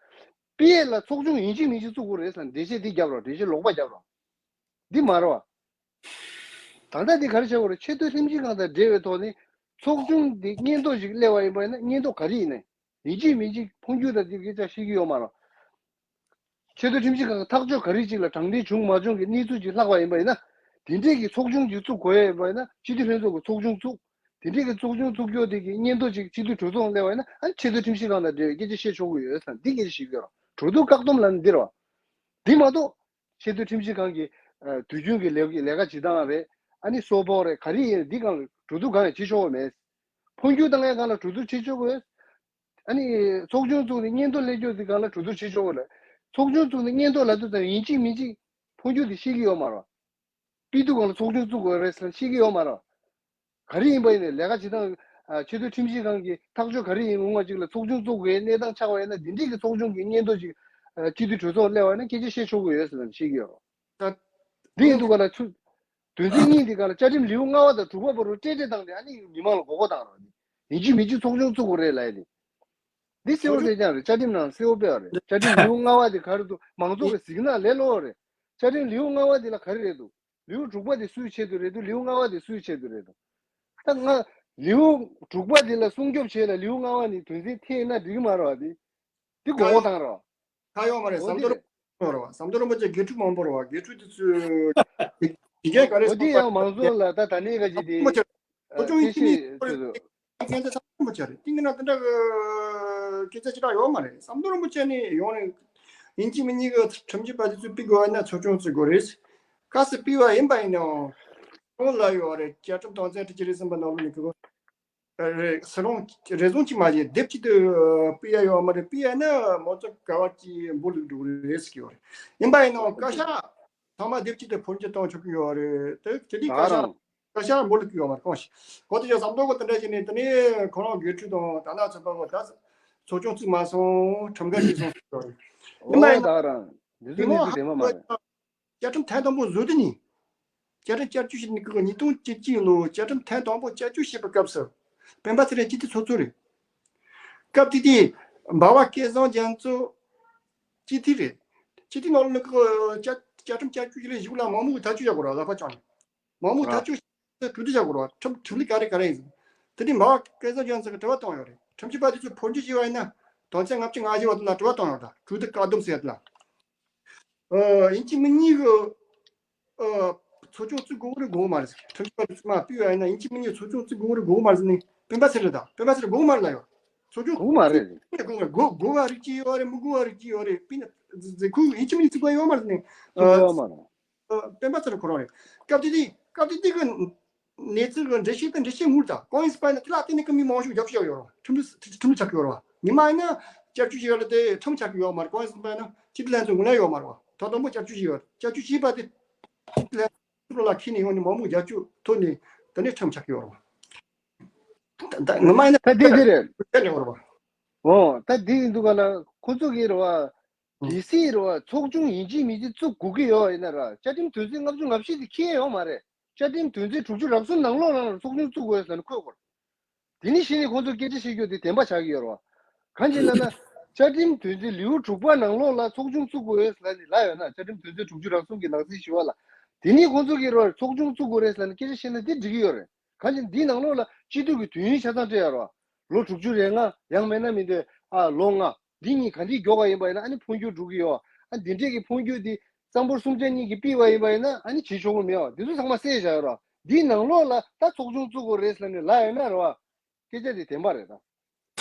པི་ཨེ་ལ་ཚོགས་ཆུང་ཡིན་གཅིག་མིན་གཅིག་བཙུགས་དགོས་རེད་ཟེར་འགྲེལ་བཤད་འདི་བརྒྱབ་རོགས། འགྲེལ་བཤད་ལོག་པ་བརྒྱབ་རོགས། འདི་མ་རེད་བ། ད་ལྟ་འདི་ག་རེ་བྱེད་དགོས་རེད། ཆེས་མཐོའི་ཁྲིམས་ཞིབ་ཁང་དང་འབྲེལ་བའི་ཐོག་ནས་ཚོགས་ཆུང་འདི་སྙན་ཐོ་ཞིག་སླེབས་པ་ཡིན་པ་ཡིན་ན་སྙན་ཐོ་ག་རེ་ཡིན་ནའི་ཡིན་གཅིག་མིན་གཅིག་འཕོ་འགྱུར་དང་འདི་སྐད་ཆ་བཤད་ཀྱི་ཡོད་མ་རེད། ཆེས་མཐོའི་ཁྲིམས་ཞིབ་ཁང་གི་ཐག་གཅོད་ག་རེ་ཅིག་ལ་དྲང་བདེན་བྱུང་མ་བྱུང་གི་གནས་ཚུལ་ཅིག་ལྷག་པ་ཡིན་པ་ཡིན་ན། དེ་འདྲས་ཀྱི་ཚོགས་ཆུང་ཅིག་བཙུགས་དགོས་ཡ་ཡིན་པ་ཡིན་ན་སྤྱི་འཐུས་ལྷན་ཚོགས་ཀྱི་ཚོགས་ཆུང་བཙུགས། དེ་འདྲས་ཀྱི་ཚོགས་ཆུང་བཙུགས་རྒྱུ་དེ་གི་སྙན་ཐོ་ཅིག་སྤྱི་འཐུས་གྲོས་ཚོགས་སླེབས་པ་ཡིན་ན་ཨ་ནི་ཆེས་མཐོའི་ཁྲིམས་ཞིབ་ཁང་དང་འབྲེལ་བའི་སྐད་ཆ་བཤད་ཆོག་གི་ཡོད་ཟེར་འདི་སྐད་ཆ་ཞིག་ཡོད་ར། གྲོས་བསྡུར་བཀག་སྡོམ་ལ་ནི་འདི་ར་བ། འདི་མ་གཏོགས་ཆེས་མཐོའི་ཁྲིམས་ཞིབ་ཁང་གི་ཨ་དུས་རྒྱུན་གྱི་ལས་ལས་ཀ་བྱེད་སྟངས་རེད། ཨ་ནི་གསོལ་ཕོགས་རེད། ག་རེ་ཡིན་འདི་སྒང་ལ་གྲོས་བསྡུར་གང་ཡང་བྱེད་ཆོག་གི་མེད། འཕོ་འགྱུར་བཏང་ཡ་སྒང་ལ་གྲོས་བསྡུར་བྱེད་ཆོག་གི་ཡོད། ཨ་ནི་ཚོགས་ཆུང་བཙུགས་ནས་སྙན་ཐོ་སླེབས་རྒྱུ་དེ་སྒང་ལ་གྲོས་བསྡུར་བྱེད་ཆོག་གི་རེད། ཚོགས་ཆུང་བཙུགས་ནས་སྙན་ཐོ་ལབ་དུས་ཙམ་ཡིན་གཅིག་མིན་གཅིག་འཕོ་འགྱུར་དེ་ཤེས་ཀྱི་ཡོད་མ་རེད། དཔེ་དེ་སྒང་ལ་ཚོགས་ཆུང་བཙུགས་དགོས་རེད་ཟེར་ཤེས་ཀྱི་ཡོད་མ་རེད། ག་རེ་ཡིན་པ་ཡིན་ནའི་ལས་ཀ་བྱེད་སྟངས་ཨ་ཆེས་མཐོའི་ཁྲིམས་ཞིབ་ཁང་གི་ཐག་གཅོད་ག་རེ་ཡིན་ངོ་མ་ཅིག་ལ་ཚོགས་ཆུང་བཙུགས་དགོས་གནས་སྟངས་ཆགས་པ་ཡིན་ན་འདི་འདྲས་ཀྱི་ཚོགས་ཆུང་གི་སྙན་ཐོ་ཅིག་ཨ་སྤྱི་འཐུས་གྲོས་ཚོགས་སླེབས་པ་ཡིན་ན་སྐད་ཆ་བཤད་ཆོག་གི་ཡོད་ཟེར་ནས་བཤད་ཀྱི་ཡོད་རེད། ད་འདི་ཡིན་དུས་ག་ལ་ཚུ་དོན་ཚན་གཉིས་འདི་ག་ལ་བཅའ་ཁྲིམས་ལེའུ་ལྔ་པ་དང་དྲུག་པ་བར་དུ་སྤྲེལ་སྤྲེལ་བཏང་སྟེ་ཨ་ནི་མི་མང་ལ་མགོ་སྐོར་བཏང་རོགས། ཡིན་གཅིག་མིན་གཅིག་ཚོགས་ཆུང་བཙུགས་དགོས་རེད་ལབ་ཡ་ནི། འདི་གསལ་པོ་གསལ་རྐྱང་རེད། བཅའ་ཁྲིམས་ནང་གསལ་པོ་སྤེལ་བ་རེད། བཅའ་ཁྲིམས་ལེའུ་ལྔ་པ་དེ་ག་རེ་འདུག་མང་ཚོགས་ཀྱི་གཟིགས་སྣང་ལས་སླ་པོ་རེད། བཅའ་ཁྲིམས་ལེའུ་ལྔ་པ་དེ་ལ་ག་རེ་རེད་འདུག་ལེའུ་དྲུག་པ་དེ་སུའི་ཆེད་དུ་རེད་འདུག་ལེའུ་ལྔ་པ་དེ་སུའི་ཆེད་དུ་རེད་འདུག་ད་ང་ལེའུ་དྲུག་པ་དེ་ལ་སྲུང་སྐྱོབ་བྱས་ལ་ལེའུ་ལྔ་པ་ནི་དོན་ཚན་འཐེན་ན་འགྲིག་གི་མ་རེད་བ། དེ་དེ་མགོ་སྐོར་བཏང་རོགས། ཁ་ཡོད་མ་རེད། འོ་ཟམ་དེ་གདོང་རིན་པོ་ཆེ་རེད་བ། ཟམ་གདོང་རིན་པོ་ཆེ་དགེ་ཕྲུག་མང་པོ་རེད་བ། དགེ་ཕྲུག་དེ་ཚོས་དགེ་རྒན་ག་རེ་འོ་དེ་ཡང་མང་ཚོགས་ལ་ད་ད་ནས་ག་ཅིག་དེ་ཟམ་གདོང་རིན་པོ་ཆེ་རེད། ཨ་ཚོགས་ཆུང་ཡིན་གཅིག་མིན་གཅིག་ཁོ་རེ་ཚོས་སྐད་ཆ་ཟམ་གདོང་རིན་པོ་ཆེ་རེད། དེ་གི་ན་དེ་འདྲ་གི་སྐད་ཆ་ཅི་འདྲ་ཡོད་མ་རེད། ཟམ་གདོང་རིན་པོ་ཆེ་ནི་ཡོང་རེད། ཡིན་གཅིག་མིན་གཉིས་གི་ཁྲིམས་ཞིབ་པ་དེ་ཚོས་ཕུད་དགོས་ན་ཚོགས་ཆུང་བཙུགས་དགོས་རེད། གལ་སྲིད་ཕུད་པ་ཡིན་པ་ཡིན་ནའང་ཁོང་ལ་ཡོད་རེད། བཅའ་ཁྲིམས་དོན་ཚན་ཁྲི་གཅིག་རེ་གསུམ་པ་ནང་ལོགས་ནས་ཁོ་རེད། སུ་རང་རེ་ཟུང་གཅིག་མ་བྱས་སྡེབ་གཅིག་ཏུ་སྤུས་ཡ་ཡོད་མ་རེད། སྤུས་ཡ་ན་མང་ཚོགས་ག་བ་གཅིག་འབོ་ལུག་འགྲོ་གི་རེད་ཟེར་གྱི་ཡོད་རེད། ཡིན་པ་ཡིན་ནའང་བཀའ་ཤག་ཚང་མ་སྡེབ་གཅིག་ཏུ་འཕོ་འགྱུར་གཏོང་ཆོག་གི་ཡོད་རེད། དེ་དེ་དུས་བཀའ་ཤག་བཀའ་ཤག་འབོ་ལུག་གི་ཡོད་མ་རེད། གང་ཞིག་གོ་དེ་ཡོད་བསམ་མདོག་གོ་དེ་འདྲ་བྱས་ནས་དེ་ནས་ཁོ་རང་དགེ་ཕྲུག་དང་ད་ན་ཚོད་པ་གོ་ད་ཚོགས་ཆུང་བཙུགས་མ་སོང་། ཁྲིམས་འགལ་བྱས་སོང་ཟེར་གྱི་ཡོད་རེད། ཡིན་པ་ཡིན་ན་ད་རང་འདི་ཚོ་གནས་ཚུལ་བདེན་པ་མ་རེད། བཅའ་ཁྲིམས་ཐེངས་དང་པོ་བཟོ་དུས་ནས། བཅའ་ཁྲིམས་བསྐྱར་བཅོས་བྱས་ནས་ཀྱི་ཉིས་སྟོང་བཅུ་གཅིག་ལོ་བཅའ་ཁྲིམས་ཐེངས་དང་པོ་བསྐྱར་བཅོས་བྱས་པའི་སྐབས་སུ། སྤེན་པ་ཚེ་རིང་སྤྱི་འཐུས་ཚོགས་གཙོ་རེད། སྐབས་དེ་དུས་འབའ་བ་སྐལ་བཟང་རྒྱ་མཚོ་སྤྱི་འཐུས་རེད། སྤྱི་འཐུས་ནང་ལ་ཀྱི་བཅའ་བཅའ་ཁྲིམས་བསྐྱར་བཅོས་བྱས་ལས་གཞུག་ལ་མང་མོས་ཐག་གཅོད་བྱ་དགོས་ར། ལག་པ་བརྐྱངས་ནས། མང་མོས་ཐག་གཅོད་བྱས་གྲོས་བསྡུར་བྱ་དགོས་ར། ཁྲིམས་ཁྲིམས་ལུགས་ག་རེ་ག་རེ་ཡིན། དེ་དུས་འབའ་བ་སྐལ་བཟང་རྒྱ་མཚོ་གི་དྲི་བ་བཏང་ཡོད་རེད། ཁྲིམས་ཞིབ་པ་དེ་ཚོས་འཕོ་འགྱུར་བྱས་པ་ཡིན་ན་དོན་ཚན་ལྔ་བཅུ་ང་བཞི་བ་དེ་ལ་དྲི་བ་བཏང་ཡོད་ར། གྲོས་བསྡུར་བཀག་སྡོམ་ཟེར་ཡ་དེ་ལ། ཨ། ཡིན་གཅིག་མིན་གཉིས་ཀྱི། ཨ། ཚོགས་ཆུང་བཙུགས་དགོས་རེད་དགོས་མ་རེད་ཟེར། ཁྲིམས་ཞིབ་པ་དེ་ཚོ་མ་ཕུད་པ་ཡིན་ན་ཡིན་གཅིག་མིན་གཉིས་ཚོགས་ཆུང་བཙུགས་དགོས་རེད་དགོས་མ་རེད་ཟེར་ནས་སྤེན་པ་ཚེ་རིང་དང་སྤེན་པ་ཚེ་རིང་དགོས་མ་རེད་ལབ་ཡོད། ཚོགས་ཆུང་དགོས་མ་རེད། དགོས་མ་རེད། དགོས་མ་རེད། དགོས་པ་རིགས་གཅིག་ཡོད་རེད། མི་དགོས་པ་རིགས་གཅིག་ཡོད་རེད། སྤེན་པ་ཚེ་ཁོས་ཡིན་གཅིག་མིན་གཉིས་བཙུགས་པ་ཡོད་མ་རེད་ཟེར་ནས། བཙུགས་ཡོད་མ་རེད། ཨ། སྤེན་པ་ཚེ་རིང་ཁོ་རང་རེད། སྐབས་དེ་དུས་སྐབས་དེ་དུས་ཀྱི་གནས་ཚུལ་གྱི་འགྲེལ་བཤད་དང་འགྲེལ་བཤད་ངོ་དང་གང་ཡིན་ཟེར་བ་ཡིན་ན་དེ་ལ་བརྟེན་ནས་ཀྱི་མི་མང་ཤོས་རྒྱབ་སྐྱོར་ཡོད་རེད། ཁྲིམས་ལུགས་ཁྲིམས་ལུགས་ཆགས་ཀྱི་ཡོད་རེད་བ། ཉི་མ་ཡིན་ན་བསྐྱར་བཅོས་བྱེད་ཡ་ལ་དེ་ཁྲིམས་ཆགས་ཀྱི་ཡོད་མ་རེད། གང་ཡིན་ཟེར་བ་ཡིན་ན་སྤྱི་འཐུས་ལྷན་ཚོགས་ངོས་ལེན་ཡོད་མ་རེད་བ། ཐོག་དང་པོ་བསྐྱར་བཅོས་བྱས་ཡོད་རེད། བསྐྱར་བཅོས་བྱས་པ་དེ་སྤྱི་འཐུས་ལྷན་ཚོགས་ལ་ཁྱེར་ནས་ཡོང་ནས་མང་མོས་རྒྱབ་སྐྱོར་ཐོབ་ནས་དེ་ནས་ཁྲིམས་ཆགས་ཀྱི་ཡོད་རེད་བ། ད་ད་ངོ་མ་ཡིན་ན་ད་དེ་དེ་རེད། དེ་རེད་བ། འོ་ད་དེ་ཡིན་འདུག་ག་ལ་ཁོ་ཚོ་གིས་རེད་བ། ཨང་། གལ་སྲིད་རེད་བ་ཚོགས་ཆུང་ཡིན་གཅིག་མིན་གཅིག་བཙུགས་དགོས་ཀྱི་ཡོད་ཡིན་ན་ར་བཅའ་ཁྲིམས་དོན་ཚན་ལྔ་བཅུ་ང་བཞི་དེ་འཁྱེར་ཡོད་མ་རེད། བཅའ་ཁྲིམས་དོན་ཚན་དྲུག་ཅུ་རེ་གསུམ་ནང་ལོགས་ལ་ཚོགས་ཆུང་བཙུགས་དགོས་ཟེར་ནས་འཁོད་དགོས། དེ་ནི་གཞི་ནས་ཁོང་ཚོ་སྐད་ཆ་བཤད་རྒྱུ་དེ་བདེན་པ་ཆགས་ཀྱི་ཡོད་རེད་བ། གང་ཡིན་ལབ་ན་བཅའ་ཁྲིམས་དོན་ཚན་ལེའུ་དྲུག་པ་ནང་ལོགས་ལ་ཚོགས་ཆུང་བཙུགས་དགོས་ཟེར་ནས་ལབ་ཡོད་ན། བཅའ་ཁྲིམས་དོན་ཚན་དྲུག་ཅུ་རེ་གསུམ་གྱི་ནང་གསེས་བཞི་པ་ལ། དེ་ནི་ཁོང་ཚོ་གིས་རེད་བ་ཚོགས་ཆུང་བཙུགས་དགོས་རེད་ཟེར་ནས་སྐད་ཆ་བཤད་ན་དེ་འགྲིག་གི་ཡོད་རེད། གང་ཡིན་འདིའི་ནང་ལོགས་ལ་སྤྱི་འཐུས་ཀྱི་དུས་ཡུན་ཆ་ཚང་སྤྲད་ཡོད་རེད་བ། ལོ་དྲུག་ཅུ་རེ་ལྔ། ཡང་མིན་ན་མི་འདོད་ཨ་ལོ་ལྔ། འདི་གཉིས་ག་འདྲས་མགྱོགས་པ་ཡིན་པ་ཡིན་ན་ཨ་ནི་འཕོ་འགྱུར་འགྲོ་གི་ཡོད། ཨ་འདི་འདྲས་ཀྱི་འཕོ་འགྱུར་འདི་གཙང་པོ་གསུམ་ཆ་གཉིས་ཀྱིས་ཕུད་པ་ཡིན་པ་ཡིན་ན་ཨ་ནི་བྱེད་ཆོག་གི་མེད་བ། འདི་ཚོ་ཚང་མ་བསྲེས་བཞག་ཡོད་ར། འདིའི་ནང་ལོགས་ལ་ད་ཚོགས་ཆུང་བཙུགས་དགོས་རེད་ཟེར་ནས་ལབ་ཡོད་ན་རེད་བ། སྐད་ཆ་དེ་བདེན་པ་རེད་ད།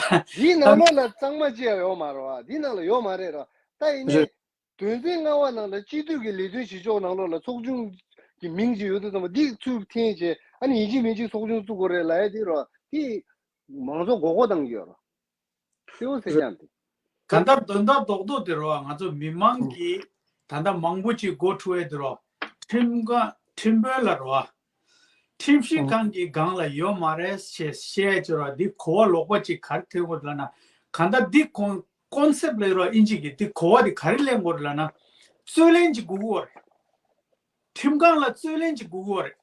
འདིའི་ནང་ལོགས་ལ་གཙང་མ་ཅི་ཡང་ཡོད་མ་རེད་བ། འདིའི་ནང་ལ་ཡོད་མ་རེད་ར། ད་ཡིན་ནའི་དོན་ཚན་ལྔ་པ་ནང་ལ་སྤྱི་འཐུས་ཀྱི་ལས་དོན་བྱེད་ཕྱོགས་ནང་ལོགས་ལ་ཚོགས་ཆུང་གི་མིང་ཅིག་ཡོད་དུས་ཙམ་པ་འདི་ཚུར་འཐེན་བྱས། ཨ་ནི་ཡིན་གཅིག་མིན་གཅིག་ཚོགས་ཆུང་བཙུགས་དགོས་རེད་ལབ་ཡ་དེ་ར། དེ་མང་ཚོགས་མགོ་སྐོར་བཏང་གི་ཡོད་ར། ཤེའུ་ཟེར་ཀྱང་དེ། གང་ལྟར་དོན་དག་རྡོག་རྡོག་དེ་རེད་བ། ང་ཚོ་མི་མང་གིས་ད་ལྟ་མང་པོ་ཅིག་མགོ་འཁྲུག་ཡས་དེ་རེད་བ། ཁྲིམས་ཁང་ཁྲིམས་དཔོན་ལ་རེད་བ། ཁྲིམས་ཞིབ་ཁང་གི་སྒང་ལ་ཡོད་མ་རེད་ཅེས་བཤད་ཀྱི་རེད་བ། འདི་གོ་བ་ལོག་པ་ཅིག་ག་རེ་ཐོན་དགོས་རེད་ལབ་ན། གང་ལྟར་འདི་ཁོང་ཀོན་སེབ་ལབ་རེད་བ། ཨིན་ཇི་གི་འདི་གོ་བ་འདི་ག་རེ་ལེན་དགོས་རེད་ལབ་ན། རྩོད་ལེན་ཅིག་དགོས་ཀྱི་ཡོད་རེད། ཁྲིམས་ཁང་ལ་རྩོད་ལེན་ཅིག་དགོས་ཀྱི་ཡོད་རེད།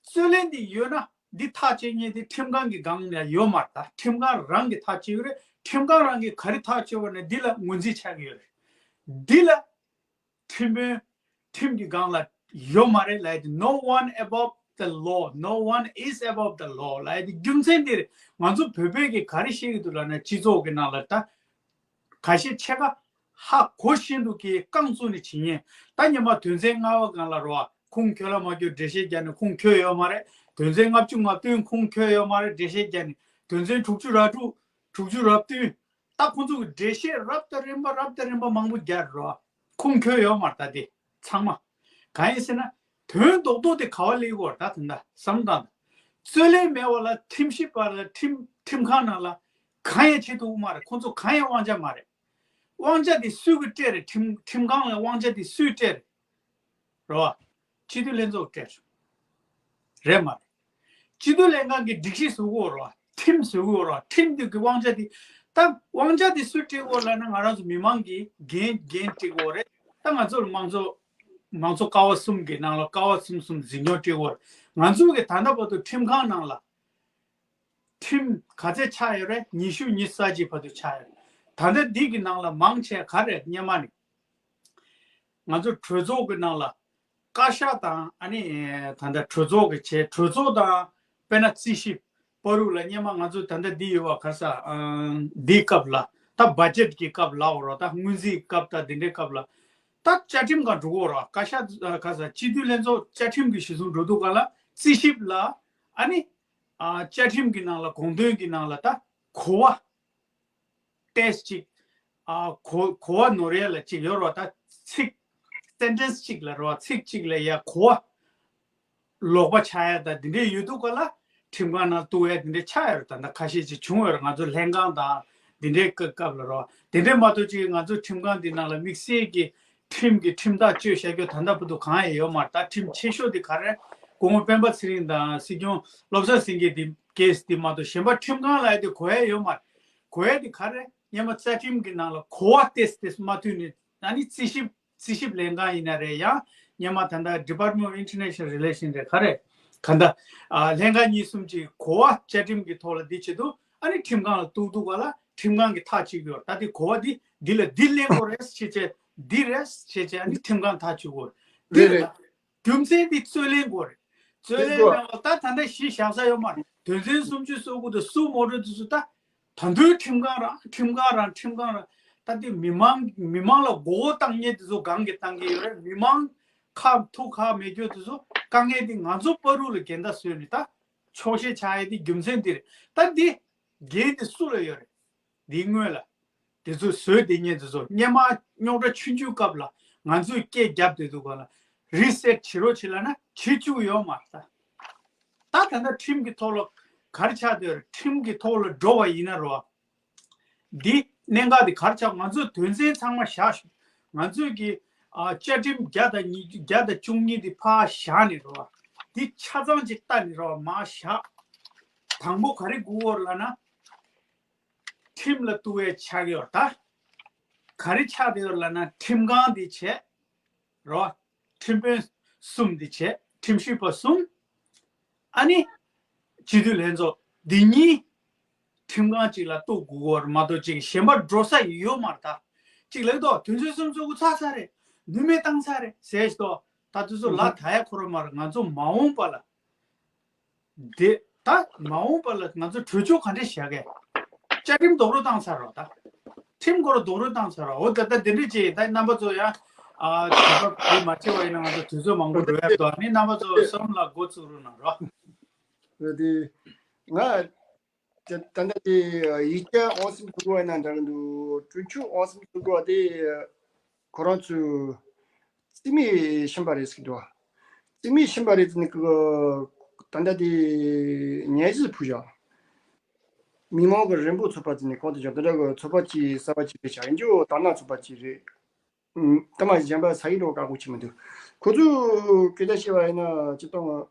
རྩོད་ལེན་འདི་ཡོད་ན་འདི་ཐག་གཅོད་མཁན་དེ་ཁྲིམས་ཁང་གི་སྒང་ལ་ཡོད་མ་རེད། ད་ཁྲིམས་ཁང་རང་གིས་ཐག་གཅོད་ཀྱི་རེད། ཁྲིམས་ཁང་རང་གིས་ག་རེ་ཐག་གཅོད་པ་ན་འདི་ལ་ངོས་འཛིན་ཆགས་ཀྱི་ཡོད་རེད། འདི་ལ་ཁྲིམས་དཔོན་ཁྲིམས་ཀྱི་སྒང་ལ་ཡོད་མ་རེད་ལབ་ཡ་དེ། No one above the law, no one is above the law ལབ་ཡ་དེ་རྒྱུ་མཚན་འདི་རེད། ང་ཚོ་བོད་པས་ཀྱི་ག་རེ་བཤད་ཀྱི་འདུག་ལབ་ན། སྤྱི་ཚོགས་ཀྱི་ནང་ལ་ད་ཁ་ཤས་ཕྱེད་ཀ་ཧ་གོ་བཞིན་དུ་གི་རྐང་བཙུགས་ནས་བྱེད་མཁན། ད་སྔོན་མ་དོན་ཚན་ལྔ་པ་སྒང་ལ་རེད་བ། ཁུངས་འཁྱོལ་ལ་མ་འཁྱོལ་འགྲེལ་བཤད་རྒྱག་ནས་ཁུངས་འཁྱོལ་ཡོད་མ་རེད། དོན་ཚན་ལྔ་བཅུ་ང་བདུན་ཁུངས་འཁྱོལ་ཡོད་མ་རེད་འགྲེལ་བཤད་རྒྱག་ནས། དོན་ཚན་དྲུག་ཅུ་ར་དྲུག་དྲུག་ཅུ་ར་བདུན། ད་ཁོང་ཚོ་གི་འགྲེལ་བཤད་རབ་དང་རིམ་པ་རབ་དང་རིམ་པ་མང་པོ་རྒྱག་རེད་བ། ཁུངས་འཁྱོལ་ཡོད་མ་རེད། ད་དེ་ཚང་མ་གང་ཡིན་ཟེར་ན། དོན་རྡོག་རྡོག་དེ་ག་པར་སླེབས་ཀྱི་ཡོད་རེད། ད་དེ་འདྲ་བསམ་བློ་བཏང་དང་། རྩོད་ལེན་མེད་པ་ལ་ཁྲིམས་ཞིབ་པ་ལ་ཁྲིམས་ཁྲིམས་ཁང་ནང་ལ་གང་ཡང་བྱེད་ཐུབ་ཀྱི་མ་རེད། ཁོང་ཚོ་གང་ཡང་དབང་ཆ་མ་རེད། དབང་ཆ་དེ་སུས་ཀྱིས་སྤྲད་རེད། ཁྲིམས་ཁྲིམས་ཁང་ལ་དབང་ཆ་དེ་སུས་སྤྲད་རེད། རེད་བ། སྤྱི་འཐུས་ལྷན་ཚོགས་སྤྲད་རེད་མ་རེད། སྤྱི་འཐུས་ལྷན་ཁང་གིས་སྒྲིག་གཞི་བཟོ་གི་ཡོད་རེད་བ། ཁྲིམས་བཟོ་གི་ཡོད་རེད་བ། ཁྲིམས་དེ་གི་དབང་ཆ་དེ། ད་དབང་ཆ་དེ་སུས་སྤྲད་ཀྱི་ཡོད་ལབ་ན། ང་རང་ཚོ་མི་མང་གིས་འགན་འགན་སྤྲད་ཀྱི་ཡོད་རེད། ད་ང་ཚོར་མང་ཚོགས་མང་གཙོ་ཀ་བ་གསུམ་གི་ནང་ལ་ཀ་བ་གསུམ་གསུམ་འཛིན་སྐྱོང་སྤྲད་ཀྱི་ཡོད་རེད། ང་ཚོ་གི་ད་ལྟ་བར་དུ་ཁྲིམས་ཁང་ནང་ལ་ཁྲིམས་ག་ཚད་ཆགས་ཡོད་རེད། ཉི་ཤུ་ཉི་ཤུ་རྩ་གཅིག་བར་དུ་ཆགས་ཡོད་རེད། ད་ལྟ་འདི་གི་ནང་ལ་མང་ཆེ་ག་རེ་རེད། སྔོན་མ་ནས་ང་ཚོ་གྲོས་ཚོགས་ཀྱི་ནང་ལ་བཀའ་ཤག་དང་། ཨ་ནི་ད་ལྟ་གྲོས་ཚོགས་ཀྱི་བྱས། གྲོས་ཚོགས་དང་། དཔེར་ན་རྩིས་ཞིབ་བར་དུ་ལ་སྔོན་མ་ང་ཚོ་ད་ལྟ་འདི་ཡོད་པ་ག་རེ་ཟེར། ཨ། འདིའི་སྐབས་ལ་ད་བ་ཇེཊ་གི་སྐབས་ལབ་དགོས་རེད་བ། ད་སྔོན་རྩིས་སྐབས་དང་འདི་འདྲའི་སྐབས་ལ། ད་བཅའ་ཁྲིམས་སྒང་འགྲོ་གི་ཡོད་རེད་བ། བཀའ་ཤག་ག་རེ་ཟེར། སྤྱི་འཐུས་ལྷན་ཚོགས་བཅའ་ཁྲིམས་ཀྱི་གཞི་བཟུང་འགྲོ་དུས་སྒང་ལ་རྩིས་ཞིབ་ལ། ཨ་ནི། ཨ། བཅའ་ཁྲིམས་ཀྱི་ནང་ལ་དགོངས་དོན་གྱི་ནང་ལ་ད་གོ་བ་ཏོག་ཙམ་ཅིག་ཨ། གོ་གོ་བ་ནོར་ཡ་ལ་ཅིག་ཡོད་རེད་བ། ད་ཚིག་སེན་ཊེན་སི་གཅིག་ལ་རེད་བ། ཚིག་གཅིག་ལ་ཡ་གོ་བ་ལོག་པ་ཆགས་ཡ་དང་འདི་འདྲའི་ཡོད་དུས་སྒང་ལ་ཁྲིམས་ཁང་ནང་གཏུག་ཡ་འདི་འདྲའི་ཆགས་ཡོད་རེད། ད་ད་ཁ་ཤས་ཅིག་བྱུང་ཡོད་རེད། ང་ཚོ་ལྷན་ཁང་དང་འདི་འདྲའི་སྐབས་ལ་རེད་བ། དེ་འདྲའི་མ་གཏོགས་ཅིག་ང་ཚོ་ཁྲིམས་ཁང་འདི་ནང་ལ་དམིགས་བསལ་གྱི་ཁྲིམས་ཀྱི་ཁྲིམས་ཐག་གཅོད་བྱ་རྒྱུ་ད་ལྟ་བར་དུ་གང་ཡང་ཡོད་མ་རེད། ད་ཁྲིམས་ཆེ་ཤོས་དེ་ག་རེ། སྐུ་ངོ་སྤེན་པ་ཚེ་རིང་དང་སྲིད་སྐྱོང་བློ་བཟང་སེང་གེ་དེ་ཀེ་སི་དེ་མ་གཏོགས་གཞན་པ་ཁྲིམས་ཁང་ལ་ཡ་དེ་གོ་ཡ་ཡོད་མ་རེད། གོ་ཡ་དེ་ག་རེ། སྔོན་མ་རྩ་ཁྲིམས་ཀྱི་ནང་ལ་གོ་བ་ཏོག་ཙམ་མ་མཐུན་ནས། ཨ་ནི་རྩིས་ཞིབ་རྩིས་ཞིབ་ལྷན་ཁང་ཡིན་ན་རེད། ཡང་སྔོན་མ་ད་ལྟ་Department of International Relation རེད། ག་རེ། ག་འདྲ། ཨ། ལྷན་ཁང་གཉིས་གསུམ་ཅིག་གོ་བ་བཅའ་ཁྲིམས་ཀྱི་ཐོག་ལ་འདི་བྱེད་དུས། ཨ་ནི་ཁྲིམས་ཁང་ལ་གཏུག་དུས་སྒང་ལ་ཁྲིམས་ཁང་གིས་ཐག་གཅོད་ཀྱི་ཡོད་རེད། ད་འདི་གོ་བ་འདི་འདི་ལ་འདི་ལེན་དགོས་རེད་བྱས་བྱས། འདི་རེད་བྱས་བྱས། ཨ་ནི་ཁྲིམས་ཁང་ཐག་གཅོད་དགོས་རེད། འདི་རེད་རེད། རེད། རྒྱུ་མཚན་འདི་རྩོད་ལེན་དགོས་རེད། རྩོད་ལེན་མེད་པ་ད་ད་ལྟ་གཞི་བཞག་ས་ཡོད་མ་རེད། དོན་ཚན་སུམ་ཅུ་སོ་དགུ་དང་སུ་མོ་ཊ་དེ་ཚོ་ད་ད་དུང་ཁྲིམས་ཁང་རང་ཁྲིམས་ཁང་རང་ཁྲིམས་ཁང་རང་། ད་དེ་མི་མང་མི་མང་ལ་མགོ་སྐོར་བཏང་མཁན་དེ་ཚོ་སྒང་གིས་བཏང་གི་ཡོད་རེད། མི་མང་ཁ་ཐུག་ཁག་མེད་རྒྱུ་དེ་ཚོ་དཀའ་ངལ་དེ་ང་ཚོ་བར་དུ་ལ་འགལ་ཟླ་བཟོས་ནས་ད་ཆོག་ཤེས་ཆགས་ཡ་དེ་རྒྱུ་མཚན་དེ་རེད། ད་འདི་འགན་དེ་སུ་ལ་ཡོད་རེད། འདིའི་སྔོན་ལ་དེ་ཚོ་བཟོས་བསྡད་མཁན་དེ་ཚོ། སྔོན་མ་རྙོག་དྲ་ཆུང་ཆུང་སྐབས་ལ་ང་ཚོས་སྐད་བརྒྱབ་བསྡད་དུས་སྒང་ལ་རི་སེ་ཊི་བྱེད་རོགས་བྱེད་ལབ་ན་བྱེད་བཅུག་ཡོད་མ་རེད། ད་ད་ལྟ་ཁྲིམས་ཀྱི་ཐོག་ལ་ག་རེ་ཆགས་བསྡད་ཡོད་རེད། ཁྲིམས་ཀྱི་ཐོག་ལ་འགྲོ་བ་ཡིན་ན་རེད་བ། འདི་གནད་འགག་འདི་ག་རེ་ཆགས། ང་ཚོས་དོན་ཚན་ཚང་མ་བཞག་ཞོག་ང་ཚོས་ཀྱི། ཨ། བཅའ་ཁྲིམས་བརྒྱ་དང་ཉི་བརྒྱ་དང་བཅུ་གཉིས་འདི་ཕར་བཞག་ནས་རེད་བ། འདི་ཆ་ཚང་ཅིག་ལྟ་ནས་རེད་བ། མར་བཞག་དང་པོ་ག་རེ་དགོས་ཀྱི་ཡོད་རེད་ལབ་ན། ཁྲིམས་ལ་གཏུག་པའི་ཆགས་ཡོད་ད། ག་རེ་ཆགས་བསྡད་ཡོད་ལབ་ན་ཁྲིམས་ཁང་འདི་བྱས། རོ། ཁྲིམས་དཔོན་གསུམ་འདི་བྱས། ཁྲིམས་ཞིབ་པ་གསུམ། ཨ་ནི། སྤྱི་འཐུས་ལྷན་ཚོགས་འདི་གཉིས་ཁྲིམས་ཁང་གཅིག་ལ་གཏུག་དགོས་ཀྱི་ཡོད་རེད་མ་གཏོགས་ཅིག་གཞན་པ་འགྲོ་ས་ཡོད་མ་རེད་ད། གཅིག་ལབ་ཀྱི་འདུག་དོན་ཚན་སུམ་ཅུ་སོ་དགུ་ཚར་ཚར་རེད། ནུས་མེད་བཏང་ཚར་རེད་ཟེར་ཞིག་འདུག་ད་དུས་ཚོད་ལ་ད་ཡ་ཁོ་རང་མ་རེད། ང་ཚོ་མ་འོངས་པ་ལ། དེ་ད་མ་འོངས་པ་ལ་ང་ཚོ་གྲོས་ཆོད་ག་འདྲ་བཞག་གི། བཅའ་ཁྲིམས་རྡོག་རོལ་བཏང་ཚར་རོགས་ད། ཁྲིམས་སྐོར་རྡོག་རོལ་བཏང་ཚར་རོགས། འོ་ད་ད་དེ་འདྲ་བྱས། ད་རྣམ་པ་ཚོ་ཡང་ཨ་དེ་བ་དེ་མ་བྱས་པ་ཡིན་ན་ང་ཚོ་དུས་ཚོད་མང་པོ་འགྲོ་ཡ་འདུག་ཨ་ནི་རྣམ་པ་ཚོ་བསམ་ལ་འགོ་ཚུགས་རོགས་གནང་རོགས། རེད་དེ། ང་ ད་ལྟ་དེ་ཡིག་ཆ་ཨང་གསུམ་ཐུག་གོ་ན་འདྲ་གི་འདུག་དྲུག་ཅུ་ཨང་གསུམ་ཐུག་གོ་དེ་ཁོ་རང་ཚོས་རྩིས་མེད་ཕྱིན་པ་རེད་ཟེར་གི་འདུག་རྩིས་མེད་ཕྱིན་པ་རེད་ཟེར་ནས་ཀི་ད་ལྟ་དེ་ཉེས་གཞི་ཕུལ་བཞག་མི་མང་གི་རིན་པོ་ཚོགས་པ་ཟེར་ནས་གང་དུ་བཞག་དེ་འདྲ་གི་ཚོགས་པ་གཅིག་གསར་པ་གཅིག་རེད་བྱ་ཡིན་རྒྱུ་དར་ནག་ཚོགས་པ་གཅིག་རེད། ཨུམ། ད་མ་གཞན་པ་ས་ཡིག་རོ་བཀག་གོ་ཆི་མི་འདུག་ཁོ་ཚོས་སྐད་ཆ་བཤད་པ་ཡིན་ན་སྤྱི་བཏང་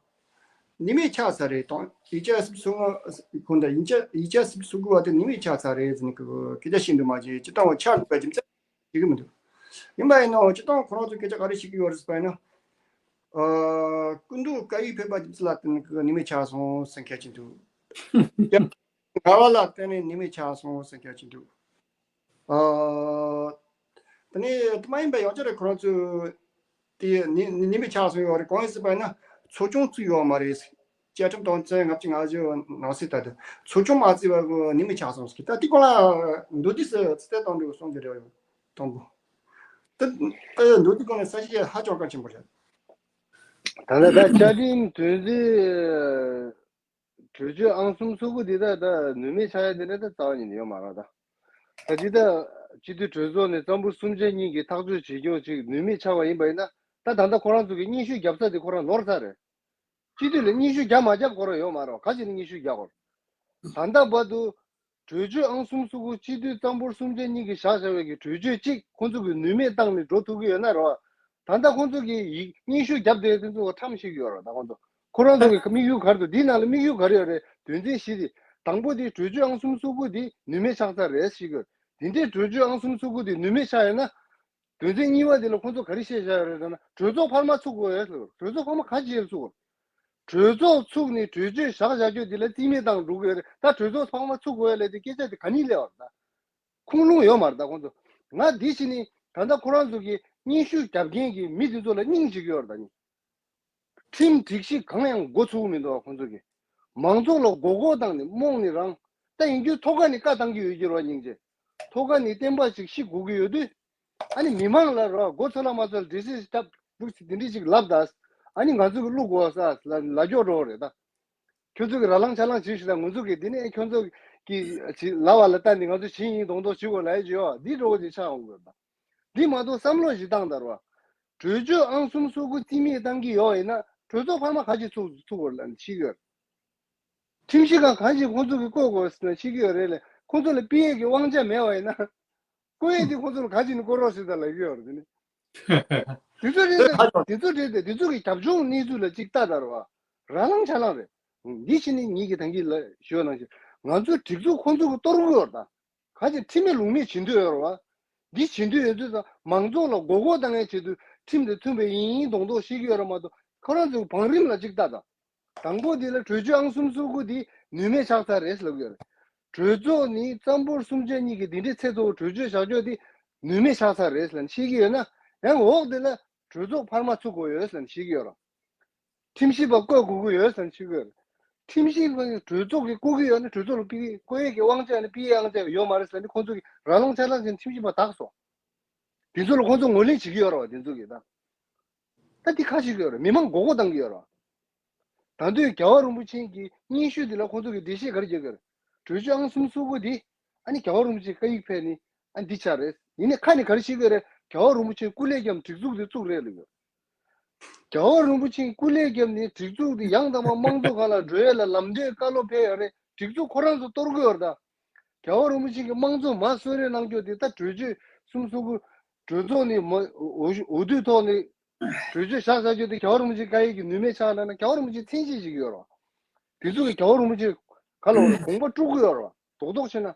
ནུས་མེད་ཆགས་ས་རེད་དང་ཡིག་ཆ་སུབ་སུ་ང་ཁོང་ད་ཡིག་ཆ་ཡིག་ཆ་སུབ་སུ་གོ་བ་དེ་ནུས་མེད་ཆགས་ས་རེད་ཟེར་ནས་སྐད་ཆ་བཤད་འདུག་མ་གཞི་སྤྱི་བཏང་བ་ཆགས་འདུག་པ་རྒྱུ་མཚན་ཤེས་གི་མི་འདུག་ཡིན་པ་ཡིན་ན་སྤྱི་བཏང་ཁོ་རང་ཚོས་སྐད་ཆ་ག་རེ་བཤད་གི་ཡོད་རེད་ཟེར་བ་ཡིན་ན། ཨ། སྐུ་མདུན་བཀའ་ཡིག་ཕེབས་པ་རྒྱུ་མཚན་ལ་བརྟེན་ནས་ནུས་མེད་ཆགས་སོང་ཟེར་མཁན་ཅིག་འདུག་ངལ་བ་ལ་བརྟེན་ནས་ནུས་མེད་ཆགས་སོང་ཟེར་མཁན་ཅིག་འདུག་ཨ། དེ་ནས་དེ་མ་ཡིན་པ་ཡང་བསྐྱར་ཁོ་རང་ཚོས་དེ་ནི་ནི་ནི་མི་ཆགས་སོང་ཡོད་རེད། གང་ཡིན་ཟེར་བ་ཡིན་ན་ཚོགས་ཆུང་བཙུགས་ཡོད་མ་རེད། བཅའ་ཁྲིམས་དོན་ཚན་ལྔ་བཅུ་ང་བཞི་ནང་གསེས་ལྟར་དུ་ཚོགས་ཆུང་མ་བཙུགས་པ་གི་ནི་མི་ཆགས་སོང་ཟེར་གི་ད་དེ་གོང་ལ་མདོར་བསྡུས་སུ་ཚིག་གཏད་གཏོང་འདྲ་གསུང་རྒྱུ་རེད། དང་པོ། དེ་དེ་མདོར་བསྡུས་གོང་ནས་ས་གཞི་ཧ་ཅང་གལ་ཆེན་པོ་རེད། ད་ལྟ་ད་བཅའ་ཁྲིམས་དོན་ཚན་གྲོས་ཆོད་ཨང་གསུམ་སོ་དགུ་འདི་དག་ད་ནུས་མེད་ཆགས་ཡ་འདི་འདྲ་ད་རྩ་བ་ཉིད་ནས་ཡོད་མ་རེད་ད། ད་འདི་ད་སྤྱི་འཐུས་གྲོས་ཚོགས་ནས་རྩ་འབོར་གསུམ་ཆ་གཉིས་ཀྱིས་ཐག་གཅོད་བྱེད་སྐྱོང་ཅིག་ནུས་མེད་ཆགས་པ་ཡིན་པ་ཡིན་ན་ད་ད་ལྟ་ཁོ་རང་ཚོ་གི་སྙན་ཞུ་བརྒྱབ་ས་དེ་ཁོ་རང་ནོར་ཚར་རེད། སྤྱི་འཐུས་ལ་སྙན་ཞུ་བརྒྱབ་མ་བརྒྱབ་ཁོ་རང་ཡོད་མ་རེད། ག་ཅིག་ནས་སྙན་ཞུ་བརྒྱབ་དགོས། ད་ལྟ་བར་དུ་གྲོས་ཆོད་ཨང་གསུམ་སོ་དགུ་སྤྱི་འཐུས་རྩ་འབོར་གསུམ་ཆ་གཉིས་ཀྱིས་བཞག་བཞག་པའི་གི་གྲོས་ཆོད་གཅིག་ཁོང་ཚོ་གིས་ནུས་མེད་བཏང་ནས་འགྲོ་ཐུབ་ཀྱི་ཡོད་ན་རེད་བ། ད་ལྟ་ཁོང་ཚོ་གིས་ཡིག་སྙན་ཞུ་བརྒྱབ་བསྡད་དེ་ཚོ་ཁྲམ་ཤེས་ཀྱི་ཡོད་རེད། ད་ཁོང་ཚོ་ཁོ་རང་ཚོ་གི་དམིགས་ཡུལ་ག་རེ་འདུག་འདིའི་ནང་ལ་དམིགས་ཡུལ་ག་རེ་ཡོད་རེད། དོན་ཚན་བཞི་དེ་དང་པོ་དེ་གྲོས་ཆོད་ཨང་གསུམ་སོ་དགུ་དེ་ནུས་མེད་ཆགས་ཚར་རེད་ཞུ་གི་ཡོད། དེ་འདྲའི་གྲོས་ཆོད་ཨང་གསུམ་སོ་དགུ་དེ་ནུས་མེད་ཆགས་ཡོད་ན། དོན་ཚན་གཉིས་པ་དེ་ལ་ཁོང་ཚོ་ག་རེ་བཤད་བཞག་ཡོད་རེད་ཟེར་ན་གྲོས་ཚོགས་འཕར་མ་ཚུགས་དགོས་ཟེར། གྲོས་ཚོགས་འཕར་མ་ག་ཅི་ཡས་ཚུགས་དགོས། གྲོས་ཚོགས་ཚུགས་ནས་གྲོས་ཆོད་བཞག་བཞག་རྒྱུ་དེ་ལ་རྩིས་མེད་བཏང་འགྲོ་གི་ཡོད་རེད། ད་གྲོས་ཚོགས་འཕར་མ་ཚུགས་དགོས་ལབ་དེ་སྐད་ཆ་དེ་ག་ནས་སླེབས་པ་རེད་ད། ཁུངས་ལུང་ཡོད་མ་རེད་ད་ཁོང་ཚོ། ང་འདི་ཕྱི་ནས་ད་ལྟ་ཁོ་རང་ཚོ་གིས་སྙན་ཞུ་རྒྱབ་མཁན་གྱི་མི་དེ་ཚོ་ལ་སྙིང་རྗེ་གི་ཡོད་རེད་ད་ནི། ཁྲིམས་སྒྲིག་གཞི་གང་ཡང་མགོ་ཚོས་མི་འདུག་ཁོང་ཚོ་གིས། མང་ཚོགས་ལ་མགོ་སྐོར་བཏང་ནས་རྨོངས་ནས་རང་། ད་ཡིན་རྒྱུ་ཐོག་ཁ་ནས་བཀའ་བཏང་གི་ཡོད་ཀྱི་རེད་བ་སྙིང་རྗེ། ཐོག་ཁ་ནས་བསྟན་པ་ཞིག་ཤི་དགོས་ཀྱི་ཡོད་དུས། ཨ་ནི་མི་མང་ལ་རོ་མགོ་ཚོས་ལ་མ་ཚོས་ལ་འགྲེལ་བཤད་ཞིག་བཏབ་འདུག་ཅིག་འདི་འདྲ་ཞིག་ལབ་ད། ཨ་ནི་ང་ཚོ་གི་བླུག་དགོས་ས་ལ་ལ་ཀྱོག་འགྲོ་བ་རེད་ད། ཁྱོད་ཚོ་གི་ར་ལང་ཆ་ལང་བྱེད་ཤིག་ད་ང་ཚོ་གི་འདི་ནས་ཁྱོད་ཚོ་གི་ལབ་པ་ལ་ལྟ་ནས་ང་ཚོ་བྱེད་ཡིན་མདོག་མདོག་བྱེད་དགོས་ལབ་ཡ་ཅིག་ཡོད་འདི་འགྲོ་བ་ཅིག་ཆགས་འོང་དགོས་ད། འདི་མ་གཏོགས་བསམ་བློ་ཞིག་བཏང་ད་རོ། གྲོས་ཆོད་ཨང་གསུམ་སོ་དགུ་རྩིས་མེད་བཏང་གི་ཡོད་ཡིན་ན་གྲོས་ཚོགས་འཕར་མ་ག་ཅིག་ཚུགས་ཚུགས་དགོས་ལ་ཤེས་ཀྱི་ཡོད། ཁྲིམས་ཞིབ་ཁང་ག་ཅིག་ཁོང་ཚོ་གིས་བསྐོ་དགོས་ཟེར་ན་ཤེས་ཀྱི་ཡོད་རེད་ལས་ཁོང་ཚོ་ལ་སྤེལ་ཡས་ཀྱི་དབང་ཆ་མེད་པ་ཡིན་ན། བསྐོ་ཡས་དེ་ཁོང་ཚོ་ལ་ག་ཅིག་ནས་བསྐོ་རོགས་ཟེར་ད་ལབ་ཀྱི་ཡོད་རེད་དེ་ནི། དེ་ཚོ་རེད་དེ་དེ་ཚོ་རེད་དེ་དེ་ཚོ་གི་རྒྱབ་ལྗོངས་གནས་ཚུལ་ལ་ཅིག་ལྟ་ད་རོ། ར་ལང་ཆ་ལང་རེད། འདི་ཕྱི་ནས་ངེད་ཀྱི་ཐང་གི་ལ་ཞུ་ནང་བཞིན་ང་ཚོའི་སྒྲིག་འཛུགས་ཁོང་ཚོ་གིས་གཏོར་གི་ཡོད་རེད་ད། ག་ཅིག་ཁྲིམས་མེད་ལུགས་མེད་བྱེད་འདོད་ཡོད་རེད་བ། འདི་བྱེད་འདོད་ཡོད་དུས་ཙང་མང་ཚོགས་ལ་མགོ་སྐོར་བཏང་ཡས་ཆེད་དུ་ཁྲིམས་དང་མཐུན་པ་ཡིན་ཡིན་མདོག་མདོག་བཤད་ཀྱི་ཡོད་རེད་མ་གཏོགས་ཁོ་རང་ཚོའི་བང་རིམ་ལ་གཅིག་ལྟ་དང་། དང་པོ་འདི་ལ་གྲོས་ཆོད་ཨང་གསུམ་སོ་དགུ་འདི་ནུས་མེད་ཆགས་ཚར་རེད་ལབ་ཀྱི་ཡོད་རེད། གྲོས་ཚོགས་ནི་རྩ་འབོར་གསུམ་ཆ་གཉིས་ཀྱི་འདི་འདྲའི་ཚད་མཐོ་བོ་གྲོས་ཆོད་བཞག་ཕྱོགས་འདི་ནུས་མེད་ཆགས་ཚར་རེད་ལབ་ནས་བཤད་ཀྱི་ཡོད་ན་ཡང་འོག་འདི་ལ་གྲོས་ཚོགས་འཕར་མ་ཚུགས་དགོས་ཡོད་ལབ་ནས་བཤད་ཀྱི་ཡོད་རེད། ཁྲིམས་ཞིབ་པ་བསྐོ་དགོས་ཀྱི་ཡོད་ཟེར་ནས་ཞུ་གི་ཡོད་རེད། ཁྲིམས་ཞིབ་པ་གྲོས་ཚོགས་ཀྱིས་བསྐོ་གི་ཡོད་ན་གྲོས་ཚོགས་ལ་ཕུལ་གི་བསྐོ་ཡས་ཀྱི་དབང་ཆ་ནི་ཕུལ་ཡས་དབང་ཆ་ཡོད་མ་རེད་ཟེར་ནས་ཁོང་ཚོ་གིས་ར་ལང་ཆ་ལང་བྱས་ནས་ཁྲིམས་ཞིབ་པ་དག་སོང་། དེ་ཚོ་ལ་ཁོང་ཚོ་ངོས་ལེན་བྱེད་ཀྱི་ཡོད་རེད་བ་དེ་ཚོ་གིས་ད། ད་འདི་ཁ་ཞིག་ཡོད་རེད་མི་མང་མགོ་སྐོར་བཏང་གི་ཡོད་རེད་བ། ད་དུང་རྒྱལ་བ་རིན་པོ་ཆེ་གི་སྙན་ཞུ་འདི་ལ་ཁོང་ཚོ་གིས་འགྲེལ་བཤད་ག་རེ་རྒྱག་གི་རེད། གྲོས་ཆོད་ཨང་གསུམ་སོ་དགུ་འདི་ཨ་ནི་རྒྱལ་བ་རིན་པོ་ཆེ་བཀའ་ཡིག་ཕེབས་ནི་ཨ་འདི་ཆགས་རེད། ཡིན་ནའི་ཁ་ནས་ག་རེ་བཤད་ཀྱི་རེད། རྒྱལ་བ་རིན་པོ་ཆེ་སྐུ་ལས་བརྒྱབ་སྒྲིག་འཛུགས་འདི་བཙུགས་རེད་ལབ་ཡོད། རྒྱལ་བ་རིན་པོ་ཆེ་སྐུ་ལས་བརྒྱབ་ནས་སྒྲིག་འཛུགས་འདི་ཡང་དག་པ་དམངས་གཙོ་སྒང་ལ་འགྲོ་ཡས་ལ་ལམ་སྟོན་བཀའ་སློབ་ཕེབས་ཡོད་རེད། སྒྲིག་འཛུགས་ཁོ་རང་ཚོ་གཏོར་གི་ཡོད་རེད་ད། རྒྱལ་བ་རིན་པོ་ཆེ་གིས་དམངས་གཙོ་མར་གསོལ་རས་གནང་རྒྱུ་དེ་ད་གྲོས་ཆོད་གསུམ་སོ་དགུ་གྲོས་ཚོགས་ནས་མ་འོས་འོས་བསྡུའི་ཐོག་ནས་གྲོས་ཆོད་བཞག་བཞག་རྒྱུ་དེ་རྒྱལ་བ་རིན་པོ་ཆེ་བཀའ་ཡིག་གི་ནུས་མེད་ཆགས་ན་ན་རྒྱལ་བ་རིན་པོ་ཆེ་མཚན་ཤས་ཤིག་ཡོད་རེད་བ། དེ་ཚོ་གིས་རྒྱལ་བ་རིན་པོ་ཆེ་ག་ལ་བ་ལ་དགོངས་པ་དཀྲུག་གི་ཡོད་རེད་བ་རྡོག་རྡོག་བྱས་ན།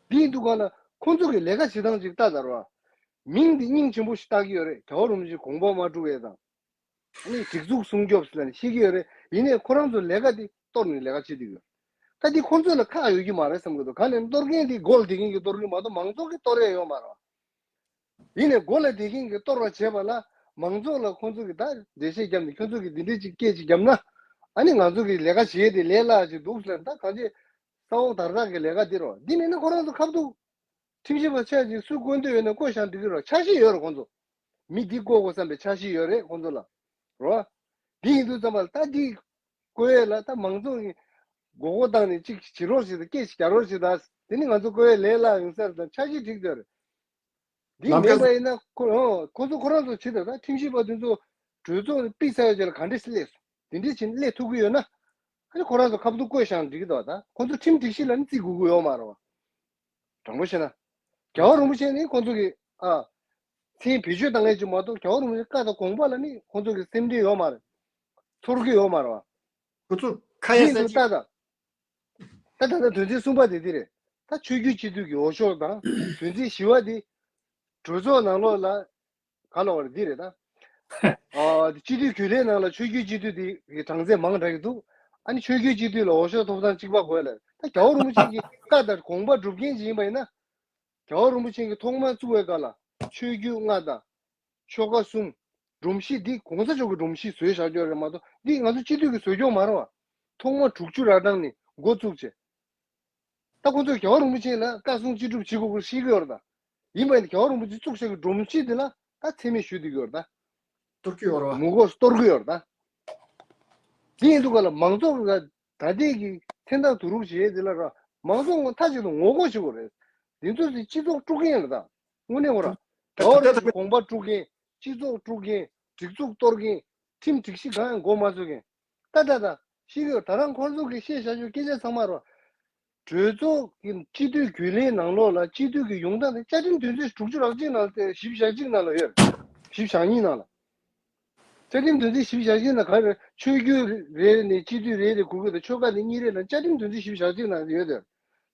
འདིའི་འདུག་ག་ལ་ཁོང་ཚོ་གི་ལས་ཀ་བྱེད་སྟངས་ཅིག་ལྟ་དར་བ། མིང་འདི་སྙིང་རྗེ་པོ་ཞིག་བཏགས་ཀྱི་ཡོད་རེད་རྒྱལ་བ་རིན་པོ་ཆེ་དགོངས་པ་མ་དཀྲུག་ཡས་དང་། ཨ་ནི་སྒྲིག་འཛུགས་སྲུང་སྐྱོབ་ཟེར་ནས་བཤད་ཀྱི་ཡོད་རེད། ཡིན་ནའི་ཁོ་རང་ཚོ་ལས་ཀ་འདི་གཏོར་ནས་ལས་ཀ་བྱེད་ཀྱི་ཡོད། ད་འདི་ཁོང་ཚོ་ལ་ཁག་ཡོད་ཀྱི་མ་རེད་བསམ་གྱི་འདུག་ག་ནས་གཏོར་མཁན་འདི་མགོ་ལ་བསྡད་མཁན་གྱི་གཏོར་གྱི་མ་གཏོགས་མང་ཚོགས་ཀྱི་གཏོར་ཡས་ཡོད་མ་རེད། ཡིན་ནའི་མགོ་ལ་བསྡད་མཁན་གྱི་གཏོར་བ་བྱས་པ་ལ་མང་ཚོགས་ལ་ཁོང་ཚོ་གི་ད་འགྲེལ་བཤད་བརྒྱབ་ནས་ཁྱོད་ཚོ་གི་འདི་འདྲས་ཅིག་སྐད་ཅིག་བརྒྱབ་ན་ཨ་ནི་ང་ཚོ་གི་ལས་ཀ་བྱེད་ཡས་དེ་ལས་སླ་ཅིག་འདུག་ཟེར་ད་གང་ཅི་ས་འོག་དར་དར་གི་ལས་ཀ་འདི་རོ་འདི་མིན་ན་ཁོ་རང་ཚོ་ཁ་ཐུག་ཁྲིམས་ཞིབ་པ་ཆ་ཅིག་སུ་བསྐོ་འདོད་ཡོད་ན་བསྐོ་བཞག་འགྲིག་གི་རོ་འཆར་གཞི་ཡོད་རོ་ཁོང་ཚོ། མི་འདི་བསྐོ་དགོས་བསམ་པའི་འཆར་གཞི་ཡོད་རེད་ཁོང་ཚོ་ལ། རོ། འདི་ཡིན་དུས་ཙམ་པ་ལ་ད་འདི་བསྐོ་ཡས་ལ་ད་མང་ཚོགས་ཀྱི་ མགོ་སྐོར་བཏང་ནས་གཅིག་བྱེད་རོགས་བྱེད་དང་། སྐད་ཅིག་རྒྱག་རོགས་བྱེད་དང་། དེ་ནི་ང་ཚོ་བཀོད་ཡས་ལས་སླ་ཡོང་ས་རེད་དང་། འཆར་གཞི་བསྒྲིགས་བསྡད་རེད། འདི་ལམ་མེད་ཁ་པ་ཡིན་ན་ཁོ་ཨོ་ཁོ་ཚོ་ཁོ་རང་ཚོ་བྱེད་དང་། ད་ཁྲིམས་ཞིབ་པ་དེ་ཚོ་གྲོས་ཚོགས་ནས་ཕུད་ཚར་བའི་རྗེས་ལ་ག་འདྲས་སེ་སླེབས་སོང་། དེ་འདྲས་བྱས་ནས་སླེབས་ཐུབ་ཀྱི་ཡོད་ན། ཨ་ནི་ཁོ་རང་ཚོ་ཁ་བསྡུར་བསྐོས་བཞག་ན་འགྲིག་གི་འདུག་ད་ཁོ་ཚོ་ཁྲིམས་སྒྲིག་གཞི་ལ་ནི་བརྩི་དགོས་ཀྱི་ཡོད་མ་རེད་བ། དྲང་པོ་བཤད་ན། རྒྱལ་བ་རིན་པོ་ཆེ་ནི་ཁོ་ཚོ་གི་ཨ་མཚན་བེད་སྤྱོད་བཏང་ཡས་ཅིག་མ་གཏོགས། རྒྱལ་བ་རིན་པོ་ཆེ་བཀའ་དང་དགོངས་པ་ལ་ནི་ཁོ་ཚོ་གི་སེམས་ཁྲལ་ཡོད་མ་རེད། ཚོར་གྱི་ཡོད་མ་རེད་བ། ཁོ་ཚོ་ཁ་ཡ་ཡིན་ས་འདུག་ཅིག་ད་ད་ད་ད་དོན་ཚན་གསུམ་པ་དེ་འདི་རེད། ད་ཆོས་བརྒྱུད་སྤྱི་འཐུས་ཀྱི་འོས་ཤོག་དང་། དོན་ཚན་བཞི་པ་དེ་གྲོས་ཚོགས་ནང་ལོགས་ལ་ག་ལ་བར་འདི་རེད་ད། ཨ་སྤྱི་འཐུས་རྒྱུན་ལས་ནང་ལ་ཆོས་བརྒྱུད་སྤྱི་འཐུས་དེ་གི་གྲངས་ཚད་མང་དྲགས་ཀྱི་འདུག་ཨ་ནི་ཆོས་བརྒྱུད་སྤྱི་འཐུས་ལ་འོས་ཤོག་ཐོབ་ཐང་གཅིག་པ་དགོས་ལ། ད་རྒྱལ་བ་རིན་པོ་ཆེ་གི་བཀའ་དང་དགོངས་པ་སྒྲུབ་མཁན་ཅིག་ཡིན་པ་ཡིན་ན། རྒྱལ་བ་རིན་པོ་ཆེ་གིས་ཐོག་མར་བཙུགས་པའི་སྐབས་ལ་ཆོས་བརྒྱུད་ལྔ་དང་ཆོལ་ཁ་གསུམ། སྒྲོམ་གཞི་འདི་གོང་ས་མཆོག་གི་སྒྲོམ་གཞི་བཟོས་བཞག་རྒྱུ་རེད་མ་གཏོགས། འདི་ང་ཚོ་སྤྱི་འཐུས་ཀྱིས་བཟོས་རྒྱུ་མ་རེད་བ། ཐོག་མར་དྲུག་ཅུ་ར་གྲངས་ནས་འགོ་བཙུགས་བྱས། ད་ཁོང་ཚོས་རྒྱལ་བ་རིན་པོ་ཆེ་ལ་བཀའ་གསུང་ཅི་སྒྲུབ་བྱེད་དགོས་སྐོར་ཤེས་ཀྱི་ཡོད་རེད་ད། ཡིན་པ་ཡིན་ན་རྒྱལ་བ་རིན་པོ་ཆེ་བཙུགས་བཞག་གི་སྒྲོམ་གཞི་འདི་ལ་ད་མཚན་སྨད་ཞུ་བསྡད་ཀྱི་ཡོད་རེད་ད། གཏོར་གྱི་ཡོད་རེད་བ། ངོ་རྒོལ་གཏོར་གྱི་ཡོད་རེད་ད། དེ་ཡིན་དུས་ག་ལ་མང་ཚོགས་ལ་ད་ལྟའི་གི་མཚན་རྟགས་བསྡུ་རུབ་བྱེད་ཡས་དེ་ལ་ར། མང་ཚོགས་ངོ་མཐའ་གཅིག་ཏུ་ངོ་རྒོལ་བྱེད་དགོས་རེད། འདི་ཚོ་དེ་སྤྱི་ཚོགས་དཀྲུག་མཁན་རེད་ད། དངོས་གནས་ངོ་ར། ད་རྒྱལ་བ་རིན་པོ་ཆེའི་དགོངས་པ་དཀྲུག་མཁན། སྤྱི་ཚོགས་དཀྲུག་མཁན། སྒྲིག་འཛུགས་གཏོར་མཁན། ཁྲིམས་སྒྲིག་གཞི་གང་ཡང་མགོ་མ་ཚོས་མཁན། ད་ད་ད་ཤེས་ཀྱི་ཡོད། ད་རང་ཁོང་ཚོ་གིས་བཤད་བཞག་རྒྱུ་སྐད་ཆ་ཚང་མ་ར། གྲོས་ཚོགས་ཀྱི་སྤྱི་འཐུས་རྒྱུན་ལས་ནང་ལོགས་ལ་སྤྱི་འཐུས་ཀྱི་ཡོང་ཐབས་དེ་བཅའ་ཁྲིམས་དོན་ཚན་དྲུག་ཅུ་རེ་གཅིག་ནང་ལ། བཞི་བཅུ་ཞེ་གཅིག་ནང་ལ་ཡོད། བཞི་བཅུ་ཞེ་གཉིས་ནང་ལ། བཅའ་ཁྲིམས་དོན་ཚན་བཞི་བཅུ་ཞེ་གཅིག་ནང་ག་རེ། ཆོས་བརྒྱུད་རེ་ནས་སྤྱི་འཐུས་རེ་རེ་དགོས་ཀྱི་དང་། ཆོལ་ཁ་དེ་གཉིས་རེ་ལ། བཅའ་ཁྲིམས་དོན་ཚན་བཞི་བཅུ་ཞེ་གཅིག་ནང་ཡོད་དེ།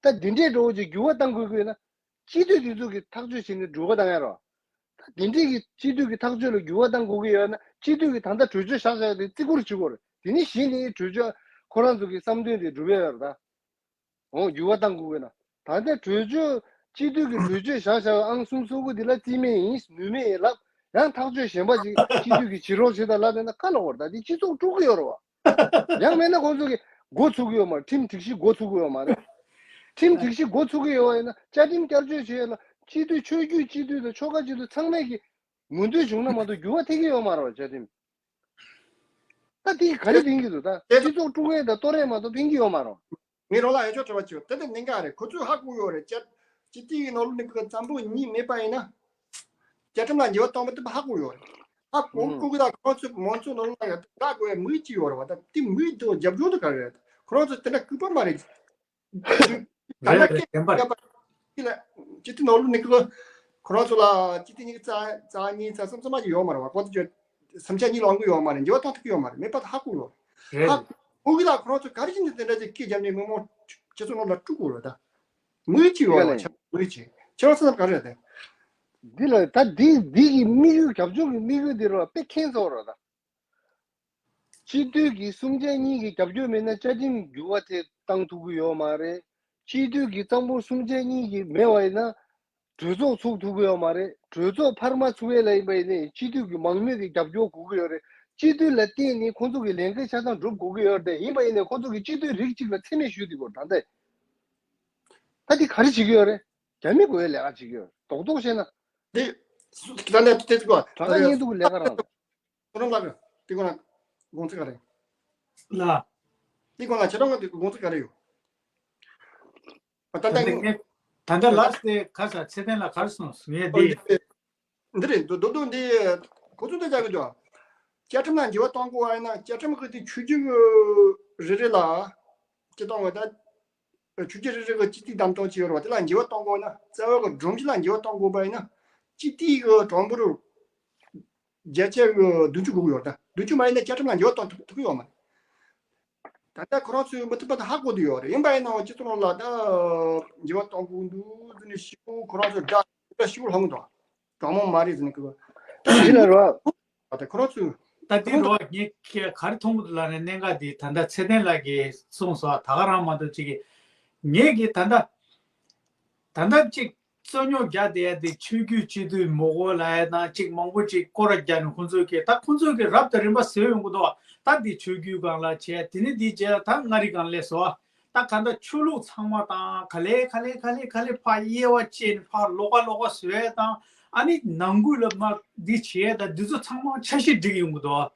ད་འདི་འདྲའི་འགྲོ་བ་ཅིག་འགྱུར་བ་གཏང་དགོས་ཀྱི་ཡོད་ན། སྤྱི་འཐུས་དེ་ཚོ་གིས་ཐག་གཅོད་བྱས་ནས་འགྱུར་བ་གཏང་ཡ་རོ། ད་དེ་འདྲའི་གི་སྤྱི་འཐུས་ཀྱི་ཐག་གཅོད་ལ་འགྱུར་བ་གཏང་དགོས་ཀྱི་ཡོད་ན། སྤྱི་འཐུས་ཀྱིས་ད་ལྟ་གྲོས་ཆོད་བཞག་བཞག་དེ་བརྩི་བཀུར་བྱེད་དགོས་རེད། དེ་ནས་གཞི་ནས་གྲོས་ཆོད་ཁོ་རང་ཚོ་གི་བསམ་དོན་དེ་འགྲུབ་ཡ་ཡོད་རེད་ད། འོ། འགྱུར་བ་གཏང་དགོས་ཀྱི་ན། ད་ལྟ་གྲོས་ཆོད། སྤྱི་འཐུས་ཀྱི་གྲོས་ཆོད་བཞག་བཞག་ཨང་གསུམ་སོ་དགུ་འདི་ལ་བརྩི་མེད་ཡིན། ནུས་མེད་ཡིན་ལབ། ཡང་ཐག་གཅོད་གཞན་པ་ཅིག་སྤྱི་འཐུས་ཀྱིས་བྱེད་རོགས་བྱེད་དང་ལབ་ཡོད་ན་ག་ལ་བར། ད་འདི་སྤྱི་ཚོགས་དཀྲུག་གི་ཡོད་རེད་བ། ཡང་མིན་ན་ཁོང་ཚོ་གིས་འགོ་ཚུགས་ཀྱི་ཡོད་མ་རེད། ཁྲིམས་སྒྲིག་གཞི་འགོ་ཚུགས་ཀྱི་ཡོད་མ་རེད། ཁྲིམས་སྒྲིག་གཞི་འགོ་ཚུགས་ཀྱི་ཡོད་པ་ཡིན་ན། བཅའ་ཁྲིམས་བསྐྱར་བཅོས་བྱེད་ཡ་ལ་སྤྱི་འཐུས། ཆོས་བརྒྱུད་སྤྱི་འཐུས་དང་ཆོལ་ཁ་སྤྱི་འཐུས་ཚང་མས་ཀྱི་མོས་མཐུན་བྱུང་ན་མ་གཏོགས་འགྱུར་བ་ཐེབས་ཀྱི་ཡོད་མ་རེད་བ། བཅའ་ཁྲིམས། ད་དེ་ག་རེ་ཕན་གྱི་འདུག་ད་སྤྱི་ཚོགས་དཀྲུག་མཁན་དང་གཏོར་ཡས་མ་གཏོགས་ཕན་གྱི་ཡོད་མ་རེད། ངས་རང་ལ་ཡ་ཆོག་དྲི་བ་ཅིག་ཡོད། དེ་ལྟར་གནད་འགག་རེད། ཁོ་ཚོས་ཧ་གོ་ཡོད་རེད། བཅའ་སྤྱི་འཐུས་ཀྱི་ནང་ལོགས་ནས་ཁོ་བཙན་པོ་གཉིས་མེད་པ་ཡིན་ན། བཅའ་ཁྲིམས་ལ་འགྱུར་བ་གཏོང་མི་ཐུབ་པ་ཧ་གོ་ཡོད་རེད། ཧ་གོ་ཨུམ། གོ་གི། ད་ཁོ་ཚོས་མང་ཚོགས་ནང་ལ་ཡ་ད་དགོས་པའི་མི་གཅིག་ཡོད་རེད་བ། ད་དེ་མི་དེ་རྒྱབ་ལྗོངས་དེ་ག་རེ་རེད། ཁོ་རང་ཚོ་དེ་འདྲ་ལྐུགས་པ་མ་རེད། ད་རེད་ལྟ་རེད། སྐད་བདེན་པ་རེད། ཡ་པ་ཅི་ལ་ཅི་ཏི་ནོར་ལུ་ནི་ཁོ་ཁོ་རང་ཚོ་ལ་ཅི་ཏི་གཉིས་རྩ་རྩ་གཉིས་རྩ་གསུམ་རྩ་མ་ཅིག་ཡོད་མ་རེད་བ། ཁོ་ཚོ་ཅི་སེམས་ཆ་གཉིས་ལོག་གི་ཡོད་མ་རེད། འགྱུར་བ་གཏོང་ཐུབ་ཀྱི་ཡོད་མ་རེད། མེད་པ་ད་ཧ་གོ་ཡོད་རེད། ཧ་གོ་གི། ད་ཁོ་རང་ཚོ་ག་རེ་བྱས་ནས་དེ་འདྲ་ཅིག་སྐད་རྒྱབ་ནས་མི་མང་སྤྱི་ཚོགས་ནང་ལ་དཀྲུག་དགོས་རེད། ད་མི་གཅིག་ཡོད་རེད་བ། ཆ་མི་གཅིག་ཁྱེད་རང་ཚོ་ལ་ག་རེ་རེད། འདི་ལ་ད་འདི་འདི་གི་དམིགས་ཡུལ། རྒྱབ་ལྗོངས་ཀྱི་དམིགས་ཡུལ་འདི་རེད་བ། དཔེ་ཁྱད་མཚར་པོ་རེད་ད། སྤྱི་འཐུས་ཀྱི་གསུམ་ཆ་གཉིས་ཀྱི་རྒྱབ་སྐྱོར་མེད་ན་བཅའ་ཁྲིམས་འགྱུར་བ་དེ་བཏང་ཐུབ་ཀྱི་ཡོད་མ་རེད། སྤྱི་འཐུས་ཀྱི་གཙང་པོ་གསུམ་ཆ་གཉིས་ཀྱི་མེད་པ་ཡིན་ན་གྲོས་ཚོགས་ཚུགས་ཐུབ་ཀྱི་ཡོད་མ་རེད། གྲོས་ཚོགས་འཕར་མ་ཚུགས་ཡས་ལ་ཡིན་པ་ཡིན་ནའི་སྤྱི་འཐུས་ཀྱི་མང་མོས་ཀྱི་རྒྱབ་སྐྱོར་དགོས་ཀྱི་ཡོད་རེད། སྤྱི་འཐུས་ལ་བརྟེན་ནས་ཁོང་ཚོ་གི་ལས་འགན་ཆ་ཚང་སྒྲུབ་དགོས་ཀྱི་ཡོད་རེད། ཡིན་པ་ཡིན་ནའི་ཁོང་ཚོ་གི་སྤྱི་འཐུས་རིགས་གཅིག་ལ་མཚན་སྨད་ཞུ་བསྡད་ཀྱི་ཡོད་རེད། ད་ལྟ་ད་འདི་ག་རེ་བྱེད་ཀྱི་ཡོད་རེད། རྒྱ་མི་དགོས་ཡས་ལས་ཀ་བྱེད་ཀྱི་ཡོད་རེད། རྡོག་རྡོག་བཤད་ན། འདི་ད་ལྟ་དེ་ཚོ་དྲ་ཁ་ཉན་འདུག་ལས་ཀ་རང་། ཁོ་རང་ལ་དེ་ཁོ་ན་དགོངས་ཚུལ་ག་རེ། ལ། དེ་ཁོ་ན་ཁྱེད་རང་གི་དགོངས་ཚུལ་ག་རེ་ཡོད། ཨ་ད་ད་ལྟ་ངས་ད་ལྟ་ལགས་དེ་ག་ས་ཚེ་བརྟན་ལགས་ག་རེ་གསུངས་སོང་ངས། ཨོ་འདི་འདི་འདི་རེད། འདུག་འདུག་འདུག་འདི་ཁོ་ཚོ་འདི་བྱ་གི་འདུག་བཅའ་ཁྲིམས་ལ་འགྱུར་བ་གཏོང་དགོས་པ་ཡིན་ན། བཅའ་ཁྲིམས་ཀྱི་དེ་ཆོས་བརྒྱུད་རེ་རེ་ལ་སྤྱི་གཏོང་བ་ད། ཆོས་བརྒྱུད་རེ་རེ་གི་སྤྱི་འཐུས་བདམས་ཐོན་བྱས་ཡོད་རེད་བ། དེ་ལ་འགྱུར་བ་གཏོང་དགོས་ན། རྩ་བའི་གི་སྒྲོམ་གཞི་ལ་འགྱུར་བ་གཏོང་དགོས་པ་ཡིན་ན། སྤྱི་འཐུས་གི་གྲངས་འབོར་བརྒྱ་ཆ་གི་བདུན་ཅུ་དགོས་ཀྱི་ཡོད་རེད། ད་བདུན་ཅུ་མ་ཡིན་ན་བཅའ་ཁྲིམས་ལ་འགྱུར་བ་གཏོང་ཐུབ་ཐུབ་ཀྱི་ཡོད་མ་རེད། ད་ལྟ་ཁོ་རང་ཚོས་མི་ཐུབ་པ་དེ་ཧ་གོ་བསྡད་ཡོད་རེད། ཡིན་པ་ཡིན་ནའང་སྤྱི་ཚོགས་ནང་ལ་ད་འགྱུར་བ་གཏོང་དགོས་འདུག་ཟེར་ནས་ཞེ་པོ་ཁོ་རང་ཚོ་དགྲ་ཞེ་པོ་ལྷུང་འདུག་གྲངས་མང་མ་རེད་ཟེར་ནས་གི། ད་འདི་ལ་རོ། ད་ཁོ་རང་ཚོས། ད་འདི་རོ་ངས་ག་རེ་མཐོང་གི་འདུག་ལབ་ན། གནད་འགག་འདི་ད་ལྟ་ཚེ་བརྟན་ལགས་ཀྱིས་གསུངས་སོང་། ད་ག་རང་མ་གཏོགས་ཅིག་གིས། ངས་ཀྱིས་ད་ལྟ་ད་ལྟ་ཅིག་རྩོད་རྙོག་རྒྱག་བསྡད་ཡ་དེ་ཆོས་བརྒྱུད་སྤྱི་འཐུས་མི་དགོས་ལབ་ཡ་དང་། ཅིག་མང་པོ་ཅིག་སྐོར་ར་རྒྱག་ནས་ཁོང་ཚོས་ཀྱིས། ད་ཁོང་ཚོས་ཀྱིས་རབ་དང་རིམ་པ་བཟོས་ཡོང་གི་འདུག་ད་འདི་ཆོས་བརྒྱུད་སྒང་ལ་བྱས། དེ་ནས་འདི་བྱས། ད་མངའ་རིས་སྒང་ལ་སླེབས་སོང་། ད་ག་འདྲ་ཆོས་ལུགས་ཚང་མ་དང་ག་ལེ་ག་ལེ་ག་ལེ་ག་ལེ་ཕར་དབྱེ་བ་ཕྱེ་ནས་ཕར་ལོགས་ཀ་ལོགས་ཀ་བཟོ་ཡས་དང་། ཨ་ནི་ནང་ཁུལ་ལ་མར་འདི་བྱེད་ཡས་དང་། འདི་ཚོ་ཚང་མ་འཆར་གཞི་སྒྲིག་ཡོང་གི་འདུག་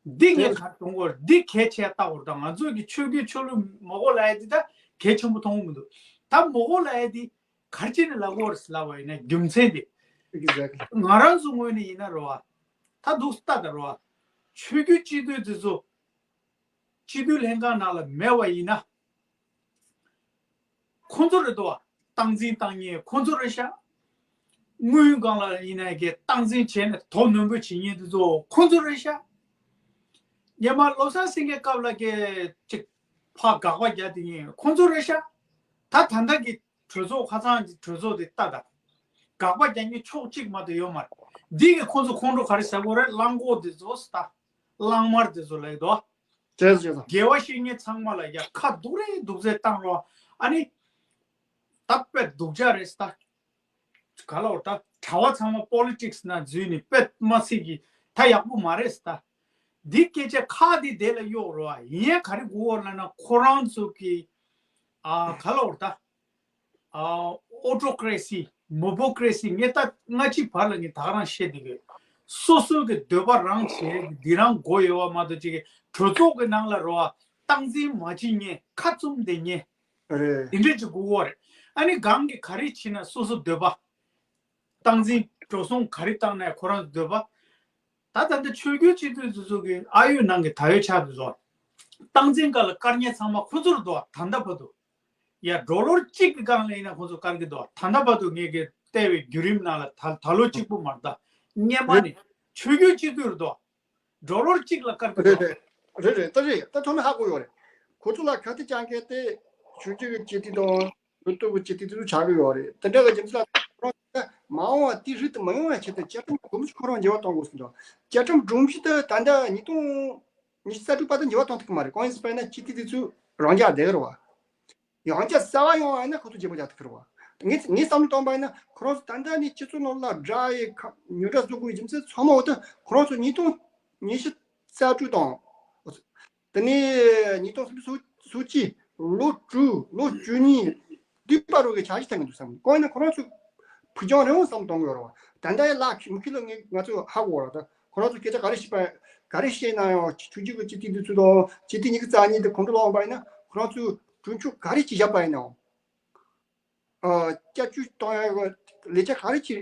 འདི་ངས་ག་རེ་གཏོང་གི་ཡོད་རེད། འདི་གལ་ཆེ་ལྟ་བར་དང་། ང་ཚོ་གི་ཆོས་བརྒྱུད་ཆོས་ལུགས་མ་གོ་ལབ་ཡ་འདི་ད་གལ་ཆེན་པོ་མཐོང་གི་མི་འདུག་ད་མ་གོ་ལབ་ཡ་འདི་ག་རེ་བྱས་ནས་ལབ་དགོས་རེད་ལབ་པ་ཡིན་ན། རྒྱུ་མཚན་འདི། Exactly. ང་རང་ཚོ་ངོས་ནས་ཡིན་ན་རེད་བ། ད་འདུག་ལྟ་ད་རེད་བ། ཆོས་བརྒྱུད་སྤྱི་འཐུས་འདི་ཚོ་སྤྱི་འཐུས་ལྷན་ཁང་ནང་ལ་མེད་པ་ཡིན་ན། ཁོ་ཚོ་རེད་དོ། སྟངས་འཛིན་བཏང་མཁན་ཁོ་ཚོ་རེད་ཤག་དངུལ་སྒང་ལ་ཡིན་ན་གི་སྟངས་འཛིན་བྱས་ནས་དོ་ནོར་འབུལ་བྱེད་མཁན་དེ་ཚོ་ཁོ་ཚོ་རེད་ཤག་སྔོན་མ་བློ་བཟང་སེང་གེའི་སྐབས་ལ་གི་ཅིག་ཕར་དགག་པ་རྒྱག་དེ་མཁན་ཁོ་ཚོ་རེད་ཤག་ད་ད་ལྟ་གི་གྲོས་ཚོགས་ཁ་སང་གི་གྲོས་ཚོགས་དེ་ལྟ་ད། དགག་པ་རྒྱག་མཁན་ཕྱོགས་གཅིག་མ་གཏོགས་ཡོད་མ་རེད། འདི་གི་ཁོ་ཚོ་ཁོང་ཁྲོ་ག་རེ་ཟ་དགོས་རེད། གླང་གོག་དེ་ཚོ་ད། གླང་དམར་དེ་ཚོ་ལ་ཡོད་དོ། རེད་རེད། དགེ་བ་བཤེས་གཉེན་ཚང་མ་ལ་ཡ་ཁ་སྡུག་རེ་སྡུག་ཚད་བཏང་རོགས། ཨ་ནི། ད་དཔེ་སྡུག་ཅག་རེད་ད། ག་ལ་འོ་ད་གྲྭ་བ་ཚང་མ་པོ་ལི་ཊིག་སི་ནང་འཛུལ་ནས་དཔེ་མ་སྲིད་ཀྱི་ད་ཡག་པོ་མ་རེད་ད། འདི་སྐད་ཆ་ཁག་འདི་དེ་ལ་གཡོག་རོགས། ཡིན་ཡང་ག་རེ་དགོས་འོ་ལབ་ན་ཁོ་རང་ཚོ་གི། ཨ་ག་ལ་འོ་ད། ཨོ་ཊོ་ཀེ་རེ་སི། མོ་པོ་ཀེ་རེ་སི། ངས་ད་སྔ་ཕྱི་བར་ལ་ངས་ད་ག་རང་བཤད་བསྡད་ཡོད། སོ་སོའི་གི་འདོད་པ་རང་བྱས་འདི་རང་དགོས་ཡོད་པ་མ་གཏོགས་ཅིག་གི་གྲོས་ཚོགས་ཀྱི་ནང་ལ་རོ། སྟངས་འཛིན་མ་བྱེད་མཁན། ཁ་བཙུམ་བསྡད་མཁན། རེད། དེ་འདྲས་ཅིག་དགོས་ཀྱི་ཡོད་རེད། ཨ་ནི་གང་གི་ག་རེ་བྱེད་ན་སོ་སོ་འདོད་པ། སྟངས་འཛིན་འགྲོ་སོང་ག་རེ་བཏང་ན་ཁོ་རང་འདོད་པ། ད་ད་ལྟ་ཆོས་བརྒྱུད་སྤྱི་འཐུས་ཚོ་ཚོ་གི་ཨ་ཡོད་ནང་གི་ད་ཡོད་ཆགས་འདུག་བཟོ། སྟངས་འཛིན་སྐབས་ལ་བཀར་མཁན་ཚང་མ་ཁོ་ཚོར་འདུག་ད་ལྟ་བར་དུ། ཡ་ཌོ་ལར་གཅིག་གི་སྒང་ལ་ཡིན་ན་ཁོ་ཚོ་བཀར་གི་འདུག་ད་ལྟ་བར་དུ་ངས་གི་བལྟས་པའི་བརྒྱུད་རིམ་ནང་ལ་ད་ད་ལོ་གཅིག་པུ་མ་རེད་ད། སྔོན་མ་ནས་ཆོས་བརྒྱུད་སྤྱི་འཐུས་རེད་དོ། ཌོ་ལར་གཅིག་ལ་བཀར་གི་རེད་འདུག་རེད་རེད་རེད། ད་རེད། ད་ཐོག་མའི་ཧ་གོ་ཡོད་རེད། ཁོ་ཚོ་ལ་ག་དེ་ཅང་གལ་ཏེ་ཆོས་བརྒྱུད་ཀྱི་སྤྱི་འཐུས་དང་ལོ་ཏོག་གི་སྤྱི་འཐུས་དེ་ཚོ་ཆགས་གི་ཡོད་རེད། དེ་འདྲ་གི་རྒྱུ་མཚན་ལ་ཁོ་རང་མ་འོངས་པ་དེ་རིགས་དེ་མ་ཡོང་བའི་ཆེད་དུ་བཅའ་ཁྲིམས་གོམས་གཤིས་ཁོ་རང་འགྱུར་བ་གཏོང་དགོས་ཟེར་འདུག་བཅའ་ཁྲིམས་སྒྲོམ་གཞི་དེ་ད་ལྟ་ཉིས་སྟོང་ཉི་ཤུ་རྩ་དྲུག་བར་དུ་འགྱུར་བ་གཏོང་ཐུབ་ཀྱི་མ་རེད། གང་ཡིན་ཟེར་བ་ཡིན་ན་སྤྱི་འཐུས་དེ་ཚོ་རང་འཇགས་བསྡད་ཀྱི་རེད་བ། ཡང་བསྐྱར་གསར་པ་ཡོང་བ་ཡིན་ན་ཁོ་ཚོ་བརྗེ་པོ་རྒྱག་ཐུབ་ཀྱི་རེད་བ། ངས་ངས་བསམ་བློ་བཏང་པ་ཡིན་ན་ཁོ་རང་ཚོ་ད་ལྟ་ནས་སྤྱི་ཚོགས་ནང་ལ་དགྲ་ཡི་ཁ་ཉོ་དགྲ་བཟོ་དགོས་ཀྱི་རྒྱུ་མཚན་ཚང་མ་འོ་ད་ཁོ་རང་ཚོ་ཉིས་སྟོང་ཉི་ཤུ་རྩ་དྲུག་དང་། དེ་ནས་ཉིས་སྟོང་སུམ་ཅུ་སོ་གཅིག་ལོ་དྲུག་ལོ་བཅུ་གཉིས་འདི་བར་དུ་གི་འཆར་གཞི་བཏིང་གི་འདུག་བསམ། གང་ཡིན་ན་ཁོ་རང་ཚོ་ཕུགས་རྒྱང་རིང་བོ་བསམ་གཏོང་གི་ཡོད་རེད་བ། ད་ལྟ་ཡི་ལ་མུ་ཁྱུད་ལ་ངས་ང་ཚོ་ཧ་གོ་བ་རེད། ད་ཁོ་རང་ཚོ་སྐད་ཆ་ག་རེ་བཤད་པ་ག་རེ་བཤད་ན་ཡང་ཆོས་བརྒྱུད་ཀྱི་སྤྱི་འཐུས་འདི་ཚོ་དང་སྤྱི་འཐུས་ཉི་ཤུ་རྩ་གཉིས་དེ་གོམ་བགྲོད་ལ་འོངས་པ་ཡིན་ན་ཁོ་རང་ཚོས་གྲོས་ཆོད་ག་རེ་ཅིག་བཞག་པ་ཡིན་ནའང་། ཨ། བསྐྱར་བཅོས་གཏོང་ཡག་གི་ལས་འཆར་ག་རེ་ཅིག་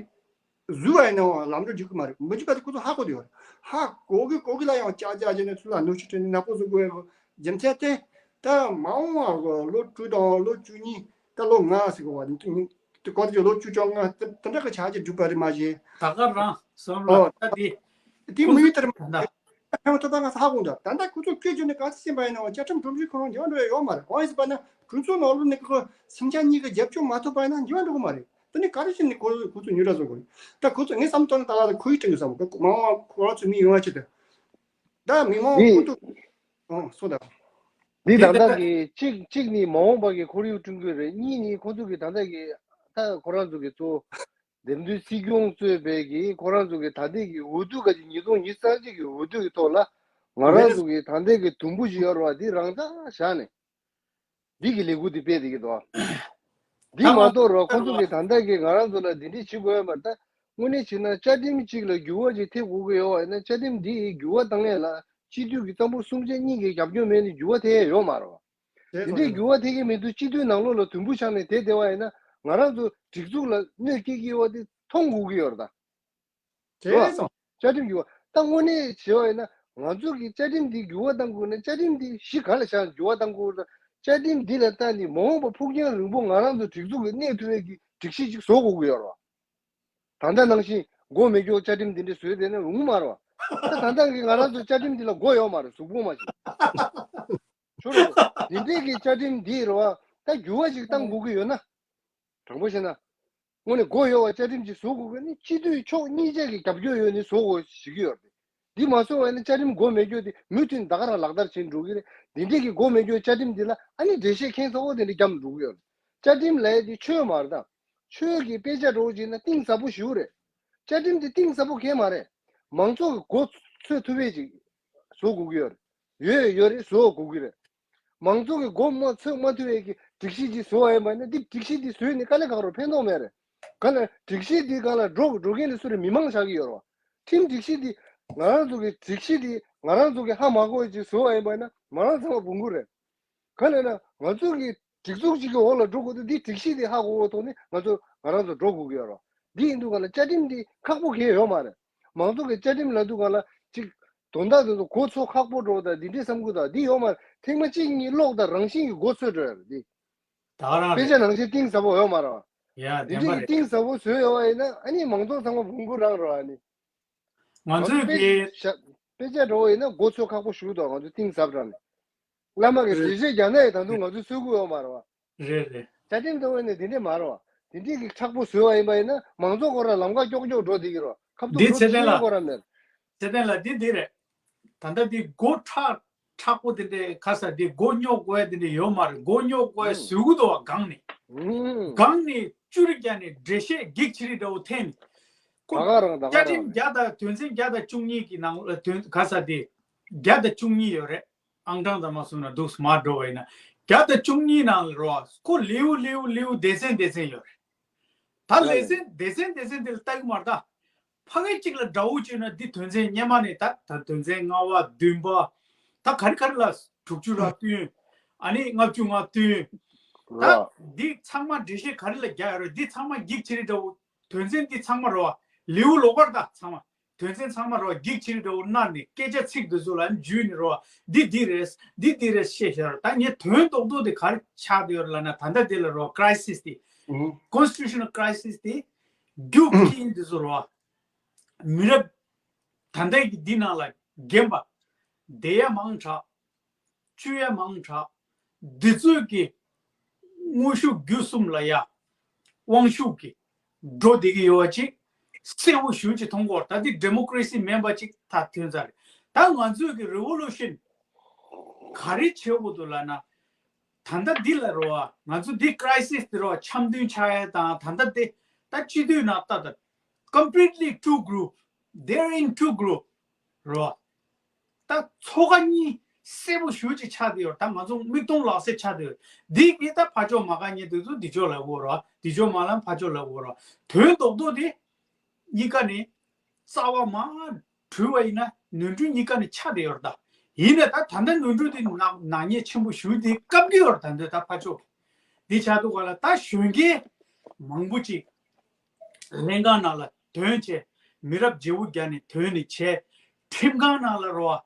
བཟོས་པ་ཡིན་ནའང་ལམ་འགྲོ་འཇུག་གི་མ་རེད། མི་འཇུག་པ་དེ་ཁོ་ཚོ་ཧ་གོ་བསྡད་ཡོད་རེད། ཧ་གོ་གི་གོ་གི་ལ་ཡང་ཅག་ཅག་བྱས་ནས་ཚུར་ལ་གནོད་སྐྱོན་སྤྲད་ནས་ནག་པོ་བཟོ་དགོས་ཡག་གི་རྒྱུ་མཚན་དེ། ད་མ་འོངས་པ་གི་ལོ་དྲུག་དང་ལོ་བཅུ་གཉིས་ད་ལོ་ལྔ་ཟེར་གི་བ་དེ་གོང་དུ་ལོ་བཅུ་བཅོ་ལྔ་དེ་དེ་འདྲ་གི་ཆ་རྐྱེན་འགྲུབ་པ་རེད་མ་གཞི། ད་ག་རང་བསམ་བློ་ཨོ། ད་དེ་དེ་མི་ཡུལ་ལྟར་མ་ད། ཁྱོད་ཚོ་ད་ང་ཚོ་ཧ་གོ་འདྲ། ད་ལྟ་ཁོ་ཚོ་བཀོད་བྱས་ནས་ག་ཚོད་ཕྱིན་པ་ཡིན་ནའང་བཅའ་ཁྲིམས་སྒྲོམ་གཞི་ཁོ་རང་འགྱུར་བ་འགྲོ་ཡ་ཡོད་མ་རེད། གང་ཡིན་ཟེར་བ་ན་གྲོས་ཚོགས་ནང་ལོགས་ནས་ཁོ་སེམས་ཅན་གཉིས་ཀྱི་རྒྱབ་སྐྱོར་མ་ཐོབ་པ་ཡིན་ན་འགྱུར་བ་འགྲོ་གི་མ་རེད། དེ་ནས་ག་རེ་བྱས་ནས་ཁོ་ཁོ་ཚོ་ཉོ་ར་བཟོ་དགོས་རེད། ད་ཁོ་ཚོ་ངས་བསམ་བློ་བཏང་ན་ད་ལ་ཁོ་ཡིས་དྲན་གི་བསམ་གི་མ་འོངས་པ་ཁོ་རང་ཚོ་མི་ཡོང་བ་ཆེད་དུ། ད་མི་མང་འདི་ཁོ་ཚོ་ཨང་སོ་ད། འདི་ད་ལྟ་གི་གཅིག་གཅིག་ནི་མ་འོངས་པ་གི་ཁོར་ཡུག་བསྐྲུན་དགོས་རེད། གཉིས་ནི་ཁོ་ཚོ་གི་ད་ལྟ་གི་ད་ཁོ་རང་ཚོ་གི་གཙོ་འདེམས་ཐོན་སྲིད་སྐྱོང་གཙོས་པའི་གི་ཁོ་རང་ཚོ་གི་ད་ལྟའི་གི་འོས་བསྡུ་ག་ཅིག་ཉིས་སྟོང་ཉི་ཤུ་རྩ་གཅིག་གི་འོས་བསྡུ་གི་ཐོག་ལ་ང་རང་ཚོ་གི་ད་ལྟའི་གི་དུམ་བུ་ཞིག་ཡོད་རེད་བ། འདི་རང་འཇགས་བཞག་ནས་འདི་གི་ལས་འགུལ་འདི་སྤེལ་བསྡད་ཀྱི་འདུག་འདི་མ་གཏོགས་རོགས་ཁོ་ཚོ་གི་ད་ལྟ་གི་ང་རང་ཚོ་ལ་འདི་འདྲས་བྱེད་དགོས་ཡ་མ་རེད། ད་དངོས་གནས་བྱས་ན་བཅའ་ཁྲིམས་གཅིག་ལ་འགྱུར་བ་ཅིག་ཐེབས་དགོས་ཀྱི་ཡོད་བ་ཡིན་ན་བཅའ་ཁྲིམས་འདི་འགྱུར་བ་བཏང་ཡ་ལ་སྤྱི་འཐུས་ཀྱི་རྩ་འབོར་གསུམ་ཆ་གཉིས་ཀྱི་རྒྱབ་སྐྱོར་མེད་ནས་འགྱུར་བ་ཐེབས་ཡ་ཡོད་མ་རེད་བ། དེ་འདྲའི་འགྱུར་བ་ཐེབས་ཀྱི་མི་འདུག་སྤྱི་འཐུས་ནང་ལོགས་ལ་དུམ་བུ་ཆགས་ནས་དེ་བསྡད་པ་ཡིན་ན་ང་རང་ཚོ་སྒྲིག་འཛུགས་ལ་གནོད་སྐྱེལ་གྱི་ཡོད་པ་དེ་མཐོང་དགོས་ཀྱི་ཡོད་རེད་ད། དེ་རེད་སོང་། བཅའ་ཁྲིམས་འགྱུར་བ་ད་དངོས་གནས་བྱས་པ་ཡིན་ན་ང་ཚོ་གི་བཅའ་ཁྲིམས་འདི་འགྱུར་བ་གཏང་དགོས་ན་བཅའ་ཁྲིམས་འདི་གཞི་ག་ལ་བཞག་འགྱུར་བ་གཏང་དགོས་རེད། བཅའ་ཁྲིམས་འདི་ལ་བལྟས་ནས་མ་འོངས་པ་ཕུགས་རྒྱང་རིང་པོ་ང་རང་ཚོ་སྒྲིག་འཛུགས་ཀྱི་གནས་ཐུབ་པའི་གི་སྒྲིག་གཞི་ཅིག་བཟོ་དགོས་ཀྱི་ཡོད་རེད་བ། ད་ལྟ་ནང་བཞིན་མགོ་མེད་སྐྱོ་བཅའ་ཁྲིམས་འདི་འདྲ་བཟོས་བསྡད་ན་རུང་མ་རེད་བ། ད་ད་ལྟ་གི་ང་རང་ཚོ་བཅའ་ཁྲིམས་འདི་ལ་མགོ་ཡོད་མ་རེད། གཟུགས་པོ་མ་ཞིག་ཆོ་རེད། འདི་འདྲས་ཀྱི་བཅའ་ཁྲིམས་འདི་རེད་བ། ད་འགྱུར་བ་ཞིག་བཏང་དགོས་ཀྱི་ཡོད་ན། དྲང་པོ་བཤད་ན། དངོས་གནས་མགོ་ཡོད་པ་བཅའ་ཁྲིམས་ཅིག་བཟོ་དགོས་ཀྱི་ནི་སྤྱི་འཐུས་ཕྱོགས་གཉིས་ཆ་གི་རྒྱབ་སྐྱོར་ཡོད་ནི་བཟོ་དགོས་ཞིག་ཡོད་རེད། འདི་མ་བཟོ་བ་ཡིན་ན་བཅའ་ཁྲིམས་མགོ་མེད་སྐྱོར་དེ་མུ་མཐུད་ད་ག་རང་ལག་བསྟར་བྱེད་འགྲོ་གི་རེད། འདི་འདྲས་ཀྱི་མགོ་མེད་སྐྱོར་བཅའ་ཁྲིམས་འདི་ལ་ཨ་ནི་འགྲེལ་བཤད་ཁྱེད་ཚོ་འོ་དེ་འདྲས་བརྒྱབ་འགྲོ་གི་ཡོད་རེད། བཅའ་ཁྲིམས་ལབ་ཡ་འདི་ཆོས་མ་རེད་ད། ཆོས་ཀྱི་དཔེ་ཆ་འདྲ་བོ་བྱས་ན་གཏིང་ཟབ་པོ་ཞེ་པོ་རེད། བཅའ་ཁྲིམས་འདི་གཏིང་ཟབ་པོ་གང་ཡང་མ་རེད། མང་ཚོགས་ཀྱི་མགོ་ཚོས་ཐུབ་པའི་ཅིག་བཟོ་དགོས་ཀྱི་ཡོད་རེད། ཡོད་ཡོད་རེད། བཟོ་དགོས་ཀྱི་རེད། མང་ཚོགས་ཀྱི་མགོ་མ་ཚོས་མ་ཐུབ་པའི་གི་སྒྲིག་གཞི་ཅིག་བཟོ་བ་ཡིན་པ་ན་འདི་སྒྲིག་གཞི་འདི་བཟོས་ནས་དཀའ་ལས་ཁག་རུ་ཕན་ཐོགས་མེད་རེད། ག་ལ་སྒྲིག་གཞི་འདི་སྒང་ལ་འགྲོ་འགྲོ་མཁན་ལ་སུ་རེད། མི་མང་ཆགས་ཀྱི་ཡོད་རེད་བ། ཁྲིམས་སྒྲིག་གཞི་འདི་ ང་རང་ཚོ་གི་སྒྲིག་གཞི་འདི་ང་རང་ཚོ་གི་ཧ་མ་གོ་བ་ཅིག་བཟོས་པ་ཡིན་པ་ཡིན་ན་མ་རང་ཚང་མ་བོང་གུ་རེད། ག་ལས་ན་ང་ཚོ་གི་སྒྲིག་འཛུགས་གཅིག་གི་འོག་ལ་འགྲོ་དགོས་དུས་འདི་སྒྲིག་གཞི་འདི་ཧ་གོ་བའི་ཐོག་ནས་ང་ཚོ་ང་རང་ཚོ་འགྲོ་དགོས་ཀྱི་ཡོད་རེད། འདི་ཡིན་དུས་ག་ལ་བཅའ་ཁྲིམས་འདི་ཁག་པོ་གང་ཡང་ཡོད་མ་རེད། མང་ཚོགས་ཀྱི་བཅའ་ཁྲིམས་ལབ་དུས་ག་ལ་ཅིག་དོན་དག་དེ་ཚོ་གོ་ཚོད་ཁག་པོ་འགྲོ་དང་འདི་འདྲའི་བསམ་གི་འདུག་འདི་ཡོད་མ་རེད། ཐེངས་མ་གཅིག་གཉིས་ཀློག་དང་རང་བཞིན་གྱི་གོ་ཚོད་འགྲོ་ཡ་རེད་འདི། ད་ག་རང་དཔེ་ཆ་རེད། ནང་བཞིན་གཏིང་ཟབ་པོ་ཡོད་མ་རེད་བ། ཡ་འདི་བདེན་པ་འདྲའི་གི་རེད། གཏིང་ཟབ་པོ་བཟོས་ཡོད་པ་ཡིན་ན་ཨ་ནི་མང་ཚོགས་ཚང་མ་བོང་གུ་རང་རེད་བ་ཨ་ནི། ང་ང་ཚོ་ཚོའི་དཔེ་གི་ཆ་དཔེ་ཆ་འགྲོ་བ་ཡིན་ན་གོ་ཚོད་ཁག་པོ་ཞུ་འདུག་ང་ཚོ་གཏིང་ཟབ་རང་ནས། བླ་མ་གི་རེད། འགྲེལ་བཤད་རྒྱག་ན་ཡང་ད་དུང་ང་ཚོ་གསོད་ཀྱི་ཡོད་མ་རེད་བ། རེད་རེད། བཅའ་ཁྲིམས་ལྟ་བུ་ནི་འདི་འདྲས་མ་རེད་བ། འདི་འདྲས་ཀྱི་མཁྲེགས་པོ་བཟོས་པ་ཡིན་པ་ཡིན་ན་མང་ཚོགས་ཁོ་རང་ལམ་ཁ་ཀྱོག་ཀྱོག་འགྲོ་བསྡད་ཀྱི་རེད་བ། ཁ་ཐུག་འདི་འགྲོ་ཚེ་བརྟན་ཐུབ་ཡོད་ལགས། ཁོ་རང་མེད། ཚེ་བརྟན་ལགས་འདི་འདི་རེད། ད་ལྟ་འདི་མགོ་མཁྲེགས་མཁྲེགས་པོ་དེ་འདྲའི་ཁ་ས་དེ་མགོ་རྙོག་དགོས་དེ་འདྲ་ཡོད་མ་རེད། མགོ་རྙོག་དགོས་ཨུ། ཟུག་གི་འདུག་བ་སྒང་ནས། ཨུ། སྒང་ནས་བཅུ་རེ་བརྒྱ་ནས་འགྲེལ་བཤད་འགེགས་ཆེ་རིགས་འདྲ་བོ་འཐེན་ནས། ད་ཁོ་ག་རང་ད་ག་བཅའ་རང་ཁྲིམས་རེད། བརྒྱ་དང་དོན་ཚན་བརྒྱ་དང་བཅུ་གཉིས་ཀྱི་ནང་ལ་དོན་ག་ས་དེ་བརྒྱ་དང་བཅུ་གཉིས་ཡོད་རེད། ཨང་གྲངས་ཙམ་མ་གསུངས་ན་འདུག་སྨྲ་འགྲོ་བ་ཡིན་ན་བརྒྱ་དང་བཅུ་གཉིས་ནང་ལ་རོ་ཁོ་ལེའུ་ལེའུ་ལེའུ་སྡེ་ཚན་སྡེ་ཚན་ཡོད་རེད། ད་ལེ་ཚན་སྡེ་ཚན་སྡེ་ཚན་དེ་ལ་ལྟ་གི་མ་རེད་ད། ཕ་གི་གཅིག་ལ་འདྲ་བོ་བྱས་ན་འདི་དོན་ཚན་སྔོན་མ་ནས་ད་ད་དོན་ཚན་ལྔ་པ་བདུན་པ། ད་ག་རེ་ག་རེ་ལ་དྲུག་ཅུ་ར་བདུན། ཨ་ནི་ལྔ་བཅུ་ང་བདུན། ད་ར། འདི་ཚང་མ་འགྲེལ་བཤད་ག་རེ་ལ་རྒྱག་ཡོད་རེད། འདི་ཚང་མ་འགེགས་ཆེ་རིགས་འདྲ་བོ། དོན་ཚན་འདི་ཚང་མ་རོ། ལེའུ་ལོགས་ཀར་ད་ཚང་མ། དོན་ཚན་ཚང་མ་རོ་འགེགས་ཆེ་རིགས་འདྲ་བོ་གནང་ནས་སྐད་ཆ་ཚིག་འདི་ཚོ་ལ་འཇུས་ནས་རོ། འདི་འདི་རེད། འདི་འདི་རེད་བཤད་བཞག་ར། ད་ངས་དོན་རྡོག་རྡོག་དེ་ག་རེ་ཆགས་བསྡད་ཡོད་རེད་ལབ་ན་ད་ལྟ་འདི་ལ་རོ་crisis དེ། ཨུ། constitutional crisis དེ། རྒྱུ་རྐྱེན་འདི་ཚོ་རོ། མི་རབས་ད་ལྟའི་གི་འདི་ནང་ལ་རྒན་པ། བསྡད་ཡ་མང་དྲགས། བཅུག་ཡ་མང་དྲགས། འདི་ཚོས་ཀྱི་དངོས་ཤུགས་བརྒྱུད་གསུམ་ལ་ཡ། དབང་ཤུགས་ཀྱི་འགྲོ་བསྡད་ཀྱི་ཡོད་པ་ཅིག་གསལ་པོ་ཞེ་པོ་ཅིག་མཐོང་གི་ཡོད་རེད། ད་འདི་democracy མིན་པ་ཅིག་ད་ཐོན་ཚར་རེད། ད་ང་ཚོས་ཀྱི་revolution ག་རེ་བྱེད་དགོས་འདུག་ལབ་ན། ད་ལྟ་འདི་ལ་རོ་ང་ཚོ་འདི་crisis འདི་རོ་འཆམ་མཐུན་ཆགས་ཡ་དང་ད་ལྟ་དེ་ད་སྤྱི་འཐུས་ནང་ལྟ་ད། completely two group, they're in two group རོ། ད་ཚོགས་ཁག་གཉིས་གསལ་པོ་ཞེ་པོ་ཅིག་ཆགས་བསྡད་ཡོད་རེད། ད་ང་ཚོ་མིག་མཐོང་ལག་ཟིན་ཆགས་བསྡད་ཡོད་རེད། འདི་གིས་ད་ཕར་ཕྱོགས་མ་དགའ་མཁན་དེ་ཚོ་འདི་ཕྱོགས་ལབ་ཀྱི་ཡོད་རེད། འདི་ཕྱོགས་མ་ལབ་ཕར་ཕྱོགས་ལབ་ཀྱི་ཡོད་རེད། དོན་རྡོག་རྡོག་དེ་གཉིས་ཀ་ནས་རྩ་བ་མར་དྲུལ་བ་ཡིན་ན་ནོར་འཁྲུལ་གཉིས་ཀ་ནས་ཆགས་བསྡད་ཡོད་རེད་ད། ཡིན་ནའི་ད་ད་ལྟ་ནོར་འཁྲུལ་དེ་ནག་ནག་ཉེས་ཆེན་པོ་ཞེ་པོ་དེ་བཀབ་ཀྱི་ཡོད་རེད། ད་འདི་ད་ཕར་ཕྱོགས་འདི་ཆགས་འདུག་ག་ལ། ད་གཞོན་སྐྱེས་མང་པོ་ཅིག་ལྷན་ཁང་ནང་ལ་ཐོན་བྱས། མི་རབས་བརྗེ་པོ་བརྒྱབ་ནས་ཐོན་ནས་བྱས། ཁྲིམས་ཁང་ནང་ལ་རོ།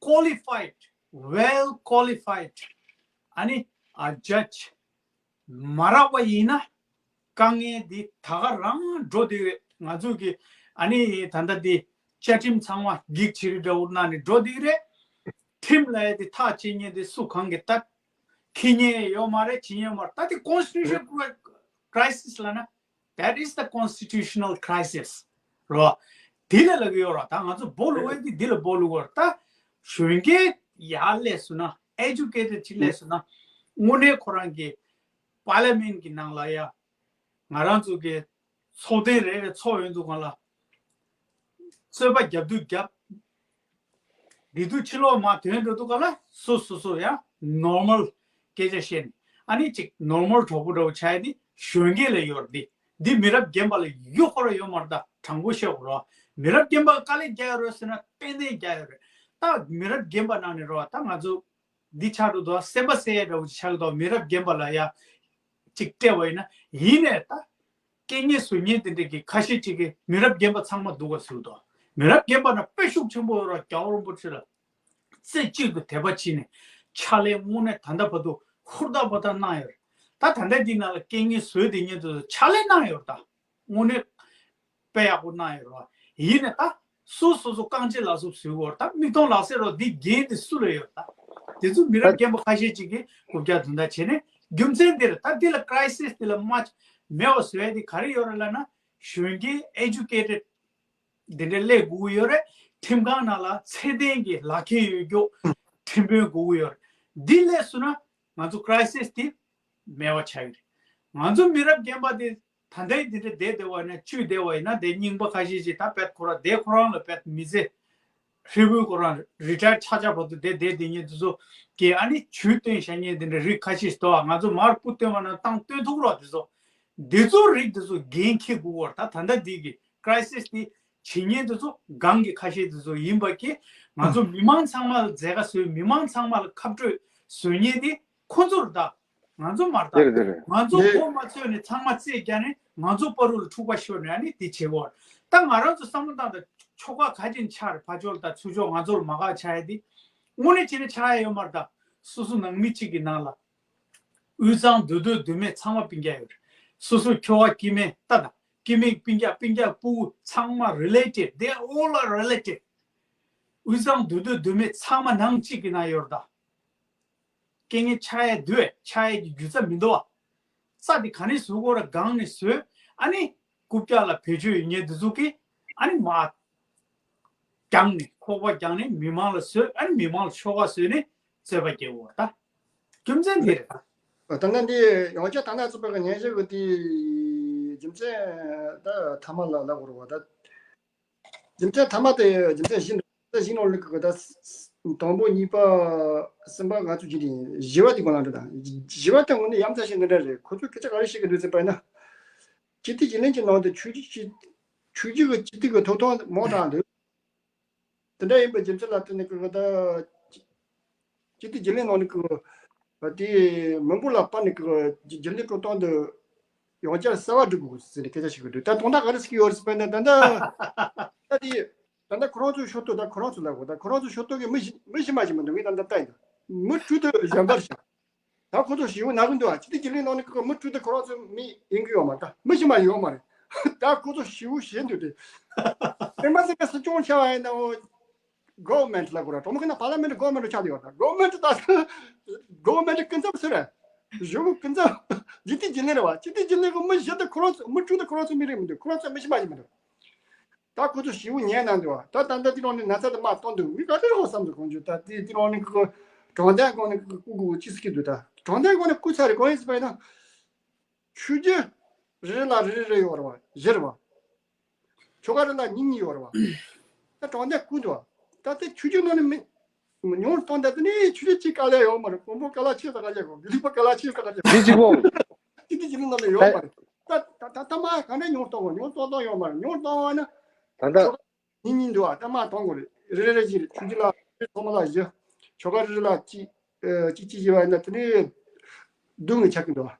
qualified, well qualified ཨ་ནི་ཨ་judge མ་རག་པ་ཡིན་ན་དཀའ་ངལ་འདི་ད་ག་རང་འགྲོ་བསྡད་ཡོད། ང་ཚོ་གི་ཨ་ནི་ད་ལྟ་འདི་བཅའ་ཁྲིམས་ཚང་མ་འགེགས་ཆེ་རིགས་འདྲ་བོ་གནང་ནས་འགྲོ་བསྡད་ཀྱི་རེད། ཁྲིམས་ལ་ཡ་དེ་ཐག་བཅད་མཁན་དེ་སུ་གང་གིས་ད་འཁྱེར་མཁན་ཡོད་མ་རེད། བྱེད་མཁན་ཡོད་མ་རེད། ད་དེ་constitutional crisis ལབ་ན། That is the constitutional crisis རོ། དེ་ལ་ལབ་ཀྱི་ཡོད་ར། ད་ང་ཚོ་སྦོ་ལུག་པ་དེ་འདི་ལ་སྦོ་ལུག་པ་ར། ད་གཞོན་སྐྱེས་ཡར་སླེབས་སོང་ན་educated ཅིག་སླེབས་སོང་ན་དངོས་གནས་ཁོ་རང་གི་parliament གི་ནང་ལ་ཡ་ང་རང་ཚོ་གི་ཚོགས་ཐེངས་རེ་རེ་ཚོགས་ཡོང་དུས་སྒང་ལ་རྩོད་པ་རྒྱབ་དུས་རྒྱབ། འདི་དུས་ཕྱི་ལོགས་མར་ཐོན་འགྲོ་དུས་སྒང་ལ་སོ་སོ་སོ་ཡང་normal སྐད་ཆ་བཤད་ནས་ཨ་ནི་ཅིག་normal གྲོགས་པོ་འདྲ་བོ་ཆགས་ཡ་དེ་གཞོན་སྐྱེས་ལ་ཡོད་རེད། འདི་མི་རབས་རྒན་པ་ལ་ཡོད་ཁོ་ར་ཡོད་མ་རེད། ད་དྲང་པོ་བཤད་དགོས་རེད། མི་རབས་རྒན་པ་དཀའ་ལས་རྒྱག་ཡ་རེད་ཟེར་ན་ཏན་ཏན་རྒྱག་ཡ་རེད། ད་མི་རབས་རྒན་པ་ནང་ནས་རེད་བ། ད་ང་ཚོ་འདི་ཆགས་འགྲོ་དུས་སེམས་པ་གསལ་ཡ་འདྲ་བོ་ཅིག་ཆགས་ཀྱི་འདུག་མི་རབས་རྒན་པ་ལ་ཡ་ཅིག་སྤྲད་པ་ཡིན་ན། ཡིན་ནའི་ད་སྐད་ངན་བཟོ་མཁན་དེ་འདྲ་གི་ཁ་ཤས་ཅིག་གིས་མི་རབས་རྒན་པ་ཚང་མ་སྡུག་ག་བཟོས་འདུག་མི་རབས་རྒན་པ་ན་དཔེ་ཤུགས་ཆེན་པོ་ཡོད་ར། རྒྱལ་བ་རིན་པོ་ཆེ་ལ་རྩེ་གཅིག་ཏུ་དད་པ་བྱས་ནས་ཕྱག་ལས་དངོས་གནས་ད་ལྟ་བར་དུ་ཧུར་ཐག་འབད་ཐག་གནང་ཡོད་རེད། ད་ད་ལྟ་འདི་ནང་ལ་སྐད་ངན་བཟོས་བསྡད་མཁན་དེ་ཚོ་ཕྱག་ལས་གནང་ཡོད་རེད། ད་དངོས་གནས་དཔེ་ཡག་པོ་གནང་ཡོད་རེད། ཡིན་ནའི་ད་སོ་སོ་སོ་རྐང་རྗེས་ལག་སུབ་བཟོས་ཡོད་རེད། ད་མིག་མཐོང་ལག་ཟིན་རོ། འདི་འགན་དེ་སུ་ལ་ཡོད་རེད། ད་དེ་ཚོ་མི་རབས་རྒན་པ་ཁ་ཤས་ཅིག་གིས་རྐུབ་བཀྱག་དོན་དག་བྱས་ནས་རྒྱུ་མཚན་འདིར་ད་འདི་ལ་crisis འདི་ལ་མ་མེད་པ་བཟོ་ཡ་དེ་ག་རེ་ཡོད་རེད་ལབ་ན། གཞོན་སྐྱེས་educated འདི་འདྲ་སླེབས་དགོས་ཀྱི་ཡོད་རེད། ཁྲིམས་ཁང་ནང་ལ་ཚད་ལྡན་གྱི་ལག་ཁྱེར་ཡོད་རྒྱུ་ཁྲིམས་དཔོན་དགོས་ཀྱི་ཡོད་རེད། འདི་སླེབས་སོང་ན་ང་ཚོ་crisis དེ་མེད་པ་ཆགས་ཀྱི་རེད། ང་ཚོ་མི་རབས་རྒན་པ་དེ་ད་ལྟའི་འདི་འདྲ་བསྡད་བསྡད་པ་ཡིན་ན་བཅུད་བསྡད་པ་ཡིན་ན་དེ་རྙིང་པ་ཁ་ཤས་ཅིག་ད་བེད་ཁོ་རང་དེ་ཁོ་རང་ལ་བེད་མི་ཚེ་ཧྲིལ་པོའི་ཁོ་རང་retire ཆགས་ཆགས་བར་དུ་བསྡད་བསྡད་བསྡད་མཁན་དེ་ཚོ་གི་ཨ་ནི་ཇུས་བཏོན་བཞག་མཁན་དེ་འདྲ་རིགས་ཁ་ཤས་ཤིག་འདུག་ང་ཚོ་མར་སྤུ་བཏོན་པ་ན་བཏང་བཏོན་ཐུབ་རོགས། དེ་ཚོ་དེ་ཚོ་རིགས་དེ་ཚོ་འགན་འཁྱེར་དགོས་པ་རེད། ད་ད་ལྟ་འདི་གི་crisis དེ་ བྱེད་མཁན་དེ་ཚོ་སྒང་གི་ཁ་ཤས་དེ་ཚོ་ཡིན་པ་གི། ང་ཚོ་མི་མང་ཚང་མ་ལ་མཛད་དཀའ་བཟོས། མི་མང་ཚང་མ་ལ་ཁ་སྤྲོད་བཟོ་མཁན་དེ་ཁོ་ཚོ་རེད་ད། ང་ཚོ་མ་རེད་ད། དེ་རེད་དེ་རེད། ང་ཚོ་མགོ་མ་ཚོས་ནས་ཚང་མ་རྩེད་རྒྱག་ནས་ང་ཚོ་བར་དུ་ལ་འཁྲུག་པ་ཤོར་ནས་ཨ་ནི་དེ་བྱེད་དགོས། ད་ང་རང་ཚོ་བསམ་བློ་བཏང་ད་ཆོལ་ཁ་ག་ཅིག་ཆགས་རེད། ཕར་ཕྱོགས་ལ་ད་ཚུར་ཕྱོགས་ང་ཚོ་ལ་མ་དགའ་ཆགས་ཡ་དེ་དངོས་གནས་བྱས་ན་ཆགས་ཡ་ཡོད་མ་རེད་ད། སོ་སོ་ནང་མི་གཅིག་གི་ནང་ལ་དབུས་གཙང་མདོ་སྟོད་མདོ་སྨད་ཚང་མ་སྤུན་ཀྱག་ཡོད་རེད། སོ་སོ་ཁྱོ་ག་སྐྱེ་དམན་ལྟ་དང་། སྐྱེ་དམན་སྤུན་ཀྱག་སྤུན་ཀྱག་སྤུ་གུ་ཚང་མ་related. They all are related. དབུས་གཙང་མདོ་སྟོད་མདོ་སྨད་ཚང་མ་ནང་གཅིག་གི་ནང་ཡོད་རེད་ད། རྐྱེན་ངན་ཆགས་ཡས་འདུག་བས། ཆགས་ཡས་ཀྱི་རྒྱུ་རྩ་མི་འདུག་བ། རྩ་དེ་ག་ནས་བཟོ་དགོས་ར་སྒང་ནས་བཟོས། ཨ་ནི་རྐུབ་བཀྱག་ལ་བེད་སྤྱོད་ཡོད་མཁན་དེ་ཚོ་གིས་ཨ་ནི་མར་བརྒྱངས་ནས་ཁོག་པ་བརྒྱངས་ནས་མི་མང་ལ་བཟོས། ཨ་ནི་མི་མང་ལ་ཆོལ་ཁ་བཟོས་ནས་རྩོད་པ་རྒྱག་དགོས་རེད་ད། རྒྱུ་མཚན་འདི་རེད་ད། ད་ལྟ་འདི་ཡང་བསྐྱར་ཐ་ན་ཚོགས་པའི་སྙན་ཞུ་གི་དེ་རྒྱུ་མཚན་ད་ཐ་མ་ལ་ལབ་དགོས་རེད་བ་ད། རྒྱུ་མཚན་ཐ་མ་དེ་རྒྱུ་མཚན་བཞི་འདུག་ད་བཞི་ནང་ལ་གི་ད་དང་པོ་གཉིས་པ་གསུམ་པ་ང་ཚོ་བརྒྱུད་དེ་བཞི་པ་དེ་གོ་ལ་འགྲོ་དང་། བཞི་པ་དེ་དངོས་གནས་ཡ་མཚན་ཞིག་འདི་འདྲ་རེད། ཁོ་ཚོ་སྐད་ཆ་ག་རེ་བཤད་གི་འདུག་ཟེར་བ་ཡིན་ན། སྤྱི་འཐུས་རྒྱུན་ལས་ཀྱི་ནང་དུ་ཆོས་བརྒྱུད་ཀྱི་ཆོས་བརྒྱུད་ཀྱི་སྤྱི་འཐུས་ཀྱི་ཐོབ་ཐང་མང་དྲགས་འདུག་དེ་འདྲ་ཡིན་པའི་རྒྱུ་མཚན་ལ་བརྟེན་ནས་གི་ད་སྤྱི་འཐུས་རྒྱུན་ལས་ནང་ནས་གི་དེ་མི་འབོར་ལ་དཔག་ནས་གི་རྒྱུན་ལས་སྤྲོད་སྟངས་དེ་ཡང་བསྐྱར་གསར་བ་སྒྲིག་དགོས་ཟེར་ནས་སྐད་ཆ་བཤད་གི་འདུག་ད་དོན་དག་ག་རེ་ཟེར་གི་ཡོད་རེད་ཟེར་བ་ཡིན་ན། ད་ལྟ་ད་དེ་ད་ལྟ་ཁོ་རང་ཚོའི་ཤོག་ཐོག་ད་ཁོ་རང་ཚོ་ལ་གོ་ད་ཁོ་རང་ཚོའི་ཤོག་ཐོག་གི་མི་གཞི་མི་གཞི་མ་ཞིག་མི་འདུག་ངས་ད་ལྟ་ལྟ་ཡིན། ད་མི་དྲུག་དེ་གཞན་པར་བཞག་ད་ཁོ་ཚོ་ཞེ་པོ་ན་གི་འདུག་ཨ། སྤྱི་འཐུས་རྒྱུན་ལས་ནང་ནས་ཁོ་མི་དྲུག་དེ་ཁོ་རང་ཚོ་མི་ཡིན་གི་ཡོད་མ་རེད། ད་མི་གཞི་མ་ཡོད་མ་རེད། ད་ཁོ་ཚོ་ཞེ་པོ་ཞེད་འདུག་དེ་དེ་མ་ཟད་པའི་སྲིད་སྐྱོང་ཆགས་པ་ཡིན་ན་འོ་government ལ་གོ་ར་གྲོང་མི་ཁ་ན་parliament government ཆགས་འདུག་ཡོད་ད། government ད་government ཀུན་ཚབ་ཟེར་ར་གཞུང་ཀུན་ཚབ་སྤྱི་འཐུས་རྒྱུན་ལས་རེད་བ། སྤྱི་འཐུས་རྒྱུན་ལས་གི་མི་བཞི་དེ་ཁོ་རང་ཚོ་མི་དྲུག་དེ་ཁོ་རང་ཚོ་མི་རིགས་མི་འདུག་ཁོ་རང་ཚོ་མི་གཞི་མ་ཡིན་མི་འདུག་ད་ཁོ་ཚོ་ཞེ་པོ་ཉན་གནང་འདུག་བ། ད་ད་ལྟ་དེ་རང་ནས་ན་ཚ་དེ་མར་གཏོང་འདུག་ངས་ག་དུས་རེད་བསམ་འདུག་གོང་ཆུ་ད་དེ་དེ་རང་ནས་ཁོ་དྲང་བདེན་སྒང་ནས་ཁོ་བསྐུར་དགོས་ཅི་ཟེར་གི་འདུག་ད་དྲང་བདེན་སྒང་ནས་བསྐུར་ཚར་རེད། གང་ཡིན་ཟེར་བ་ཡིན་ན་ཆོས་བརྒྱུད་རེ་རེ་ལ་རེ་རེ་རེ་ཡོད་རེད་བ། བཞི་རེད་བ། ཆོལ་ཁ་རེ་ལ་གཉིས་གཉིས་ཡོད་རེད་བ། ད་དྲང་བདེན་བསྐུར་འདུག་བ། ད་དེ་ཆོས་བརྒྱུད་ནང་ནས་མི་ཉུང་གཏོང་ད་དེ་ནས་ཆོས་བརྒྱུད་གཅིག་དཀའ་ལས་ཡོད་མ་རེད། དཔོན་པོ་དཀའ་ལས་ཆེ་ས་དཀའ་ལས་གོ་དགེ་ལུགས་པ་དཀའ་ལས་ཆེ་ས་དཀའ་ལས་གོ་དེ་གཅིག་པོ། དེ་དེ་བཞི་རེ་ལ་ཡོད་མ་རེད། ད་ད་ད་ད་མ་ག་འདྲ་ཉུང་གཏོང་བ། ཉུང་གཏོང་གཏོང་ཡོད་མ་རེད། ཉུང་གཏོང་བ་ན། ད་ད། ཉིན་གཉིས་འདུག་བ། ད་མ་གཏོང་དགོས་རེད། རེ་རེ་རེ་གཅིག་རེད། ཆུ་རྒྱུད་ལ་རེ་ཚང་མ་ལ་བཞི། ཆོལ་ཁ་རེ་རེ་ལ་གཅིག་ཨ་གཅིག་གཅིག་བྱས་པ་ཡིན་ན་དེ་ནས་བདུན་ངས་ཆགས་ཀྱི་འདུག་བ།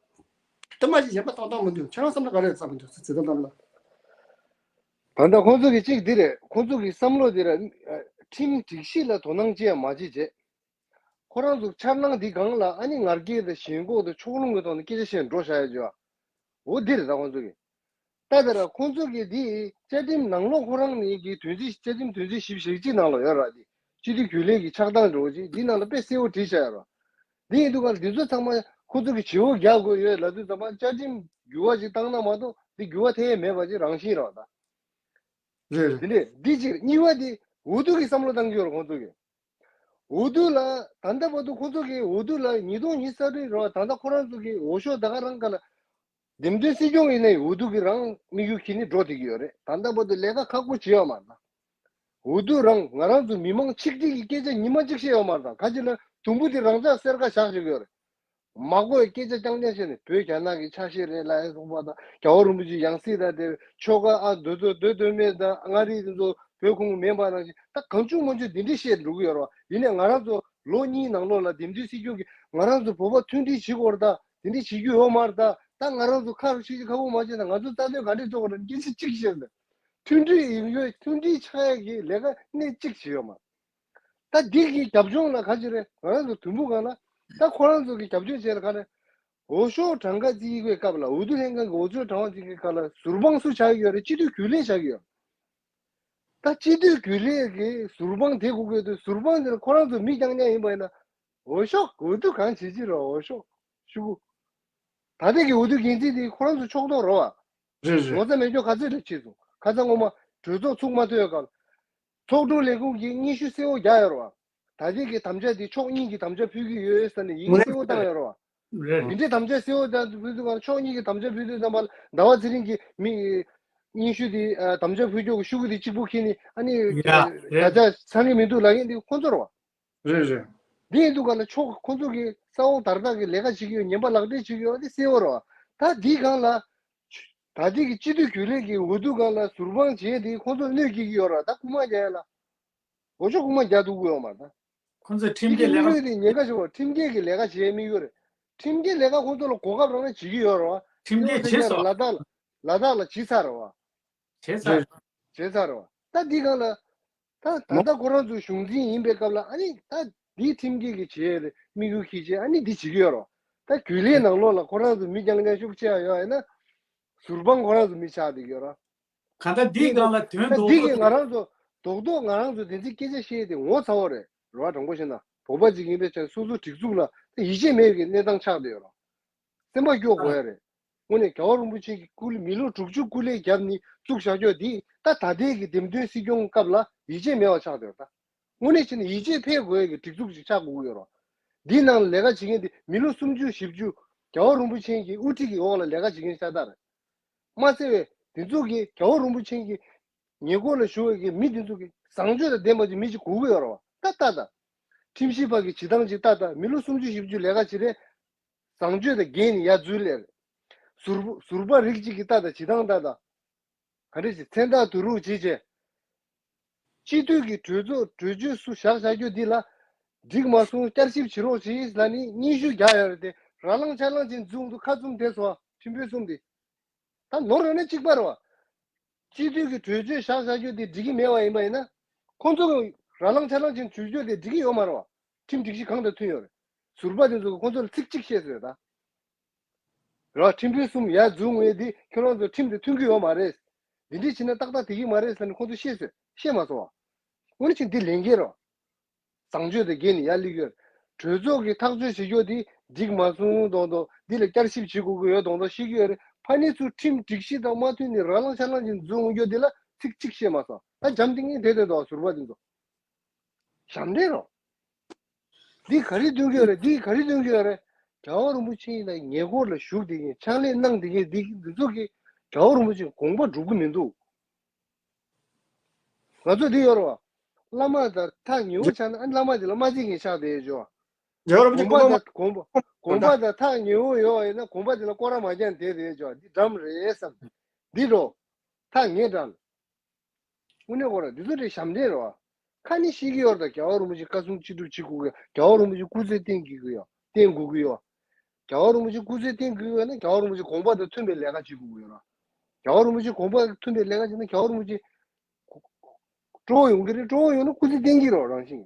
དེ་མ་གཅིག་གཞན་པ་གཏོང་སྟངས་མི་འདུག་ཁྱེད་རང་བསམ་ན་ག་རེ་བསམ་གྱི་འདུག་ཟེར་ཙེ་ད་ལ། ད་ལྟ་ཁོང་ཚོ་གི་གཅིག་འདི་རེད། ཁོང་ཚོ་གི་བསམ་བློ་འདི་རེད། ཁྲིམས་སྒྲིག་གཞི་ལ་དོ་སྣང་ཅི་ཡང་མ་བྱེད་བྱས། ཁོ་རང་ཚོ་འཆར་སྣང་འདི་སྒང་ལ་ཨ་ནི་ང་རྒྱལ་དང་ཞེན་ཁོག་དང་ཕྱོགས་ལྷུང་གི་ཐོག་ནས་སྐད་ཆ་བཤད་འགྲོ་བཞག་ཡ་བྱོས། འོ་འདི་རེད་ད་ཁོང་ཚོ་གི། ད་དེ་ར་ཁོང་ཚོ་གི་འདི་བཅའ་ཁྲིམས་ནང་ལོགས་ཁོ་རང་ནས་ཀྱི་དོན་ཚན་བཅའ་ཁྲིམས་དོན་ཚན་བཞི་བཅུ་ཞེ་གཅིག་ནང་ལ་ཡོད་ར། འདི་སྤྱི་འཐུས་རྒྱུན་ལས་ཀྱི་ཆགས་སྟངས་འགྲོ་གི་འདི་ནང་ལ་དཔེ་གསལ་བོ་བྲིས་བཞག་ཡོད་ར། འདི་ཡིན་དུས་ག་ལ་འདི་ཚོ་ཚང་མ་ཁོ་ཚོ་གི་བྱེད་པོ་རྒྱག་དགོས་ཡོད་ལབ་དུས་ཙམ་པ་བཅའ་ཁྲིམས་འགྱུར་བ་ཞིག་བཏང་ན་མ་གཏོགས་འདི་འགྱུར་བ་ཐེབས་ཡས་མེད་པ་ཅིག་རང་བཞིན་རེད་བ་ད། རེད་རེད། འདི་འདྲས་འདི་གཅིག་རེད། གཉིས་པ་འདི་འོས་བསྡུ་གི་བསམ་བློ་བཏང་གི་ཡོད་རེད་ཁོང་ཚོ་གི། འོས་བསྡུ་ལ་ད་ལྟ་བར་དུ་ཁོང་ཚོ་གི་འོས་བསྡུ་ལ་ཉིས་སྟོང་ཉི་ཤུ་རྩ་དྲུག་རེད་བ། ད་ལྟ་ཁོ་རང་ཚོ་གི་འོས་ཤོག་ད་ག་རང་ག་ལ། འདེམས་ཐོན་སྲིད་སྐྱོང་ཡིན་ནའི་འོས་བསྡུ་གི་རང་དམིགས་ཡུལ་གྱིས་ནི་འགྲོ་བསྡད་ཀྱི་ཡོད་རེད། ད་ལྟ་བར་དུ་ལས་ཀ་ཁག་པོ་བྱེད་ཡོད་མ་རེད། འོས་བསྡུ་རང་ང་རང་ཚོ་མི་མང་ཆིག་སྒྲིལ་གྱི་སྐད་ཆ་ཉི་མ་གཅིག་བཤད་ཡོད་མ་རེད། ད་ག་ཅི་ལ་དུམ་བུ་དེ་རང་ཚགས་སེར་ཁ་བཞག་བཞག་གི་ཡོད་རེད། མ་གོ་བའི་སྐད་ཆ་རྐྱང་རྐྱང་བཤད་ནས་བོད་རྒྱ་ནག་གི་ཆ་ཤས་རེད་ལབ་ཡ་སོང་བ་དང་རྒྱལ་བ་རིན་པོ་ཆེ་ཡང་སྲིད་དང་དེ་ཆོལ་ཁ་ཨ་འདོད་ཚོ་འདོད་འདོད་མེད་དང་མངའ་རིས་དེ་ཚོ་བོད་ཁོངས་མིན་པ་ནང་བཞིན་ད་གང་བྱུང་མང་བྱུང་འདི་འདྲས་བཤད་འགྲོ་གི་ཡོད་རེད་བ། ཡིན་ནའི་ང་རང་ཚོ་ལོ་གཉིས་ནང་ལོགས་ལ་འདེམས་ཐོན་སྲིད་སྐྱོང་གིས་ང་རང་ཚོ་བོད་པ་མཐུན་སྒྲིལ་བྱེད་དགོས་རེད། ད་དེ་འདྲས་བྱེད་རྒྱུ་ཡོད་མ་རེད། ད་ད་ང་རང་ཚོ་ཁ་ཤས་ཀྱིས་ཁ་པོ་མ་བྱས་ན་ང་ཚོ་རྩ་དོན་ག་འདྲས་རྩོད་དགོས་རེད། སྐད་ཆ་གཅིག་བཤད་ན་མཐུན་སྒྲིལ་ཡིན་ཡོད་མཐུན་སྒྲིལ་ཆགས་ཡ་གི་ལས་ཀ་སྣེ་གཅིག་བྱེད་ཡོད་མ་རེད། ད་འདི་གི་རྒྱབ་ལྗོངས་ལ་ག་ཅི་རེད། ང་རང་ཚོ་དུམ་བུ་སྒང་ལ་ད་ཁོ་རང་ཚོ་གི་རྒྱབ་ལྗོངས་བྱས་ལ་ག་རེ། འོས་ཤོག་གྲངས་ཀ་བརྩི་གི་སྐབས་ལ་འོས་བསྡུ་ལྷན་ཁང་གི་འོས་ཤོག་གྲངས་ཀ་བརྩི་གི་སྐབས་ལ་ཟུར་དཔང་སུ་ཆགས་ཀྱི་ཡོད་རེད། སྤྱི་འཐུས་རྒྱུན་ལས་ཆགས་ཀྱི་ཡོད། ད་སྤྱི་འཐུས་རྒྱུན་ལས་ཀྱི་ཟུར་དཔང་དེ་དགོས་ཀྱི་འདུག་ཟུར་དཔང་དེ་ལ་ཁོ་རང་ཚོ་མི་རྐྱང་རྐྱང་ཡིན་པ་ཡིན་ན་འོས་ཤོག་འོས་བསྡུ་གང་བྱེད་ཀྱི་རེད། འོས་ཤོག་ཤོག་གུ། ད་ལྟའི་གི་འོས་བསྡུ་འགན་འཛིན་དེ་ཁོ་རང་ཚོ་ཕྱོགས་གཏོགས་རེད་བ། རེད་རེད། ངོ་ཚ་མེད་ཀྱོག་ག་ཚོད་རེ་ཕྱིན་སོང་། ཁ་སང་སྔོན་མ་གྲོས་ཚོགས་ཚུགས་མ་ཐུབ་ཡོད་སྐབས། ཚོགས་དྲུང་ལས་ཁུངས་ཀྱིས་སྙན་ཞུ་གསལ་བོ་རྒྱག་ཡོད་རེད་བ། ད་ལྟའི་གི་དམ་བཅའ་དེ་ཕྱོགས་གཉིས་ཀྱི་དམ་བཅའ་ཕུལ་གྱི་ཡོད་ཟེར་ནས་ཡིན་གསལ་བོ་བཏང་ཡོད་རེད་བ། རེད། དེ་འདྲའི་དམ་བཅའ་གསལ་བོ་བཏང་ཕུལ་དུས་གང་ཕྱོགས་གཉིས་ཀྱི་དམ་བཅའ་ཕུལ་དུས་ཙམ་པ་ཟླ་བ་ཚེ་རིང་གིས་མི་སྙན་ཞུ་དེ་དམ་བཅའ་ཕུལ་ཕྱོགས་ཀྱི་ཤོག་གུ་དེ་གཅིག་པུ་འཁྱེར་ནས་ཨ་ནི་ཡ་ཡ་ད་ཆ་ཚང་གི་མི་འདུག་ལབ་མཁན་དེ་ཁོང་ཚོ་རེད་བ། རེད་རེད། འདི་ཡིན་དུས་ག་ལ་ཕྱོགས་ཁོ་ཚོ་གི་ས་འོག་དར་ཐག་གི་ལས་ཀ་བྱེད་ཀྱི་ཡོད། ཉན་པ་ལག་སྦྲེལ་བྱེད་ཀྱི་ཡོད། འདི་གསལ་བོ་རེད་བ། ད་འདི་སྒང་ལ་ ད་ལྟའི་གི་སྤྱི་འཐུས་རྒྱུན་ལས་ཀྱི་འོས་བསྡུ་སྒང་ལ་ཟུར་དཔང་བྱས་ཏེ་ཁོང་ཚོར་གནོད་སྐྱེལ་གྱི་ཡོད་ར། ད་རྐུ་མ་རྒྱག་ཡ་ལ། འོ་ཅོག་རྐུ་མ་རྒྱག་ཐུབ་ཀྱི་ཡོད་མ་རེད་ད། ཁོང་ཚོས་ཁྲིམས་འདི་འགལ་ལས་ཀ་མི་ལུས་དེ་ཉེན་ཁ་ཆེ་བ། ཁྲིམས་འགལ་གྱི་ལས་ཀ་བྱེད་མི་ཡོད་རེད། ཁྲིམས་འགལ་ལས་ཀ་ཁོང་ཚོ་ལ་གོ་སྐབས་རག་ན་བྱེད་ཀྱི་ཡོད་རེད་བ། ཁྲིམས་འགལ་བྱེད་སོང་། ལ་དྭགས་ལ་ལ་དྭགས་ལ་བྱེད་ཚར་རེད་བ། བྱེད་ཚར། བྱེད་ཚར་རེད་བ། ད་འདི་སྒང་ལ། ད་ད་ལྟ་ཁོ་རང་ཚོ་གཞུང་འཛིན་ཡིན་པའི་སྐབས་ལ་ཨ་ནི་ད་འདི་ཁྲིམས་འགལ་གྱི་བྱེད་ཡས་རེད། དམིགས་ཡུལ་འཁྱེར་བྱས་ཨ་ནི་འདི་བྱེད་ཀྱི་ཡོད་རེད་བ། ད་རྒྱུན་ལས་ནང་ལོགས་ལ་ཁོ་རང་ཚོ་མི་རྐྱང་རྐྱང་ཤུགས་ཆེ་ཡ་ཡོད་ཡིན་ན། ཟུར་དཔང་ཁོ་རང་ཚོ་མི་ཆགས་བསྡད་ཀྱི་ཡོད་རེད། གང་ལྟར་འདིའི་སྒང་ལ་དོན་ད་རྡོག་འདི་རྡོག་གིས་ང་རང་ཚོ་རྡོག་རྡོག་ང་རང་ཚོ་བདེན་ཚིག་སྐད་ཆ་བཤད་དེ་ངོ་ཚ་བོ་རེད། རེད་བ། དྲང་པོ་བཤད་ན་བོད་པ་ཅིག་ཡིན་པའི་ཆ་ནས་སོ་སོ་སྒྲིག་འཛུགས་ལ་ད་ཡིད་ཆེས་མེད་པའི་གནས་སྟངས་ཆགས་བསྡད་ཡོད་རེད། སེམས་པ་སྐྱོ་དགོས་ཡ་རེད། དངོས་གནས་རྒྱལ་བ་རིན་པོ་ཆེ་གི་སྐུ་ལས་མི་ལོ་དྲུག་ཅུ་སྐུ་ལས་བརྒྱབ་ནས་བཙུགས་བཞག་ཀྱོག་འདི་ད་ད་ལྟའི་གི་འདེམས་ཐོན་སྲིད་སྐྱོང་སྐབས་ལ་ཡིད་ཆེས་མེད་པ་ཆགས་བསྡད་ཡོད་རེད་ད། དངོས་གནས་བྱས་ན་ཡིད་ཆེས་འཕེར་དགོས་ཡ་གི་སྒྲིག་འཛུགས་ཅིག་ཆགས་དགོས་ཀྱི་ཡོད་རེད། འདིའི་ནང་ལ་ལས་ཀ་བྱེད་མཁན་དེ་མི་ལོ་སུམ་ཅུ་བཞི་བཅུ་རྒྱལ་བ་རིན་པོ་ཆེ་གི་དབུ་ཁྲིད་ཀྱི་འོག་ལ་ལས་ཀ་བྱེད་མཁན་ཤ་སྟག་རེད། མ་ཚད་པའི་དེ་ཚོ་གིས་རྒྱལ་བ་རིན་པོ་ཆེ་གི་ཉེ་འཁོར་ལ་བཞུགས་པའི་གི་མི་དེ་ཚོ་གིས་བཟང་སྤྱོད་དང་ལྡན་པ་ཅིག་མི་ཅིག་དགོས་ཀྱི་ཡོད་རེད་བ། ད་ལྟ་ད་ཁྲིམས་ཞིབ་པ་གི་བྱེད་སྟངས་ཅིག་ལྟ་ད། མི་ལོ་སུམ་ཅུ་བཞི་བཅུ་ལས་ཀ་བྱེད་རེད། བཟང་སྤྱོད་དང་འགལ་ནས་ཡར་འཛུལ་ལེ་རེད། ཟུར་ཟུར་པ་རིགས་གཅིག་གི་ལྟ་ད་བྱེད་སྟངས་ལྟ་ད། ག་འདྲ་ཞིག་མཚན་རྟགས་བསྡུ་རུབ་བྱེད་བྱས། སྤྱི་འཐུས་ཀྱི་གྲོས་ཚོགས་གྲོས་ཆོད་སུ་བཞག་བཞག་རྒྱུ་འདི་ལ་འགྲིག་མ་སོང་བསྐྱར་ཞིབ་བྱེད་རོགས་བྱེད་ལབ་ནས་སྙན་ཞུ་རྒྱག་ཡ་རེད་དེ། ར་ལང་ཆ་ལང་ཅིག་འཛུགས་འདུག་ཁ་བཙུམ་བསྡད་སོང་། ཁྲིམས་དཔོན་གསུམ་དེ། ད་ནོར་ཡོད་ན་གཅིག་པ་རེད་བ། སྤྱི་འཐུས་ཀྱི་གྲོས་ཆོད་བཞག་བཞག་རྒྱུ་དེ་འགྲིག་གི་མེད་པ་ཡིན་པ་ཡིན་ན། ཁོང་ཚོ་གི་ར་ལང་ཆ་ལང་ཅིག་འཛུགས་རྒྱུ་དེ་འགྲིག་གི་ཡོད་མ་རེད་བ། ཁྲིམས་སྒྲིག་གཞི་གང་དང་མཐུན་ཡོད་རེད། ཟུར་པ་དེ་ཚོ་གིས་ཁོང་ཚོ་ལ་ཚིག་གཅིག་བཤད་སོང་ད། ར་ཁྲིམས་དཔོན་གསུམ་ཡར་འཛུགས་ངེས་འདི་ཁྱོད་རང་ཚོ་ཁྲིམས་དེ་མཐུན་གྱི་ཡོད་མ་རེད། འདི་འདྲས་བྱས་ན་ཏག་ཏག་བསྡད་ཀྱི་མ་རེད་ཟེར་ནས་ཁོང་ཚོ་བཤད་སོང་། བཤད་མ་སོང་བ། འོ་ན་ཕྱིན་འདི་ལས་འགན་རོ། བཟང་སྤྱོད་དང་འགལ་ནས་ཡར་སླེབས་ཡོད། གྲོས་ཚོགས་ཀྱིས་ཐག་གཅོད་བྱེད་རྒྱུ་འདི་འགྲིག་མ་སོང་མདོག་མདོག་འདི་ལ་བསྐྱར་ཞིབ་བྱེད་དགོས་ཀྱི་ཡོད་མདོག་མདོག་བཤད་ཀྱི་ཡོད་རེད། ཕ་ནི་ཚུར་ཁྲིམས་སྒྲིག་གཞི་དང་མ་མཐུན་ནས་ར་ལང་ཆ་ལང་ཅིག་འཛུགས་འོང་རྒྱུ་འདི་ལ་ཚིག་གཅིག་བཤད་མ་སོང་། ད་འཇམ་ཐིང་ངེ་བསྡད་བསྡད་འདུག་ཟུར་པ་འདི་ཚོ། ཞབས་འདྲེན་རོ། འདི་ག་རེ་སྟོན་གྱི་ཡོད་རེད། འདི་ག་རེ་སྟོན་གྱི་ཡོད་རེད། རྒྱལ་བ་རིན་པོ་ཆེ་ཡིན་ན་ཉེ་འཁོར་ལ་བཞུགས་བསྡད་མཁན་ཕྱག་ལས་གནང་བསྡད་མཁན་འདི་འདི་ཚོ་གིས་རྒྱལ་བ་རིན་པོ་ཆེ་དགོངས་པ་འགྲུབ་ཀྱི་མི་འདུག་ང་ཚོ་འདི་ཡོད་རེད་བ། བླ་མ་དང་ཐག་ཉེ་བོ་ཆགས་ན་ཨ་ནི་བླ་མ་དེ་ལ་མ་བརྩི་མཁན་ཆགས་བསྡད་ཡོད་ཅོ། རྒྱལ་བ་རིན་པོ་ཆེ་དགོངས་པ་དང་དགོངས་པ་དགོངས་པ་དང་ཐག་ཉེ་བོ་ཡོད་ཡིན་ན་དགོངས་པ་དེ་ལ་སྐོར་ར་མ་རྒྱག་བསྡད་བསྡད་ཡོད་ཅོ། འདི་འདྲ་མ་རེད་བསམ། འདི་འགྲོ། ཐག་ཉེ་དྲགས། དངོས་གནས་ཁོ་རང་འདི་ཚོ་རེད་ཞབས་འདྲེན་རེད་བ། ཁ་ནི་ཤེས་ཀྱི་ཡོད་རེད། ད་རྒྱལ་བ་རིན་པོ་ཆེ་བཀའ་གསུང་ཅི་སྒྲུབ་བྱེད་དགོས་ཀྱི། རྒྱལ་བ་རིན་པོ་ཆེ་སྐུ་ཚེ་བརྟན་དགོས་ཀྱི་ཡོད། བརྟན་དགོས་ཀྱི་ཡོད། རྒྱལ་བ་རིན་པོ་ཆེ་སྐུ་ཚེ་བརྟན་དགོས་ཀྱི་ཡོད་ན་རྒྱལ་བ་རིན་པོ་ཆེ་དགོངས་པ་དང་མཐུན་པའི་ལས་ཀ་བྱེད་དགོས་ཀྱི་ཡོད་རེད། རྒྱལ་བ་རིན་པོ་ཆེ་དགོངས་པ་མཐུན་པའི་ལས་ཀ་བྱེད་ན་རྒྱལ་བ་རིན་པོ་ཆེ་སྤྲོ་བོ་ཡོང་གི་རེད། སྤྲོ་བོ་ཡོང་ན་སྐུ་ཚེ་བརྟན་གྱི་རེད་རང་བཞིན།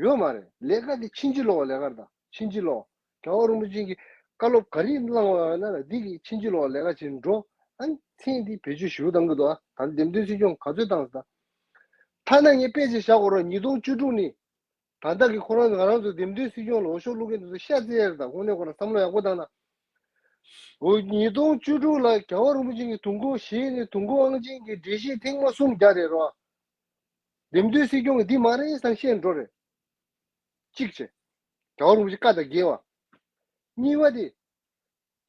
ཡོད་མ་རེད། ལས་ཀ་དེ་ཕྱིན་ཅི་ལོག་ལས་ཀ་རེད། ད་ཕྱིན་ཅི་ལོག་རྒྱལ་བ་རིན་པོ་ཆེ་གིས་བཀའ་སློབ་ག་རེ་གནང་བ་ཡོད་ན་ལ་འདི་གི་ཕྱིན་ཅི་ལོག་ལས་ཀ་བྱེད་འགྲོ། ཨ་ནི་མཚན་འདི་བེད་སྤྱོད་ཞེ་པོ་བཏང་གི་འདུག་ཨ་ད་འདེམས་ཐོན་སྲིད་སྐྱོང་ག་ཚོད་བཏང་ཟེར། ཐ་ན་ངས་དཔེ་ཅིག་བཞག་དགོས་ར། ཉིས་སྟོང་བཅུ་དྲུག་ནས་ད་ལྟ་གི་ཁོ་རང་ང་རང་ཚོ་འདེམས་ཐོན་སྲིད་སྐྱོང་ལ་འོས་ཤོག་བླུག་མཁན་དེ་ཚོ་ཤ་ཚ་ཡ་རེད། ད་དངོས་གནས་ཁོ་རང་བསམ་བློ་ཡག་པོ་བཏང་ན། འོ་ཉིས་སྟོང་བཅུ་དྲུག་ལ་རྒྱལ་བ་རིན་པོ་ཆེ་གིས་དུས་འཁོར་བཞི་ནས་དུས་འཁོར་དབང་ཆེན་གྱི་འགྲེལ་བཤད་ཐེངས་མ་གསུམ་རྒྱག་རེད་རོ། འདེམས་ཐོན་སྲིད་སྐྱོང་གི་འདི་མ་རེད་བསམ་བཤད་འགྲོ་རེད། གཅིག་བྱས། རྒྱལ་བ་རིན་པོ་ཆེ་བཀའ་དང་འགལ་བ། གཉིས་པ་དེ།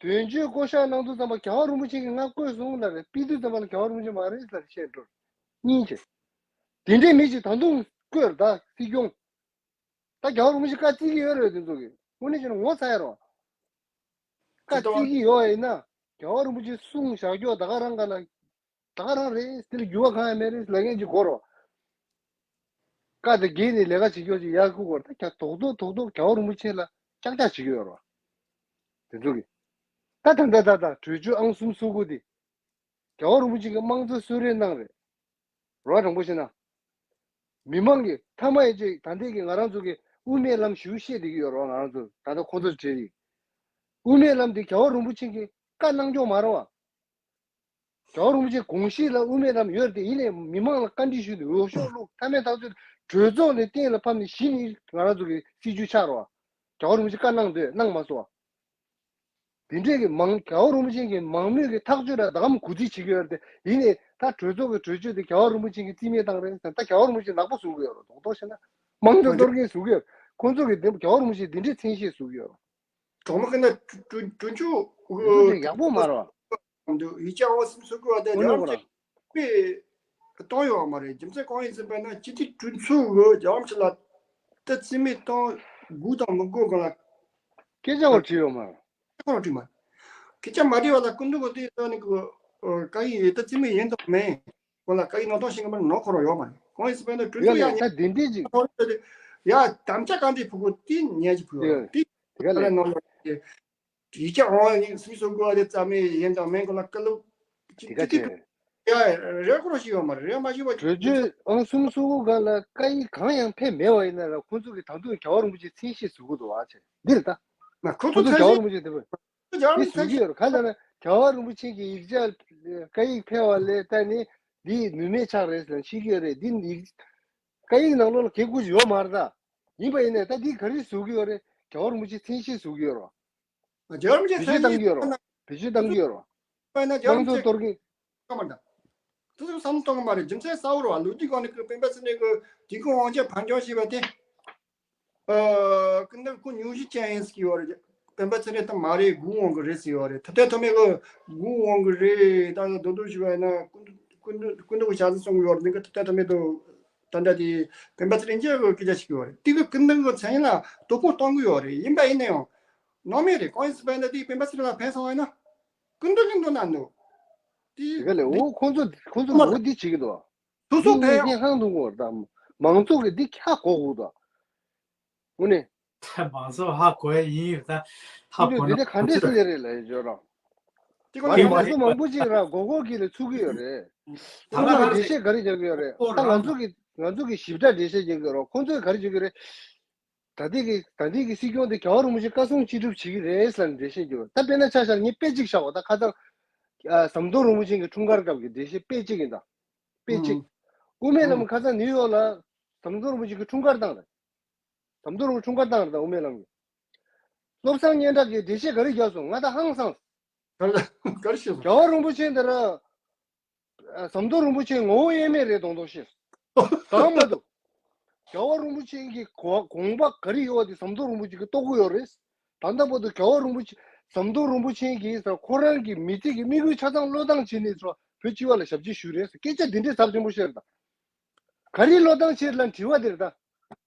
དོན་གཅོད་བསྐོ་གཞག་གནང་དུས་ཙམ་པ་རྒྱལ་བ་རིན་པོ་ཆེ་གིས་ང་བསྐོས་སོང་ལབ་རེད། ཕུད་དུས་ཙམ་པ་ལ་རྒྱལ་བ་རིན་པོ་ཆེ་མ་རེད་ལབ་བཤད་འགྲོ་རེད། གཉིས་བྱས། དེ་འདྲའི་མི་ཞིག་ད་དུང་བསྐོས་རེད་ད་སྲིད་སྐྱོང་། ད་རྒྱལ་བ་རིན་པོ་ཆེ་བཀའ་བརྩི་གི་ཡོད་རེད་དེ་ཚོ་གིས། དངོས་གནས་བྱས་ན་ངོ་ཚ་ཡ་རོ། བཀའ་བརྩི་གི་ཡོད་ཡིན་ན། རྒྱལ་བ་རིན་པོ་ཆེ་གསུང་བཞག་རྒྱུ་ད་ག་རང་ག་ལ། ད་ག་རང་རེད། དེ་ལ་འགྱུར་བ་གང་ཡང་མེད་རེད་ལབ་མཁན་ཅིག་དགོས་རོ། བཀའ་དང་འགལ་ནས་ལས་ཀ་བྱེད་རྒྱུ་ཅིག་ཡར་ཁུག་གོ། ད་རྒྱ་རྡོག་རྡོག་རྡོག་རྡོག་རྒྱལ་བ་རིན་པོ་ཆེ་ལ་ཀྱག་ཀྱག་བྱེད་ཀྱི་ཡོད་རོ། དེ་ཚོ་གིས། ད་ད་ད་ད་ད་གྲོས་ཆོད་ཨང་གསུམ་སོ་དགུ་དེ། རྒྱལ་བ་རིན་པོ་ཆེ་གིས་དམངས་གཙོ་གསོལ་རས་གནང་རེད། རོ། དྲང་པོ་བཤད་ན། མི་མང་གིས་མཐའ་མ་ཡི་ཅིག་ད་ལྟའི་གི་ང་རང་ཚོ་གི་དབུ་མའི་ལམ་ཞུ་བཤད་བསྡད་ཀྱི་ཡོད་རོ། ང་རང་ཚོ་ད་ལྟ་ཁོང་ཚོར་བྲིས་ཡིན། དབུ་མའི་ལམ་དེ་རྒྱལ་བ་རིན་པོ་ཆེ་གིས་བཀའ་གནང་སྐྱོང་མ་རེད་བ། རྒྱལ་བ་རིན་པོ་ཆེ་དགོངས་གཞི་ལ་དབུ་མའི་ལམ་ཡོད་རེད་དེ། ཡིན་ནའི་མི་མང་ལ་བཀའ་འདྲི་ཞུས་ཏེ་འོས་ཤོག་བླུགས། མཐའ་མའི་ཐག་གཅོད་གྲོས་ཚོགས་ནས་གཏན་ལ་ཕབ་ནས་གཞི་ནས་ང་རང་ཚོ་གི་སྲིད་ཇུས་ཆགས་རེད་བ། རྒྱལ་བ་རིན་པོ་ཆེ་བཀའ་གནང་འདོད་གནང་མ་སོང་བ། དེ་འདྲས་ཀྱི་མང་རྒྱལ་བ་རིན་པོ་ཆེ་གི་མང་མོས་ཀྱི་ཐག་གཅོད་ལ་ད་གམ་གུ་རྩིས་བྱེད་ཀྱི་ཡོད་རེད་དེ། ཡིན་ནའི་ད་གྲོས་ཚོགས་ཀྱི་གྲོས་ཆོད་དེ་རྒྱལ་བ་རིན་པོ་ཆེ་གིས་རྩིས་མེད་བཏང་རེད་ཟེར། ད་རྒྱལ་བ་རིན་པོ་ཆེ་ནག་པོ་བཟོ་གི་ཡོད་རེད། རྡོག་རྡོག་བཤད་ན་དམངས་གཙོ་གཏོར་མཁན་བཟོ་གི་ཡོད་རེད། ཁོང་ཚོ་གིས་དེ་རྒྱལ་བ་རིན་པོ་ཆེ་འདི་འདྲས་མཚན་ཤས་བཟོ་གི་ཡོད་རེད། གྲོགས་མོ་གི་ན་གྲོས་གྲོས་ཆོད་འདི་ཚོ་ཡག་པོ་མ་རེད་བ། འདུག་ཡིག་ཆ་འོ་སིམ་སུ་གི་བ་དེ་དངོས་གནས་ཁོ་རང་དཔེ་གཏོང་ཡོད་མ་རེད། རྒྱུ་མཚན་གང་ཡིན་ཟེར་བ་ན་སྤྱི་འཐུས་གྲོས་ཚོགས་གི་རྒྱལ་བ་རིན་པོ་ཆེ་ལ་ད་རྩིས་མེད་གཏོང་དགོས་དང་མི་དགོས་གང་ལ་སྐད་ཆ་བ་བྲིས་ཡོད་མ་རེད། སྐད་ཆ་བ་བྲིས་མ་རེད། སྐད་ཆ་མ་བྲིས་བ་ལ་སྐུ་མདུན་གི་དེ་ད་ནི་གི་ བཀའ་ཡིག་ཡོད་ད་རྩིས་མེད་ཡིན་དང་མིན། ཁོང་ལ་བཀའ་ཡིག་ནང་དོན་ཤེས་ཀྱི་མ་རེད་ནོ་ཁོ་རང་ཡོད་མ་རེད། ཁོང་ཡིན་སི་པན་ན་དུས་དེ་ག་ཚོད་ལས་ཡག་ད་ཉན་དེ་འདྲས་ཅིག་ཡ་དམ་བཅའ་གང་འདྲས་ཕུལ་དགོས་དེ་ཉན་གྱི་ཕུལ་ཡོད་རེད། དེ་དེ་ག་ལས་ལས་ནང་ལ་ཡིག་ཆ་འོང་ཡིན་སུམ་སོ་དགོས་དེ་རྩ་མེད་ཡིན་དང་མིན་ཁོ་ལ་བཀའ་སློབ་ཅིག་ཅིག་ཅིག་ཡ་རེ་ཁོ་རང་ཞིག་ཡོད་མ་རེད། རེ་མ་ཞུ་བ་གྲོས་ཆོད་ཨང་སུམ་སོ་དགུ་ག་ལ་བཀའ་ཡིག་གང་ཡང་ཕེབས་མེད་པ་ཡིན་ན་ར་ཁོང་ཚོ་གི་ད་དུང་རྒྱལ་བ་རིན་པོ་ཆེ་མཚན་ཤས་ཟུར་གོ་འདུག་བ་ཆེ་འདིར་ད་ཁོང་ཚོ་རྒྱལ་བ་རིན་པོ་ཆེ་དེ་བས། རྒྱལ་བ་དེ་རིན་པོ་ཆེ་ཟུར་གྱི་ཡོད་རེད། ག་ལ་ན་རྒྱལ་བ་རིན་པོ་ཆེ་གི་ཡིག་ཆ་བཀའ་ཡིག་ཕེབས་པ་ལས་ད་ནི་འདི་ནུས་མེད་ཆགས་རེད་ཟེར་ཤེས་ཀྱི་ཡོད་རེད། འདི་ཡིག་བཀའ་ཡིག་ནང་ལོགས་ལ་གེ་བཀུར་ཡོད་མ་རེད་ད། ཡིན་པ་ཡིན་ནའི་ད་འདི་ག་རེ་ཟུར་གྱི་ཡོད་རེད། རྒྱལ་བ་རིན་པོ་ཆེ་མཚན་ཤས་ཟུར་གྱི་ཡོད་རེད། རྒྱལ་བ་རིན་པོ་ཆེ་བེད་སྤྱོད་མཚན་བཏང་གི་ཡོད་རེད། བེད་སྤྱོད་བཏང་གི་ཡོད་རེད། དཔེར་ན་རྒྱལ་བ་རིན་པོ་ཆེ་དམངས་གཙོ་གཏོར་གི་ཀ་མ་འདྲ། དེ་ཚོ་བསམ་བློ་གཏོང་གི་མ་རེད། རྒྱུ་མཚན་གསལ་བོ་རེད་བ། ལོ་རྒྱུས་སྒང་ནས་ཀྱི་སྤེན་པ་ཚེ་རིང་གི་དུས་འཁོར་དབང་ཆེན་ཕམ་ཉེས་ཞེས་པ་དེ། ཨ། ཀུན་ཏུ་ཁོ་ཉུང་ཤས་ཅན་ཡིན་ཟེར་གྱི་ཡོད་རེད། སྤེན་པ་ཚེ་རིང་ད་མ་རེད། དགུ་འོང་གི་རེད་ཟེར་ཡོད་རེད། ད་ལྟའི་ཐོག་མའི་གི་དགུ་འོང་གི་རེད། ད་གི་རྡོག་རྡོག་ཞུ་བ་ཡིན་ན་ཀུན་ཏུ་ཀུན་ཏུ་ཀུན་ཏུ་གི་ཞག་ཚི་སོང་གི་ཡོད་རེད། འདི་གི་ད་ལྟའི་ཐོག་མའི་དུ་ད་ལྟ་དེ་སྤེན་པ་ཚེ་རིང་སྐྱེས་གི་སྐད་ཆ་ཞིག་ཡོད་རེད། དེ་གི་ཀུན་ཏུ་གི་མཚན་ལ་དོ་ཕོག་གཏོང་གི་ཡོད་རེད། ཡིན་པ་ཡིན་ན་ཡང་ནང་མི་རེད། གང་ཡིན་ཟེར་བ་ཡིན་ན་དེ་སྤེན་པ་ཚེ་རིང་ལ་ཕན་སོང་བ་ཡིན་ན་ཀུན་ཏུ་གི་འགྲོ་ན་འདུག་དེ་དེ་ག་ལས་འོ་ཁོང་ཚོ་ཁོང་ཚོ་འོ་འདི་བྱེད་ཀྱི་འདུག་སོ་སོ་ཕན་ཡང་ཧང་འདུག་གོ་ད། མང་ཚོགས་ཀྱི་འདི་ཁྱག་གོ་གོ་ད། དངོས་གནས། ད་མང་ཚོགས་ཧ་གོ་ཡ་ཡིན་ཡོད་ད། ཧ་གོ་ན་འདི་འདྲ་ག་འདྲས་སེ་ལས་རེད་ལ་ཡོད་ར། དེ་ང་ཚོ་མང་ཚོགས་མང་པོ་ཅིག་ར་མགོ་སྐོར་གྱི་ལ་ཚུགས་ཀྱི་ཡོད་རེད། ད་ཁོང་ལ་ལ་འགྲེལ་བཤད་ག་རེ་རྒྱག་གི་ཡོད་རེད། ད་ང་ཚོ་གི་ང་ཚོ་གི་ཞིབ་ཕྲ་འགྲེལ་བཤད་རྒྱག་གི་ཡོད་ར། ཁོང་ཚོས་ག་རེ་བརྗོད་ཀྱི་རེད། ད་ལྟའི་གི་ད་ལྟའི་གི་སྲིད་སྐྱོང་དེ་རྒྱལ་བ་རིན་པོ་ཆེ་བཀའ་གསུང་ཅི་སྒྲུབ་བྱེད་ཀྱི་རེད་ཟེར་ནས་འགྲེལ་བཤད་རྒྱབ། ད་དཔེར་ན་ཆ་བཞག་ངས་དཔེ་གཅིག་བཞག་པ་ད་ཁ་སང་ཟམ་གདོང་རིན་པོ་ཆེ་གི་འཁྲུངས་སྐར་སྐབས་ཀྱི་འགྲེལ་བཤད་དཔེ་གཅིག་ཡིན་ད། དཔེ་གཅིག་དབུ་མའི་ལམ་ཁ་སང་ནིའུ་ཡོག་ལ་ཟམ་གདོང་རིན་པོ་ཆེ་གི་འཁྲུངས་སྐར་བཏང་རེད། ཟམ་གདོང་རིན་པོ་ཆེ་འཁྲུངས་སྐར་བཏང་རེད་ད་དབུ་མའི་ལམ་གྱི། བློ་བཟང་སྙན་གྲགས་ཀྱིས་འགྲེལ་བཤད་ག་རེ་རྒྱབ་སོང་། ང་ད་ཧང་སངས། ག་རེ་ག་རེ་བཤད་སོང་། རྒྱལ་བ་རིན་པོ་ཆེ་འདི་ར། ཟམ་གདོང་རིན་པོ་ཆེ་ངོ་བོ་དབྱེར་མེད་རེད་མདོག་མདོག་བཤད། གང་མ་གཏོགས། རྒྱལ་བ་རིན་པོ་ཆེ་གི་གོ་དགོངས་པ་ག་རེ་ཡོད་དེ་ཟམ་གདོང་རིན་པོ་ཆེ་གི་རྟོགས་གི་ཡོད་རེད། ད་ལྟ་བར་དུ་རྒྱལ་བ་རིན་པོ་ཆེ་ཟམ་གདོང་རིན་པོ་ཆེ་གིས་ཁོ་རང་གི་མི་ཚེ་གི་དམིགས་ཡུལ་ཆ་ཚང་བློས་བཏང་བྱས་ནས་བོད་སྤྱི་བ་ལ་ཞབས་ཕྱི་ཞུས་རེད། སྐད་ཆ་འདི་འདྲའི་ཚབས་ཆེན་པོ་བཤད་རེད་ད། ག་རེ་བློས་བཏང་བྱས་ལ་དྲི་བ་དེ་རེད་ད།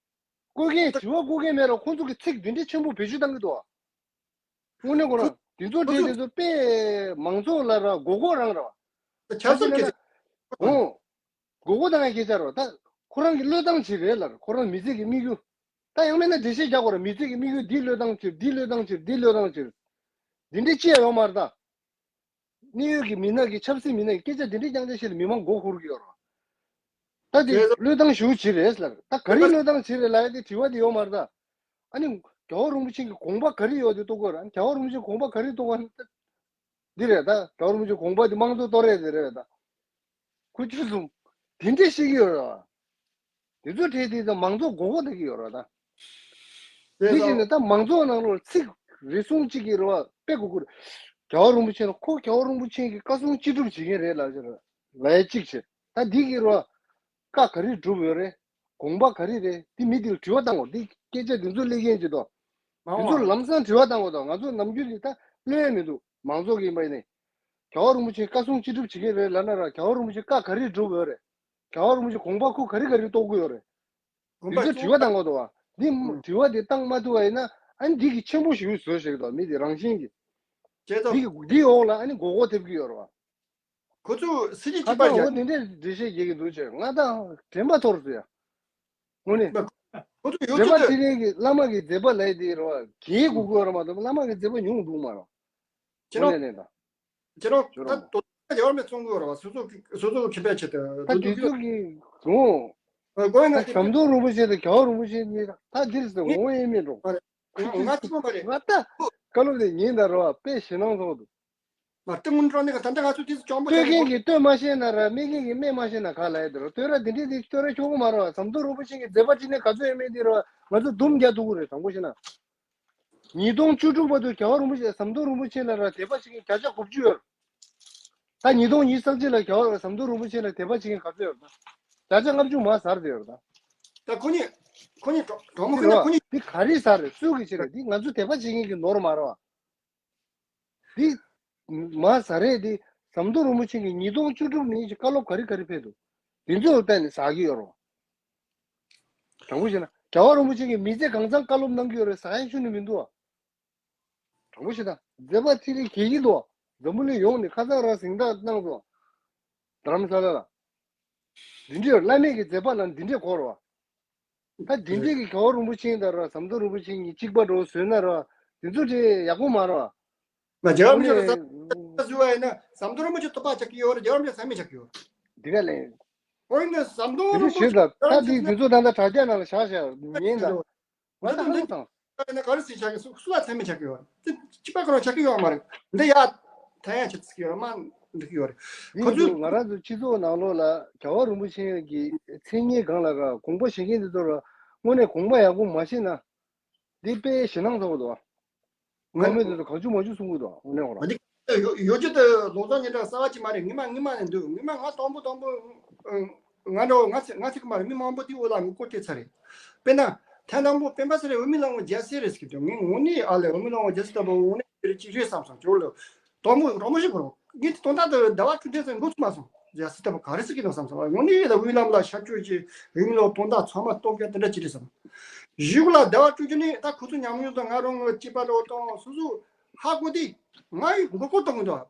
བཀོད་མཁན་དྲི་བ་བཀོད་མཁན་མེད་ར། ཁོང་ཚོ་གི་ཚིག་འདི་འདྲའི་ཆེན་པོ་བེད་སྤྱོད་བཏང་གི་འདུག་ཨ། དངོས་གནས་ཁོ་རང་དེ་ཚོ་ཁོ་ཚོ་དེ་དེ་ཚོ་དཔེ་མང་ཚོགས་ལ་ར་མགོ་སྐོར་རང་ར་བ། ཆབ་སྲིད་ཀྱི་ཨོ། མགོ་སྐོར་བཏང་ཡ་སྐད་ཆ་ར་བ། ད་ཁོ་རང་གི་བློས་བཏང་བྱེད་རེད་ལ་ར། ཁོ་རང་མི་ཚེ་གི་དམིགས་ཡུལ། ད་ཡང་མིན་ན་འགྲེལ་བཤད་རྒྱག་དགོས་ར། མི་ཚེ་གི་དམིགས་ཡུལ་འདི་བློས་བཏང་བྱེད། འདི་བློས་བཏང་བྱེད། འདི་བློས་བཏང་བྱེད། འདི་འདྲའི་ཅི་ཡང་ཡོད་མ་རེད་ད། གནད་ཡོད་ཀྱི་མི་སྣ་གི་ཆབ་སྲིད་མི་སྣ་གི་སྐད་ཆ་འདི་འདྲའི་རྐྱང་རྐྱང་བཤད་ལ་མི་མང་མགོ་འཁོར་གྱི་ཡོད་རེད། ད་དེ་བློས་བཏང་ཞུ་བྱེད་རེད་ལ། ད་ག་རེ་བློས་བཏང་བྱེད་རེད་ལ་ཡ་དེ་དྲི་བ་དེ་ཡོད་མ་རེད་ད། ཨ་ནི་རྒྱལ་བ་རིན་པོ་ཆེ་གི་དགོངས་པ་ག་རེ་ཡོད་དེ་རྟོགས་དགོས་རེད། ཨ་ནི་རྒྱལ་བ་རིན་པོ་ཆེ་དགོངས་པ་ག་རེ་རྟོགས་དགོས་རེད། འདི་རེད་ད། རྒྱལ་བ་རིན་པོ་ཆེ་དགོངས་པ་དེ་དམངས་གཙོ་གཏོར་རེད་དེ་རེད་ད། ཁུ་ཆུ་གསུམ། དེ་འདྲས་བཤད་ཀྱི་ཡོད་རེད་བ། དེ་ཚོ་གྲས་དེ་ཚོ་མང་ཚོགས་མགོ་སྐོར་བཏང་གི་ཡོད་རེད་ད། དེ་བཞིན་ནི་ད་མང་ཚོགས་ནང་ལོགས་ཚིག་རེ་ཟུང་གཅིག་གི་རེད་བ་དཔེ་གོ་གི་རེད། རྒྱལ་བ་རིན་པོ་ཆེ་ལ་ཁོ་རྒྱལ་བ་རིན་པོ་ཆེ་གི་བཀའ་གསུང་ཅི་སྒྲུབ་བྱེད་མཁན་རེད་ལབ་ཀྱི་རེད། ལབ་ཡ་གཅིག་བྱེད། ད་འདི་གི་རེད་བ། བཀའ་ག་རེ་སྒྲུབ་ཡོད་རེད། དགོངས་པ་ག་རེ་རེད། འདི་མི་འདི་ལ་དྲི་བ་བཏང་དགོས། འདི་སྐད་ཆ་འདི་ཚོ་སླེབས་མཁན་ཅིག་དང་། འདི་ཚོ་ལམ་སང་དྲི་བ་བཏང་དགོས་དང་། ང་ཚོ་ནམ་རྒྱུན་ནི་ད་གློད་ཡ་མི་འདུག་མང་ཚོགས་ཀྱི་ཡིན་པ་ཡིན་ནའི། རྒྱལ་བ་རིན་པོ་ཆེ་བཀའ་གསུང་ཅི་སྒྲུབ་བྱེད་མཁན་རེད་ལབ་ན་ར། རྒྱལ་བ་རིན་པོ་ཆེ་བཀའ་ག་རེ་སྒྲུབ་ཡོད་རེད། རྒྱལ་བ་རིན་པོ་ཆེ་དགོངས་པ་ཁོ་ག་རེ་ག་རེ་རྟོགས་ཀྱི་ཡོད་རེད། དགོངས་པ་འདི་ཚོ་དྲི་བ་བཏང་དགོས་འདུག་བ། འདི་ཨུམ། དྲི་བ་འདི་བཏང་མ་ཐུབ་པ་ཡིན་ན་ཨ་ནི་འདི་གི་ཆེན་པོ་ཞིག་བཟོས་ཤིག་དང་། མི་འདི་རང་བཞིན་གྱི་བྱས་ཙང་། འདི་གི་འདི་འོག་ལ་ཨ་ནི་མགོ་སྐོར་ཐེབས་ཀྱི་ཡོད་རེད་བ། ཁོ་ཚོ་སྲིད་ཇུས་ཁ་གཅིག་པ་སང་འོ་རྒྱག་འདི་འདྲའི་འགྲེལ་བཤད་རྒྱག་གི་འདུག་ཅེས་ང་དང་དྲན་པ་ཐོར་སོང་ཡ། དངོས་གནས། ཁོ་ཚོ་ཡོད་མཛད་པ་ཚོད་ཁྲི་རལ་གྱི་བླ་མ་གི་མཛད་པ་ལས་དེ་རེད་བ། གལ་དགོས་ཀྱི་ཡོད་རེད་མ་གཏོགས་བླ་མ་གི་མཛད་པ་ཉུང་འདུག་མ་རེད། ཁྱེད་རང་། དངོས་གནས་ནས་ད། ཁྱེད་རང་ཁྱེད་རང་ད་དོ་ད་རྒྱལ་བ་མེད་ཚོང་གི་ཡོད་རེད་བ། སོ་སོ་གི་སོ་སོ་གི་ཁེ་ཕན་ཆེད་དུ་ད་དེ་ཚོ་གི་འོ། ཨ་དགོས་ན་ད་དེ་ཟམ་གདོང་རིན་པོ་ཆེ་དང་རྒྱལ་བ་རིན་པོ་ཆེ་གཉིས་ད་འདིར་ཟེར་ངོ་ཡེ་མེད་འགྲོ། ང་ང་ཚོ་མ་རེད། ང་ད་བཀའ་སློབ་དེ་ཉིན་ད་རེད་བ། དཔེ་ཞེད་སྣང་ཚོགས་འདུག་མ་ལྟ་སྔོན་འགྲོ་ནས་ད་ལྟ་ང་ཚོ་དེ་ཚོ་གྱོང་པོ་ལྟོས་མཁན་གྱིས་ལྟོས་མ་ཤེས་ན་ར། སྨྲས་མཁན་གྱིས་སྨྲས་མ་ཤེས་ན་ག་ལ་ཡོད་དེ་ར། ལྟོས་ར་དེ་འདྲས་དེ་ལྟོས་ར་ཆོག་གི་མ་རེད་བ། ཟམ་གདོང་རིན་པོ་ཆེ་གི་མཛད་པ་ཁྲི་ནས་ག་ཚོད་ཡོད་མེད་དེ་ར་ང་ཚོ་འདུམ་རྒྱག་ཐུབ་ཀྱི་རེད། དྲང་པོ་བཤད་ན། ཉིས་སྟོང་བཅུ་དྲུག་བར་དུ་རྒྱལ་བ་རིན་པོ་ཆེ་ཟམ་གདོང་རིན་པོ་ཆེ་ལ་ར་དད་པ་བྱེད་མཁན་བརྒྱ་ཆ་དགུ་བཅུ་ཡོད་རེད། ད་ཉིས་སྟོང་ཉི་ཤུ་རྩ་གཅིག་ལ་རྒྱལ་བ་ཟམ་གདོང་རིན་པོ་ཆེ་ལ་དད་པ་བྱེད་མཁན་ག་ཚོད་ཡོད་རེད། ད་བརྒྱ་ཆ་ལྔ་བཅུ་མར་ཟར་བསྡད་ཡོད་རེད་ད། ད་ཁོ་གཉིས་ཁོ་གཉིས་གྲོགས་གྲོགས་མོ་ཁོ་གཉིས་ཁོ་གཉིས། འདི་ག་རེ་ཟ་རེད། སུ་གི་ཆེད་རེད། འདི་ང་ཚོ་དད་པ་བྱེད་མཁན་གྱི་ནོར་མ་རེད་བ། འདི་མ་ཟ་རེད། འདི་ཟམ་གདོང་རིན་པོ་ཆེ་གིས་ཉིས་སྟོང་བཅུ་དྲུག་ནས་བཀའ་སློབ་ག་རེ་ག་རེ་ཕེབས་འདུག་འདི་ཚོ་ལ་བལྟས་ནས་ཟ་གི་ཡོད་རེད་བ། དྲང་པོ་བཤད་ན་རྒྱལ་བ་རིན་པོ་ཆེ་གིས་མི་ཚེ་གང་ཚང་བཀའ་སློབ་གནང་གི་ཡོད་རེད། ཟ་ཡ་ཤུ་ནི་མི་འདུག་བ། དྲང་པོ་བཤད་ན་མཛད་པ་ཁྲི་རལ་གྱེས་ཀྱི་འདུག་འཛམ་བུ་གླིང་ཡོངས་ནས་ཁ་སང་རང་གཟེངས་རྟགས་གནང་སོང་། རྡ་རམ་ས་ལ་ལ། འདི་འདྲའི་བླ་མེད་ཀྱི་མཛད་པ་ལ་འདི་འདྲའི་གོ་ར་བ། ད་འདི་འདྲའི་གི་རྒྱལ་བ་རིན་པོ་ཆེ་དང་ར་ཟམ་གདོང་རིན་པོ་ཆེ་གཉིས་གཅིག་པ་འདྲ་བོ་བཟོས་ན་ར་དེ་ཚོ་དེ་ཡག་པོ་མ་ར་བ། ང་རྒྱལ་བ་རིན་པོ་ཆེ་ལ་ཟམ་གདོང་རིན་པོ་ཆེ་ཐོབ་པ་ཆགས་ཀྱི་ཡོད་རེད། རྒྱལ་བ་རིན་པོ་ཆེ་ཚང་མས་ཆགས་ཀྱི་ཡོད། འདི་ག་ལས། ཨོ་ཡིན་ན་ཟམ་གདོང་རིན་པོ་ཆེ་ད་ད་དེ་དེ་ཚོ་ད་ལྟ་དྲ་རྒྱ་ནང་ལ་བཞག་བཞག་ཉན་ད། ང་ད་ཧ་གོ་དང་། ན་ག་རེ་ཟེར་བྱ་གི་སུ་སུ་ལ་ཚད་མེད་ཆགས་ཀྱི་ཡོད། དེ་གཅིག་པ་ཁོ་རང་ཆགས་ཀྱི་ཡོད་མ་རེད། འདི་ཡ་ཐ་ཡ་ཆགས་ཀྱི་ཡོད་མ་འདུག་ཡོད་རེད། ཁོ་ཚོས་ང་རང་ཚོ་སྤྱི་ཚོགས་ནང་ལོགས་ལ་རྒྱལ་བ་རིན་པོ་ཆེ་གི་མཚན་སྙན་སྒང་ལ་ར་དགོངས་པ་བཞེས་མཁན་འདི་ཚོ་ར་དངོས་གནས་དགོངས་པ་ཡག་པོ་མ་བཞེས་ན། འདི་དཔེ་ཞེད་སྣང་ཚ་བོ་འདུག་ཨ། ང་ཁོ་མོས་འདི་ཚོ་གང་བྱུང་མ་བྱུང་གསུང་གི་འདུག་ཨ། དངོས་གནས་ཁོ་རང་། ཡོ་ཡོ་རྒྱུ་དེ་ལོ་ཙཱ་ཉིན་གྲངས་གསར་བ་ཅིག་མ་རེད། ངི་མ་ངི་མ་ནས་འདུག་ངི་མ་ང་དང་པོ་དང་པོ་ང་འདྲ་བོ་ང་ཚེ་ང་ཚེ་གི་མ་རེད། མི་མང་པོ་དེ་འོ་ལ་ངུ་སྐོར་དེ་ཚ་རེད། དཔེར་ན་ཐེངས་དང་པོ་སྤེན་པ་ཚེ་རིང་འོས་མི་ལག་ངོ་རྒྱལ་སྲས་རེད་ཟེར་གི་འདུག་ངས་དངོས་གནས་ཨ་ལས་འོས་མི་ལག་ངོ་རྒྱལ་སྲས་ལྟ་བུ་དངོས་གནས་དེ་རེད་ཅིག་རེད་བསམ་སོང་། ཇོ་ལོ་དང་པོ་རང་མོ་ཞིག་གོ་རོགས་ངས་དེ་དོན་དག་དེ་ཟླ་བ་དྲུག་དེ་ཚོ་འགོ་ཚུགས་མ་སོང་། རྒྱལ་སྲས་ལྟ་བུ་ག་རེ་ཟེར་གི་འདུག་བསམ་སོང་། དངོས་གནས་ལ་འོས་ལམ་ལ་ཤར་བསྐྱོད་ཀྱི་འོས་མི་ལག་དོན་དག་ཚང་མ་སྟོབས་རྒྱལ་དེ་འདྲ་ཅིག་རེད་བསམ། གཞུག་ལ་ཟླ་བ་དྲུག་ཅུ་ནི་ད་ཁོ་ཚོ་ཉམས་མྱོང་དང་ང་རང་ངོ་སྐྱེས་པ་རོགས་དང་སོ་སོ་ཧ་གོ་དེ་ང་ཡི་མགོ་སྐོར་གཏོང་གི་འདུག་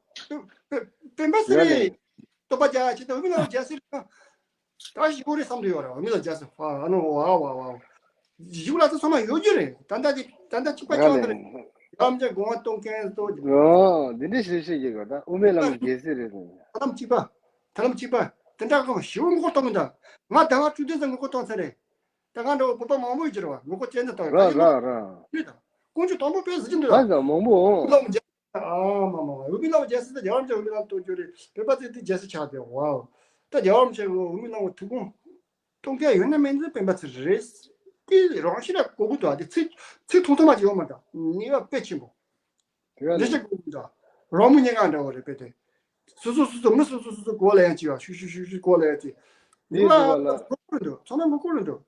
སྤེན་པ་ཚེ་རིང་སྟོབས་པ་རྒྱ་ཆེ་དང་འོས་མི་ལག་རྒྱལ་སྲས་རེད། ད་ཞི་བོ་རེད་བསམ་དུ་ཡོད་རེད། འོས་མི་ལག་རྒྱལ་སྲས་ཧ་ཨ་ནོ་ཝ་ཝ་ཝ། གཞུག་ལ་ད་ཚང་མ་ཡོད་རྒྱུ་རེད། ད་ལྟ་དེ་ད་ལྟ་གཅིག་པ་ཡ་ཆགས་ནི་རེད། ཡང་མཇལ་དགོངས་པ་གཏོང་མཁན་ཚོ། ཨོ་འདི་འདྲ་ཞིག་ཞིག་གི་ག་ད་དབུ་མའི་ལམ་རྒྱལ་སྲས་རེད། ད་ལམ་གཅིག་པ། ད་ལམ་གཅིག་པ། དེ་འདྲ་གང་ཞི་བོ་མགོ་སྐོར་གཏོང་གི་འདུག་ང་ཟླ་བ་དྲུག་དུས་ཙམ་མགོ་སྐོར་གཏོང་ཚར་རེད། ད་ང་འདྲ་བོ་བོད་པ་མང་པོ་ཡོད་ཀྱི་རེད་བ། མགོ་སྐོར་ཅན་དུ་བཏང་ར་ར་ར། ཡོད་དང་། ཀོང་ཇོ་དང་པོ་དཔེ་ཟིག་ཅིག་འདུག་ད་ཟ་མང་པོ་འོང་། ལོ་མཇལ། ཨ་མ་མ་འོས་མི་ལག་རྒྱལ་སྲས་དང་རྒྱལ་བ་རིན་པོ་ཆེ་འོས་མི་ལག་གཏོང་རྒྱུ་རེད། བོད་པ་ཚོས་དེ་རྒྱལ་སྲས་ཆགས་ཏེ་ཝའོ། ད་རྒྱལ་བ་རིན་པོ་ཆེ་གི་འོས་མི་ལག་ཐུགས་དགོངས་གཏོང་མཁན་ཡོད་ན་མིན་ཚེ་སྤེན་པ་ཚེ་རེད། དེ་རང་བཞིན་ལ་གོ་དགོས་འདུག་དེ་ཚིག་ཚིག་ཐུང་ཐུང་མ་ཅིག་ཡོད་མ་འདུག་ནུས་པ་དཔེ་ཆེན་པོ། དེ་ག་འདི་ནི་ཞིག་གོ་དགོས་འདུག་རོགས་མོ་ཉེ་ང་འདྲ་བོ་རེད་པས་དེ། སོ་སོ་སོ་སོ་མི་སོ་སོ་སོ་སོ་གོ་ལ་ཡང་ཅི་བ་ཤུ་ཤུ་ཤུ་ཤུ་གོ་ལ་ཡང་ཅི། ནི་ནུས་པ་གོ་རེད་འདུག་ཚང་མ་མི་གོ་རེད་འདུག་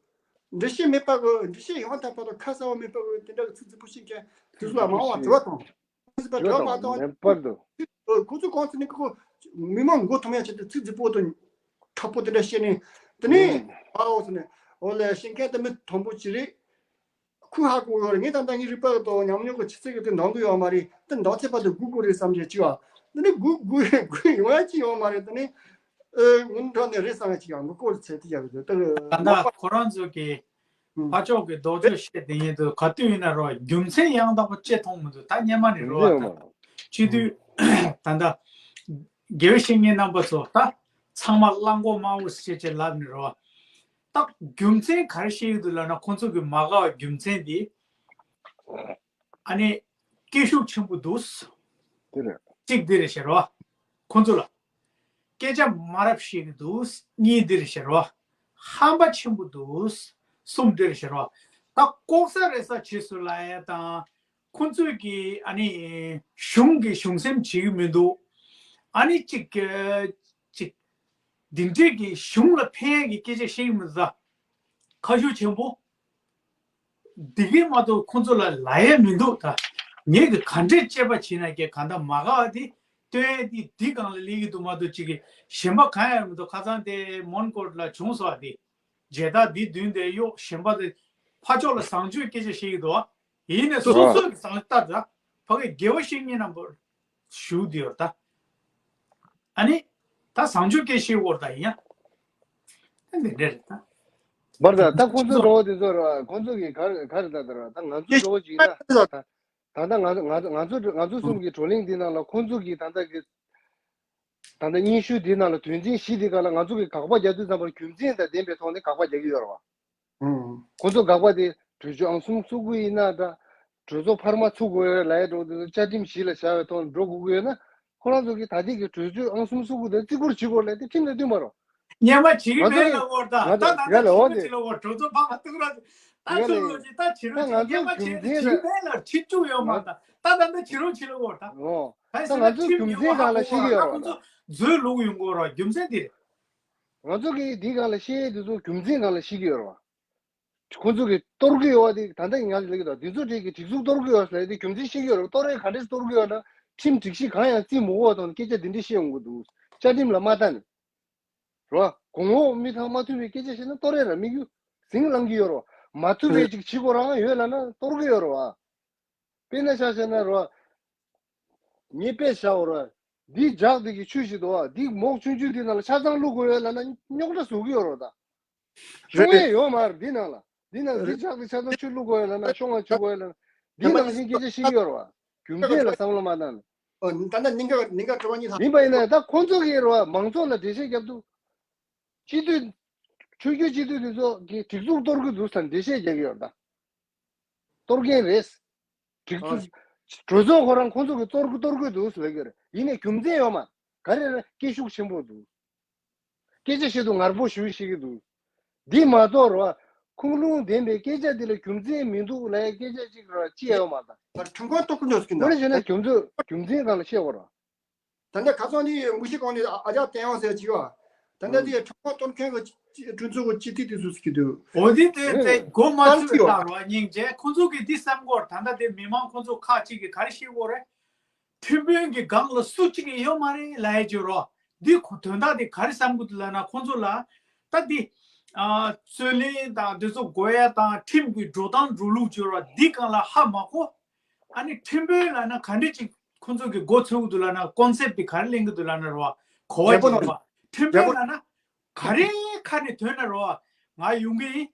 འགྲེལ་བཤད་མེད་པ་གོ་འགྲེལ་བཤད་ཡང་དག་པ་དང་ཁ་གསལ་བ་མེད་པ་གོ་དེ་འདྲ་གི་ཚིག་རྫིག་པོ་ཤེས་མཁན་དེ་ཚོ་ལ་མང་བ་དྲི་བ་དང་། ཟེར་བ་ཚིག་དྲི་བ་མ་གཏོང་། ངེས་པར་དུ། ཁོ་ཚོ་གང་ཟེར་ནས་ཁོ་མི་མང་མགོ་འཐོམ་ཡ་ཆེད་དུ་ཚིག་རྫིག་པོ་དང་ཁྲ་པོ་དེ་འདྲ་བཤད་ནས་དེ་ནས་ཨ་འོ་ཟེར་ནས་འོ་ལས་བཤད་མཁན་དེ་མི་མཐོན་པོ་ཅིག་རེད། ཁོས་ཧ་གོ་ཡོད་རེད། ངས་ད་ལྟ་ངའི་རིག་པ་དང་ཉམས་མྱོང་གི་ཆུ་ཚད་ཀྱི་དེ་འདང་གི་ཡོད་མ་རེད། དེ་འདང་ཚད་པ་དེ་སྒུག་དགོས་རེད་བསམ་བྱས་ཅིག་བ། དེ་ནས་སྒུག་སྒུག་སྒུག་ཡོང་ཡ་ཅིག་ཡོད་མ་རེད། དེ་ནས་ཨེ་ངུ་འདྲ་ནས་རེད་བསམ་ཡ་ཅིག་ཡང་མི་གོ་ཚད་དེ་ཡ་གི་དེ་ད་ལྟ་ཁོ་རང་ཚོ་གི་ཕར་ཕྱོགས་ཀྱི་རྡོག་རྫིས་བཤད་དེ་ཡིན་དུས་ག་དུས་ཡིན་ན་རོ་རྒྱུ་མཚན་ཡང་དག་པ་ཅིག་མཐོང་མི་འདུག་ད་སྙན་མ་ནས་རོ་བ་ད་སྤྱི་འཐུས་ད་ལྟ་དགེ་བའི་བཤེས་གཉེན་རྣམ་པ་ཚོ་ད་ཚང་མ་གླང་མགོ་དམར་པོ་ཞེས་བྱས་ལབ་ནས་རོ་བ་ད་རྒྱུ་མཚན་ག་རེ་བཤད་ཀྱི་འདུག་ལབ་ན་ཁོང་ཚོ་གི་མ་དགའ་བའི་རྒྱུ་མཚན་དེ་ཨ་ནི་སྐད་ཤུགས་ཆེན་པོ་འདུག་དེ་རེད། གཅིག་འདི་རེད་ཟེར་བ། ཁོང་ཚོ་ལ། སྐད་ཆ་མ་རབས་བཤད་ཀྱི་འདུག་གཉིས་འདི་རེད་ཟེར་བ། ཧམ་པ་ཆེན་པོ་འདུག་གསུམ་འདི་རེད་ཟེར་བ། ད་ལྐོག་ཟ་རེ་ཟ་བྱེད་སྲོལ་ལ་ཡ་དང་། ཁོང་ཚོས་ཀྱི་ཨ་ནི་གཞུང་གི་གཞུང་སེམས་བྱེད་ཀྱི་མི་འདུག་ཨ་ནི་གཅིག་གཅིག་འདི་འདྲས་ཀྱི་གཞུང་ལ་ཕན་ཡ་གི་སྐད་ཆ་བཤད་ཀྱི་མི་འདུག་ད་ཁ་ཤུགས་ཆེན་པོ། འདི་གས་མ་གཏོགས་ཁོང་ཚོ་ལ་ལབ་ཡ་མི་འདུག་ད་ངས་གི་ག་འདྲས་དཔྱད་པ་བྱས་ན་ཀྱེ་གང་ལྟར་མ་དགའ་བ་དེ་སྟོན་ཡ་དེ་འདི་སྒང་ལ་སླེབས་ཀྱི་འདུག་མ་གཏོགས་ཅིག་གི་གཞན་པ་གང་ཡང་མི་འདུག་ཁ་སང་དེ་མོན་གྷོ་ལ་བྱུང་སོང་བ་དེ་མཇལ་དར་འདི་བདུན་དེ་གཡོག་གཞན་པ་དེ་ཕར་ཕྱོགས་ལ་བཟང་སྤྱོད་སྐད་ཆ་བཤད་ཀྱི་འདུག་བ། ཡིན་ནས་སོ་སོ་གི་བཟང་ལྟ་ད་ཕ་གི་དགེ་བ་བཤེས་གཉེན་རྣམས་པོ་ཞུ་དེ་ཡོད་ད། ཨ་ནི་ད་བཟང་སྤྱོད་སྐད་བཤད་འོར་ད་ཡིན་ཡ། ད་འདི་འདྲ་རེད་ད། བར་ད་ད་ཁོང་ཚོའི་འགྲོ་བ་དེ་ཚོ་ར་ཁོང་ཚོ་གི་ག་རེ་ག་རེ་ད་ད་ར་ད་ང་ཚོའི་འགྲོ་བ་ཅིག་ཡིན་ན་ད་ད་ང་ང་ང་ཚོ་ང་ཚོ་གསུམ་གི་བགྲོ་གླེང་འདི་ནང་ལ་ཁོང་ཚོ་གི་ད་ད་གི་ད་ད་སྙན་ཞུ་འདི་ནང་ལ་དོན་ཚན་བཞི་འདི་ག་ལ་ང་ཚོ་གི་དགག་པ་རྒྱག་དུས་ཙམ་པར་རྒྱུ་མཚན་དང་ལྡན་པའི་ཐོག་ནས་དགག་པ་རྒྱག་གི་ཡོད་རེད་བ། ཁོང་ཚོ་དགག་པ་དེ་གྲོས་ཆོད་ཨང་གསུམ་བཙུགས་དགོས་ཡིན་ན་འདྲ། གྲོས་ཚོགས་འཕར་མ་ཚུགས་དགོས་ལ་ཡ་འགྲོ་དེ་ཚོ་བཅའ་ཁྲིམས་གཞི་ལ་བཞག་པའི་ཐོག་ནས་འགྲོ་དགོས་ཀྱི་ཡོད་ན་ཁོ་རང་ཚོ་གིས་ད་ལྟའི་གི་གྲོས་ཆོད་ཨང་གསུམ་བཙུགས་དགོས་དེ་བརྩི་བཀུར་བྱེད་དགོས་ལ་དེ་ཁྲིམས་དང་མཐུན་པ་རོ། སྙན་མ་བྱེད་ཀྱི་མེད་ལ་འོར་ད་ད་ད་ད་ཡ་ལ་འོ་དེ་ད་ལ་འོར་གྲོས་ཚོགས་འཕར་མ་གཏུག་ར་ད་ཚོ་ལོ་ཅི་ད་བྱེད་རོགས་བྱེད་སྙན་མ་བྱེད་ཀྱི་མེད་ལ་ཁྲིམས་བཅུག་ཡོད་མ་ད་ད་ད་ད་བྱེད་རོགས་བྱེད་ལ་འོར་ད་ད་ད་ང་ཚོ་རྒྱུ་མཚན་གང་ལ་ཤེས་ཀྱི་ཡོད་རོ་ད་ཁོང་ཚོ་འཛོལ་ལུག་ཡོང་གོ་རོ་རྒྱུ་མཚན་དེ་རེད། ང་ཚོ་གིས་འདི་སྒང་ལ་བཤད་ཡས་འདི་ཚོ་རྒྱུ་མཚན་སྒང་ལ་བཤད་ཀྱི་ཡོད་རེད་བ། ཁོང་ཚོ་གིས་གཏོར་གྱི་ཡོད་བ་དེ་ད་ལྟ་ང་ལ་ལབ་ཀྱི་འདུག་འདི་ཚོ་གྲས་ཀྱི་སྒྲིག་འཛུགས་གཏོར་གྱི་ཡོད་ཟེར་དེ་རྒྱུ་མཚན་བཤད་ཀྱི་ཡོད་རེད། གཏོར་ཡས་ག་འདྲས་གཏོར་གྱི་ཡོད་ན་ཁྲིམས་སྒྲིག་གཞི་གང་ཡང་བརྩི་མི་དགོས་བ་དང་སྐད་ཆ་འདི་འདྲས་བཤད་ཡོང་གི་འདུག་བཅའ་ཁྲིམས་ལ་མ་ལྟ་ནས་རེད་བ། གོང་འོག་མི་དང་མ་མཐུན་པའི་སྐད་ཆ་བཤད་ན་གཏོར་ཡས་ར་དམིགས་ཡུལ་ཟིང་ལངས་ཀྱི་ཡོད་རེད་བ། མ་མཐུན་པའི་ཅིག་བྱེད་དགོས་རང་ཡོད་ལབ་ན་གཏོར་གྱི་ཡོད་རེད་བ། དཔེར་ན་ཆ་བཞག་ན་རོ། ངས་དཔེ་བཞག་པ་རེད། འདི་ལྗགས་འདི་གི་ཆུ་ཞིག་འདུག་བ། འདི་མོག་ཆུང་ཆུང་འདི་ནང་ལ་ཆ་ཚང་བླུག་དགོས་ཡོད་ལབ་ན་རྙོག་དྲ་བཟོ་གི་ཡོད་རེད་ད། རེད། ཤོང་ཡས་ཡོད་མ་རེད་འདི་ནང་ལ། འདི་ནང་འདི་རེད། ལྗགས་འདི་ཆ་ཚང་ཆུ་བླུག་དགོས་ཡོད་ལབ་ན་ཤོང་ང་ཆུ་དགོས་ཡོད་ལབ་ན། འདི་ནང་བཞིན་སྐད་ཆ་བཤད་ཀྱི་ཡོད་རེད་བ། རྒྱུ་མཚན་ལ་བསམ་བློ་མ་བཏང་ན། ཨོ། ད་ལྟ་ཉིན་འགའ་ཉིན་འགའ་དྲི་བ་གཉིས་ལྷག་ཡིན་པ་ཡིན་ན་ད་ཁོང་ཚོ་གིས་རེད་བ། མང་ཚོགས་ལ་འགྲེལ་བཤད་རྒྱབ་དུས། སྤྱི་འཐུས། ཆོས་བརྒྱུད་སྤྱི་འཐུས་དེ་ཚོ་གིས་སྒྲིག་འཛུགས་གཏོར་གི་འདུག་ཟེར་འགྲེལ་བཤད་རྒྱག་གི་ཡོད་རེད་ད། གཏོར་མཁན་རེད། སྒྲིག་འཛུགས། གྲོས་ཚོགས་ཁོ་རང་ཁོང་ཚོ་གིས་གཏོར་གི་གཏོར་གི་འདུག་ཟེར་ལབ་ཀྱི་རེད། ཡིན་ནའི་རྒྱུ་མཚན་ཡོད་མ། ག་རེ་རེད། སྐད་ཤུགས་ཆེན་པོ་འདུག་སྐད་ཆ་བཤད་དུས་ངར་པོ་ཞུ་ཤེས་ཀྱི་འདུག་འདི་མ་གཏོགས་རེད་བ། ཁུངས་ལུང་ལྡན་པའི་སྐད་ཆ་འདི་ལ་རྒྱུ་མཚན་མི་འདུག་ལབ་ཡ་སྐད་ཆ་ཅིག་རེད་བ་ཅི་ཡང་ཡོད་མ་རེད་ད། ཁྲིམས་ཁང་གཏོར་གི་འདུག་ཟེར་གྱི་འདུག་དངོས་གནས་བྱས་ན་རྒྱུ་མཚན་རྒྱུ་མཚན་སྒང་ལ་བཤད་དགོས་རེད་བ། ད་ལྟ་ཁ་སང་དེ་མུ་ཤི་ཀོང་ནས་ཨ་ཅག་བསྟན་དབང་ཟེར་གྱི་བ། ད་ལྟ་དེ་ཁྲིམས་ཁང་གཏོར་མཁན་གྱི་གྲོས་ཚོགས་ཀྱི་སྤྱི་འཐུས་དེ་ཚོ་ཟེར་གྱི་འདུག་འོ་དེ་དེ་དེ་མགོ་མ་ཚོས་ལྟར་བ་སྙིང་རྗེ། ཁོང་ཚོ་གིས་འདི་བསམ་གོ། ད་ལྟ་དེ་མི་མང་ཁོང་ཚོ་ཁག་ཅིག་གིས་ག་རེ་བཤད་གོ་རེད། ཁྲིམས་དཔོན་གྱི་སྒང་ལ་སུ་གཅིག་ཡོད་མ་རེད་ལབ་ཡ་ཅིག་རོ། འདི་ཁོ་དོན་དག་དེ་ག་རེ་བསམ་གི་འདུག་ལབ་ན་ཁོང་ཚོ་ལ། ད་འདི། ཨ། རྩོད་གླེང་དང་འདི་ཚོ་དགོས་ཡ་དང་ཁྲིམས་ཀྱི་འགྲོ་སྟངས་འགྲོ་ལུགས་ཅིག་རོ། འདི་སྒང་ལ་ཧ་མ་གོ། ཨ་ནི་ཁྲིམས་དཔོན་ལབ་ན་ག་འདྲ་ཅིག་ཁོང་ཚོ་གི་མགོ་ཚོས་ཀྱི་འདུག་ལབ་ན། ཀོན་སེབ་དེ་ག་རེ་ལེན་གྱི་འདུག་ལབ་ན་རོ། གོ་བ་རྒྱལ་པོ་ཅིག་ལ། རོ། ཁྲིམས་དཔོན་རྒྱལ་པོ་ལབ་ན་ག་རེ་ཁ་ནས་ཐོན་ན་རོ། ང་ཡོང་གི་ཡིན།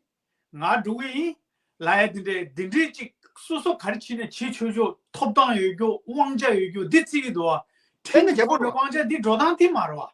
ང་འགྲོ་གི་ཡིན། ལབ་ཡ་དེ་འདྲའི་དེ་འདྲའི་ཅིག་སོ་སོ་ག་རེ་བྱས་ན་བྱེད་ཆོག་ཆོག་ཐོབ་ཐང་ཡོད་རྒྱུ་དབང་ཆ་ཡོད་རྒྱུ་འདི་བརྩི་གི་འདུག་བ། དེ་ནི་རྒྱལ་པོ་རེད་བ། ཁྲིམས་དབང་ཆ་འདི་འགྲོ་སྟངས་དེ་མ་རེད་བ།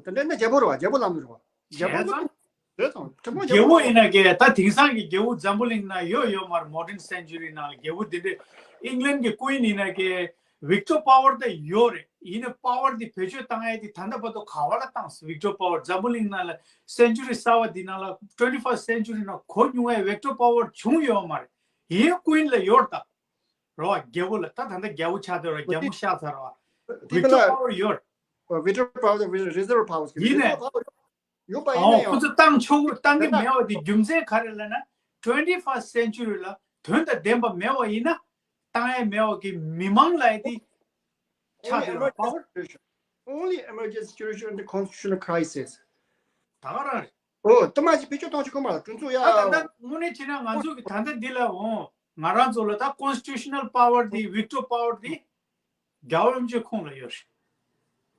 དེ་འདྲ་ནི་རྒྱལ་པོ་རེད་བ། རྒྱལ་པོ་ལམ་རེད་བ། རྒྱལ་པོ་བྱས་ཙང་། རེད་དང་ཁྲིམས་དཔོན་རྒྱལ་པོ་ཡིན་ན་ཀྱེ་ད་དེང་སང་གི་རྒྱལ་པོ་འཛམ་བུ་གླིང་ན་ཡོད་ཡོད་མ་རེད། མོ་ཌན་སེན་ཅུ་རི་ནང་ལ་རྒྱལ་པོ་དེ་འདྲ། ཨིང་ལན་གྱི་ཀུན་ཡིན་ན་ཀྱེ། ཝིག་ཊོ་པ་ཝར་དེ་ཡོད་རེད། ཡིན་ནའི་པ་ཝར་དེ་བེད་སྤྱོད་བཏང་ཡས་དེ་ད་ལྟ་བར་དུ་ག་བ་ལ་བཏང་སོང་། ཝིག་ཊོ་པ་ཝར་འཛམ་བུ་གླིང་ནང་ལ་སེན་ཅུ་རི་གསར་བ་འདི་ནང་ལ་ཊུ་ཝེན་ཊི་ཕར་སི་སེན་ཅུ་རི་ནང་གོ་མྱོང་ཡས་ཝིག་ཊོ་པ་ཝར་བྱུང་ཡོད་མ་རེད། ཡིན་ཀུན་ལ་ཡོད་ད། རོ་བ། རྒྱལ་པོ་ལ་ད་ད་ལྟ་རྒྱལ་པོ་ཆགས་ཚར་བ། རྒྱལ་མོ་ཆགས་ཚར་བ། ཝིག་ཊོ་པ་ཝར་ཡོད། ཝིག་ཊོ་པ་ཝར་རི་ཛར་བ་པ་ཝར་ཡིན་ནའི། ཡོད་པ་ཡིན་ཨོ། ན་ཁོ་ཡང་ཚོ་བཏང་ཆོག་གི་བཏང་གི་མེད་པ་དེ་རྒྱུ་མཚན་ག་རེ་ལབ་ན། ཊུ་ཝེན་ཊི་ཕར་སི་སེན་ཅུ་རི་ལ་དོན་དང་ལྡན་པ་མེད་པ་ཡིན་ན། བཏང་ཡས་མེད་པ་གི་མི་མང་ལ་ཡ་དེ་ཆགས་Only བསྡད་པ་པ་emergency ཝར། Situation. Only emergency situation in the constitutional crisis. ད་ག་རང་རེད། ཨོ། ད་མ་གཞི་བེད་སྤྱོད་གཏོང་ཆོག་གི་མ་རེད། གྲོས་ཚོགས་ཡ། ད་ད་ལྟ་དངོས་གནས་བྱས་ན་ང་ཚོ་གི་ད་ལྟ་འདི་ལ་འོང་། ང་རང་ཚོ་ལ་ད་ཀོན་སི་ཊི་ཊུ་ཤ་ནལ་པ་ཝར་དེ་ཝིག་ཊོ་པ་ཝར་དེ་རྒྱལ་བ་རིན་པོ་ཆེ་ཁོང་ལ་ཡོད་རེད།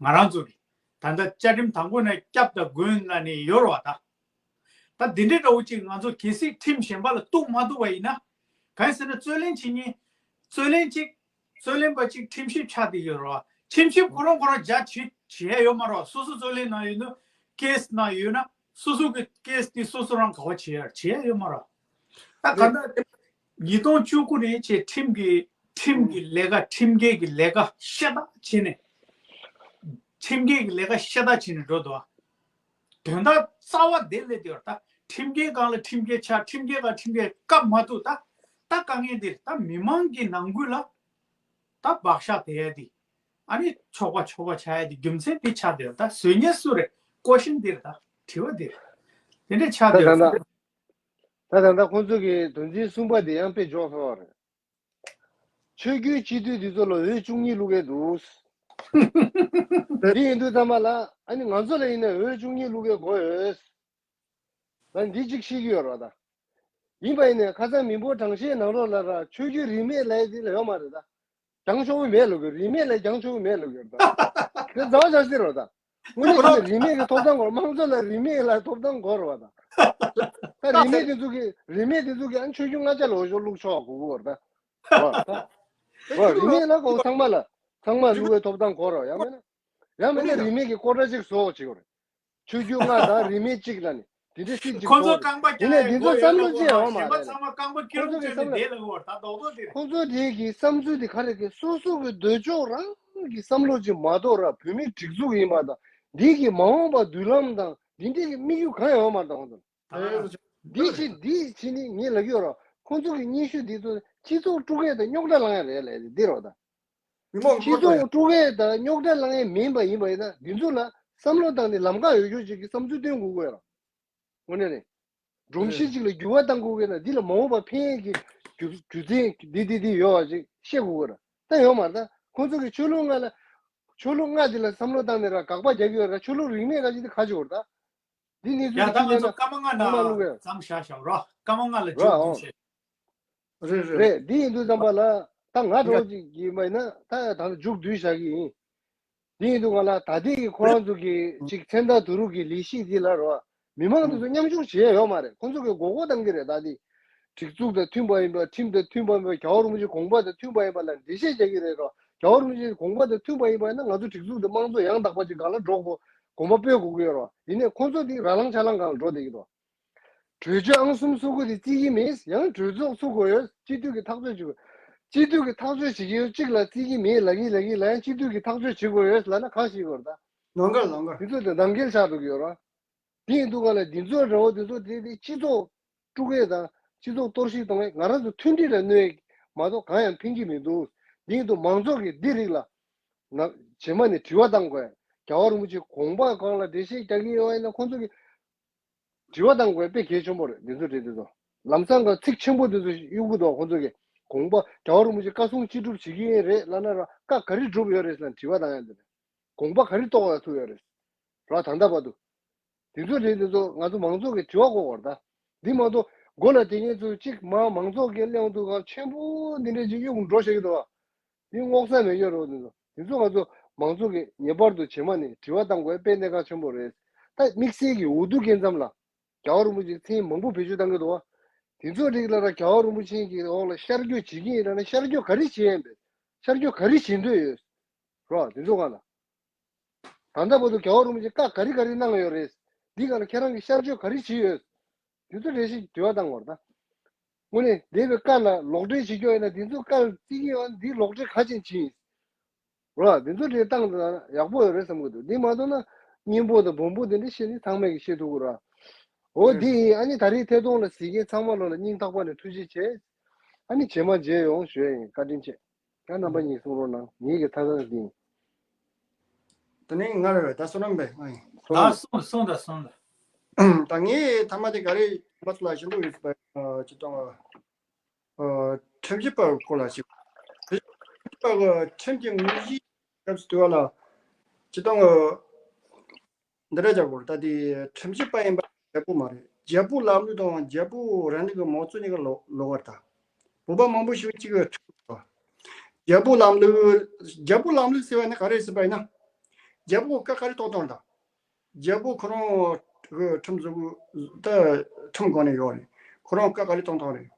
ང་རང་ཚོ་གི་ད་ལྟ་བཅའ་ཁྲིམས་དང་པོ་ནས་སྐྱབས་དང་མགོན་ལ་ནི་ཡོད་རེད་བ་ད། ད་འདི་འདྲའི་འདྲ་བོ་ཅིག་ང་ཚོ་གལ་སྲིད་ཁྲིམས་གཞན་པ་ལ་གཏུག་མ་ཐུབ་པ་ཡིན་ན། གང་ཡིན་ཟེར་ན་རྩོད་གླེང་བྱེད་མཁན། རྩོད་གླེང་གཅིག་རྩོད་གླེང་པ་གཅིག་ཁྲིམས་ཞིབ་ཆགས་བསྡད་ཡོད་རེད་བ། ཁྲིམས་ཞིབ་ཁོ་རང་ཁོ་རང་རྒྱ་ཆེ་བྱེད་ཡ་ཡོད་མ་རེད་བ། སོ་སོ་རྩོད་གླེང་ནང་ཡོད་ན། ཀེ་སི་ནང་ཡོད་ན་སོ་སོ་གི་ཀེ་སི་དེ་སོ་སོ་རང་ག་བ་བྱེད་ཡ་བྱེད་ཡ་ཡོད་མ་རེད་བ། ད་ག་ད་ཉིས་སྟོང་བཅུ་དགུ་ནས་བྱས་ཁྲིམས་ཀྱི་ཁྲིམས་ཀྱི་ལས་ཀ་ཁྲིམས་འགལ་གྱི་ལས་ཀ་ཤ་སྟག་བྱས་ནས། ཁྲིམས་འགལ་གྱི་ལས་ཀ་ཤ་སྟག་བྱས་ནས་འགྲོ་འདུག་བ། དོན་དག་རྩ་བ་དེ་སླེབས་བསྡད་ཡོད་རེད་ད། ཁྲིམས་འགལ་སྒང་ལ་ཁྲིམས་འགལ་ཆགས། ཁྲིམས་འགལ་སྒང་ཁྲིམས་འགལ་བཀབ་མ་ཐུབ་ད། ད་དཀའ་ངལ་འདིར་ད་མི་མང་གི་ནང་ཁུལ་ལ་ད་བག་ཆགས་དེ་ཡ་དེ། ཨ་ནི་ཆོག་པ་ཆོག་པ་ཆགས་ཡ་དེ་རྒྱུ་མཚན་དེ་ཆགས་བསྡད་ཡོད་རེད་ད། བཟོ་མཁན་སུ་རེད། ཀོ་ཤན་འདིར་ད་དྲི་བ་འདིར་དེ་འདྲ་ཆགས་ད་བསྡད་ད་ཡོད་ད། རེད། ད་ད་ད་ཁོང་ཚོ་གི་དོན་ཚན་གསུམ་པ་དེ་ཡང་དཔེ་འཇོག་ཐུབ་པ་རེད། ཆོས་བརྒྱུད་སྤྱི་འཐུས་འདི་ཚོ་ལ་འོས་བཅུ་གཉིས་བླུག་གི་འདུག་འདི་ཡིན་དུས་ཙམ་པ་ལ་ཨ་ནི་ང་ཚོ་ལ་ཡིན་ན་འོས་བཅུ་གཉིས་བླུག་གི་དགོས་ཡོད། ང་འདི་གཅིག་ཤེས་ཀྱི་ཡོད་རེད་ད། ཡིན་པ་ཡིན་ནའི་ཁ་སང་མི་འབོར་གྲངས་བཤེར་ནང་ལོགས་ལ་ར་ཆོས་བརྒྱུད་རིས་མེད་ལབ་ཡ་འདི་ལ་ཡོད་མ་རེད་ད། རྒྱང་ཤོག་བུ་མེད་ལོ་གི་རིས་མེད་ལ་རྒྱང་ཤོག་བུ་མེད་ལོ་གི་རེད་ད། དེ་རྩ་བ་བཞག་ཟེར་རོ་ད། དངོས་གནས་བྱས་ན་རིས་མེད་ཀྱི་ཐོབ་ཐང་སྐོར་དམངས་གཙོ་ལ་རིས་མེད་ལ་ཐོབ་ཐང་དགོས་རེད་བ་ད། ད་རིས་མེད་དེ་ཚོ་གི་རིས་མེད་དེ་ཚོ་གི་ཨ་ཆོས་བརྒྱུད་ལྔ་ཆ་ལ་འོས་ཤོག་བླུག་ཆོག་གོ་གོ་རེད་ད། རེད་བ་ད། རེད་བ་རིས་མེད་ལ་གོ་ཚང་མ་ལ་ཚང་མ་བླུག་པའི་ཐོབ་ཐང་དགོས་རེད་བ། ཡང་མིན་ན་ཡང་མིན་ན་རིས་མེད་ཀྱི་ཀོ་ཊ་ཅིག་བཟོ་བྱེད་དགོས་རེད། ཆོས་བརྒྱུད་ལྔ་དང་རིས་མེད་གཅིག་ལ་ནི་དེ་འདྲ་སྲིད་ཅིག་ཁོང་ཚོ་ཐོག་རྐང་པ་ཡིན་ནའི་འདི་ཚོ་བསམ་བློ་ཅི་ཡང་འོང་མ་རེད། ཞེན་པ་ཚང་མ་རྐང་པ་ཁྱེར་ཁོང་ཚོ་རུ་གི་བསམ་བློ་བསྡད་ལ་འོར་ད་རྡོག་རྡོག་དེ་རེད། ཁོང་ཚོ་དེ་གི་བསམ་ཚུལ་དེ་ག་རེ་གི་སོ་སོ་གི་འདོད་ཕྱོགས་རང་གི་བསམ་བློ་ཅིག་མ་གཏོགས་ར་བོད་མིའི་སྒྲིག་འཛུགས་ཡིན་པ་དང་འདི་གི་མ་འོངས་པ་མདུན་ལམ་དང་འདི་འདྲའི་གི་དམིགས་ཡུལ་གང་ཡང་ཡོད་མ་རེད་ད་ཁོང་ཚོ་ལ། ད་འདི་བྱེད་འདི་བྱེད་ནི་ངས་ལབ་ཀྱི་ཡོད་ར། ཁོང་ཚོ་གི་སྙན་ཞུ་འདི་ཚོ་སྤྱི་ཚོགས་དཀྲུག་ཡས་དང་རྙོག་དྲ་ལངས་ཡས་རེད་ལབ་ཡས་འདི་རེད་བ་ད། མི་མང་སྤྱི་ཚོགས་དཀྲུག་ཡས་དང་རྙོག་དྲ་ལངས་ཡས་མིན་པ་ཡིན་པ་ཡིན་ན་འདི་ཚོ་ལ་བསམ་བློ་བཏང་ནས་ལམ་ཁ་ཡོད་རྒྱུ་ཅིག་གི་བསམ་ཚུལ་སྟོན་དགོས་ཀྱི་ཡོད་ར། དངོས་གནས་ནས། སྒྲོམ་གཞི་ཅིག་ལ་འགྱུར་བ་གཏང་དགོས་ཀྱི་ན་འདི་ལ་མ་འོངས་པ་ཕན་ཡས་ཀྱི་རྒྱུ་རྒྱུ་མཚན་འདི་འདི་འདི་ཡོད་པ་ཅིག་བཤད་དགོས་ཀྱི་ར། ད་ཡོད་མ་རེད་ད། ཁོང་ཚོ་གི་ཆོས་ལུགས་ལྔ་ལ་ཆོས་ལུགས་ལྔ་འདི་ལ་བསམ་བློ་བཏང་ནས་ར་དགག་པ་རྒྱག་གི་ཡོད་ར། ཆོས་ལུགས་རིས་མེད་ར་ཅིག་འདི་ག་ཅིག་ཡོད་རེད་ད། འདི་གནས་ཚུལ་ཡ་ད་ང་ཚོ་སྐར་མ་ལྔ་ན་ཚང་མ་བླུག་ཡ་ཙམ་བཞག་བཞག་རོ། སྐར་མ་ལྔ་ལ་རོ་མཇུག་ཨོ་བསྡུ་བྱེད། རེད་རེད་རེད། འདི་ཡིན་དུས་ཙམ་པ་ལ་ ད་ང་འདྲ་བོ་ཅིག་གིས་མ་ཡིན་ན་ད་ད་ལྟ་མཇུག་བསྡུས་བཞག་གི་ཡིན། དེ་ཡིན་དུས་ང་ལ་ད་ལྟའི་གི་ཁོ་རང་ཚོ་གི་ཅིག་མཚན་རྟགས་བསྡུ་རུབ་ཀྱི་ལས་གཞི་འདི་ལ་རོ། མི་མང་དེ་ཚོ་མཉམ་ཞུགས་བྱེད་ཡ་ཡོད་མ་རེད། ཁོང་ཚོ་གི་མགོ་སྐོར་བཏང་གི་རེད། ད་འདི་སྒྲིག་འཛུགས་དང་མཐུན་པ་ཡིན་པ། ཁྲིམས་དང་མཐུན་པ་ཡིན་པ། རྒྱལ་བ་རིན་པོ་ཆེའི་དགོངས་པ་དང་མཐུན་པ་ཡིན་པ་ལ་འགྲེལ་བཤད་རྒྱག་གི་རེད་རོ། རྒྱལ་བ་རིན་པོ་ཆེའི་དགོངས་པ་དང་མཐུན་པ་ཡིན་པ་ཡིན་ན་ང་ཚོ་སྒྲིག་འཛུགས་དང་དམངས་གཙོ་ཡང་དག་པ་ཅིག་སྒང་ལ་འགྲོ་དགོས། དགོངས་པ་སྤོ་དགོས་ཀྱི་ཡོད་རོ། ཡིན་ནའི་ཁོང་ཚོ་འདི་ར་ལང་ཆ་ལང་སྒང་ལ་འགྲོ་བསྡད་ཀྱི་འདུག་གྲོས་ཆོད་ཨང་གསུམ་ཚུགས་དགོས་དེ་བརྩི་གི་མེད། ཡང་གྲོས་ཚོགས་ཚུགས་དགོས་ཡོད། སྤྱི་འཐུས་ཀྱི་ཐག་གཅོད་བྱེད་དགོས། སྤྱི་འཐུས་ཀྱི་ཐག་གཅོད་བྱེད་ཀྱི་ཡོད། གཅིག་ལ་བརྩི་གི་མེད་ལབ་ཀྱི་ལབ་ཀྱི་ལབ་ཡང་སྤྱི་འཐུས་ཀྱི་ཐག་གཅོད་བྱེད་དགོས་ཡོད་ལབ་ན་གང་ཞིག་དགོས་རེད་ད། ལོང་གར་ལོང་གར། དེ་ཚོ་དེ་འདང་གེལ་ཆགས་འགྲོ་གི་ཡོད་ར། དེ་ཡིན་དུས་ག་ལ་འདི་ཚོ་འདྲ་བོ་དེ་ཚོ་དེ་དེ་སྤྱི་ཚོགས་དཀྲུག་ཡས་དང་སྤྱི་ཚོགས་གཏོར་བཤིག་གཏོང་ཡས། ང་རང་ཚོ་མཐུན་སྒྲིལ་ལ་གནོད་ཡས་མ་གཏོགས་གང་ཡང་ཕན་གྱི་མི་འདུག་དེ་ཡིན་དུས་མང་ཚོགས་ཀྱི་འདི་རིགས་ལ་ན་རྗེས་མ་ནས་དྲི་བ་བཏང་དགོས། རྒྱལ་བ་རིན་པོ་ཆེའི་དགོངས་པ་སྒང་ལ་འགྲེལ་བཤད་རྒྱག་གི་ཡོད་པ་ཡིན་ན་ཁོང་ཚོ་གི་དྲི་བ་བཏང་དགོས་དཔེ་གལ་ཆེན་པོ་རེད། འདི་ཚོ་རེད། འདི་ཚོ་ལམ་སང་ག་ཚིག་ཆེན་པོ་འདི་ཚོ་གཡུག་གི་འདུག་ཁོང་ཚོ་གི་དགོངས་པ། རྒྱལ་བ་རིན་པོ་ཆེ་བཀའ་གསུང་ཅི་སྒྲུབ་བྱེད་ཀྱི་ཡིན་རེད་ལབ་ན་ར། བཀའ་ག་རེ་སྒྲུབ་ཡོད་རེད་ཟེར་ན་དྲི་བ་བཏང་ཡ་འདི་རེད། དགོངས་པ་ག་རེ་རྟོགས་ཡ་ཐུབ་ཡོད་རེད་ར། ད་ལྟ་བར་དུ་འདི་ཚོ་རེད། འདི་ཚོ་ང་ཚོ་མང་ཚོགས་ཀྱི་དྲི་བ་དགོས་པ་རེད་ད། འདི་མ་གཏོགས་མགོ་ལ་དེ་ངེད་ཚོ་གཅིག་མ་མང་ཚོགས་ཀྱི་གླེང་དུས་ག་ཆེན་པོ་འདི་འདྲ་ཅིག་གཡུག་འགྲོ་བྱེད་ཀྱི་འདུག་བ། དེ་སྔོག་ས་མེད་ཡོད་རོགས། དེ་ཚོ་དེ་ཚོ་ང་ཚོ་མང་ཚོགས་ཀྱིས་ངེས་པར་དུ་རྗེས་མ་ནས་དྲི་བ་བཏང་དགོས་དཔེ་གནད་འགག་ཆེན་པོ་རེད། ད་དམིགས་བསལ་གྱི་འོས་བསྡུ་སྐབས་མཚམས་ལ་རྒྱལ་བ་རིན་པོ་ཆེའི་མཚན་མང་པོ་བེད་སྤྱོད་བཏང་གི་འདུག་བ། དེ་ཚོ་རིགས་ལ་ར་རྒྱལ་བ་རིན་པོ་ཆེ་གི་འོག་ལ་ཤར་བསྐྱོད་བྱེད་ཀྱི་ཡིན་ལབ་ན་ཤར་བསྐྱོད་ག་རེ་བྱེད་ཡིན་པས། ཤར་བསྐྱོད་ག་རེ་བྱེད་འདོད་ཡོད་རོགས། དེ་ཚོ་ག་ལ་ད་ལྟ་བར་དུ་རྒྱལ་བ་རིན་པོ་ཆེ་བཀའ་ག་རེ་ག་རེ་གནང་ཡོད་རེད། འདི་ག་ལ་ཁྱེད་རང་གི་ཤར་བསྐྱོད་ག་རེ་བྱེད་ཡོད། དེ་ཚོ་འགྲེལ་བཤད་དྲི་བ་བཏང་བར་ད། དངོས་གནས་འདས་པའི་བཀའ་ལ་ལོག་འགྲེལ་བྱེད་རྒྱུ་ཡིན་ན་འདི་ཚོ་བཀའ་བརྩི་གི་ཡོད་འདི་ལོག་འགྲེལ་ག་ཅན་བྱེད་ཡིན། རོ་འདི་ཚོ་འགྲེལ་བཏང་ད་ཡག་པོ་ཡོད་རེད་བསམ་གི་འདུག་འདི་མ་གཏོགས་ན་སྙན་པོ་དང་སྦོམ་པོ་དེ་འདྲ་བཤད་ནི་ཚང་མས་ཀྱི་བཤད་ཐུབ་ཀྱི་ར། འོ་འདི་ཡིན། ཨ་ནི་ད་རེས་ཐད་གཏོང་ལ་གཟིགས་མཁན་ཚང་མ་ལོ་ལ་སྙིང་ཐག་པ་ནས་ཐུགས་རྗེ་ཆེ། ཨ་ནི་རྗེས་མ་མཇལ་ཡོང་ཞུ་ཡ་ཡིན། བཀའ་དྲིན་ཆེ། ཡང་རྣམ་པ་གཉིས་གསུང་རོགས་གནང་། ངེད་ཀྱི་ཐད་གཏོང་འདི་ཡིན། དེ་ནས་ང་རེད། ད་བསོད་ནམས་པས་ང་ཡིན། ད་སོང་སོང་ད་སོང་ད། ད་ངས་ཐ་མ་དེ་ག་རེ་བ་ཚོ་ལ་ཞུ་འདོད་ཡོད་པ་ཅི་ལྟ་བ། ཁྲིམས་ཞིབ་པ་སྐོར་ལ་ཞིག་ཁྲིམས་ཞིབ་པ་གི་ཁྲིམས་ཀྱི་དངོས་གཞི་སྐབས་སུ་དུས་བ་ལ་ཅི་ལྟ་བ། འདི་འདྲ་བྱ་དགོས། ད་དེ་ཁྲིམས་ཞིབ་པ་ཡིན་པ་རྒྱལ་པོ་མ་རེད། རྒྱལ་པོ་ལམ་ལུགས་དང་རྒྱལ་པོ་རིང་ལུགས་ཀྱི་མང་གཙོ་གཉིས་ཀ་ལོག་ལོག་པ་རེད་ད། བོད་པ་མང་པོ་ཞིག་གཅིག་གི་ཁྲིམས་ལུགས། རྒྱལ་པོ་ལམ་ལུགས། རྒྱལ་པོ་ལམ་ལུགས་ཟེར་བ་ནི་ག་རེ་ཟེར་བ་ཡིན་ན། རྒྱལ་པོ་བཀའ་ག་རེ་གཏོང་གཏོང་རེད་ད། རྒྱལ་པོ་ཁོ་རང་གི་ཁྲིམས་བཟོ་དགོས་ད། ཁྲིམས་སྒང་ནས་ཡོད་རེད། ཁོ་རང་བཀའ་ག་རེ་གཏོང་གཏོང་རེད།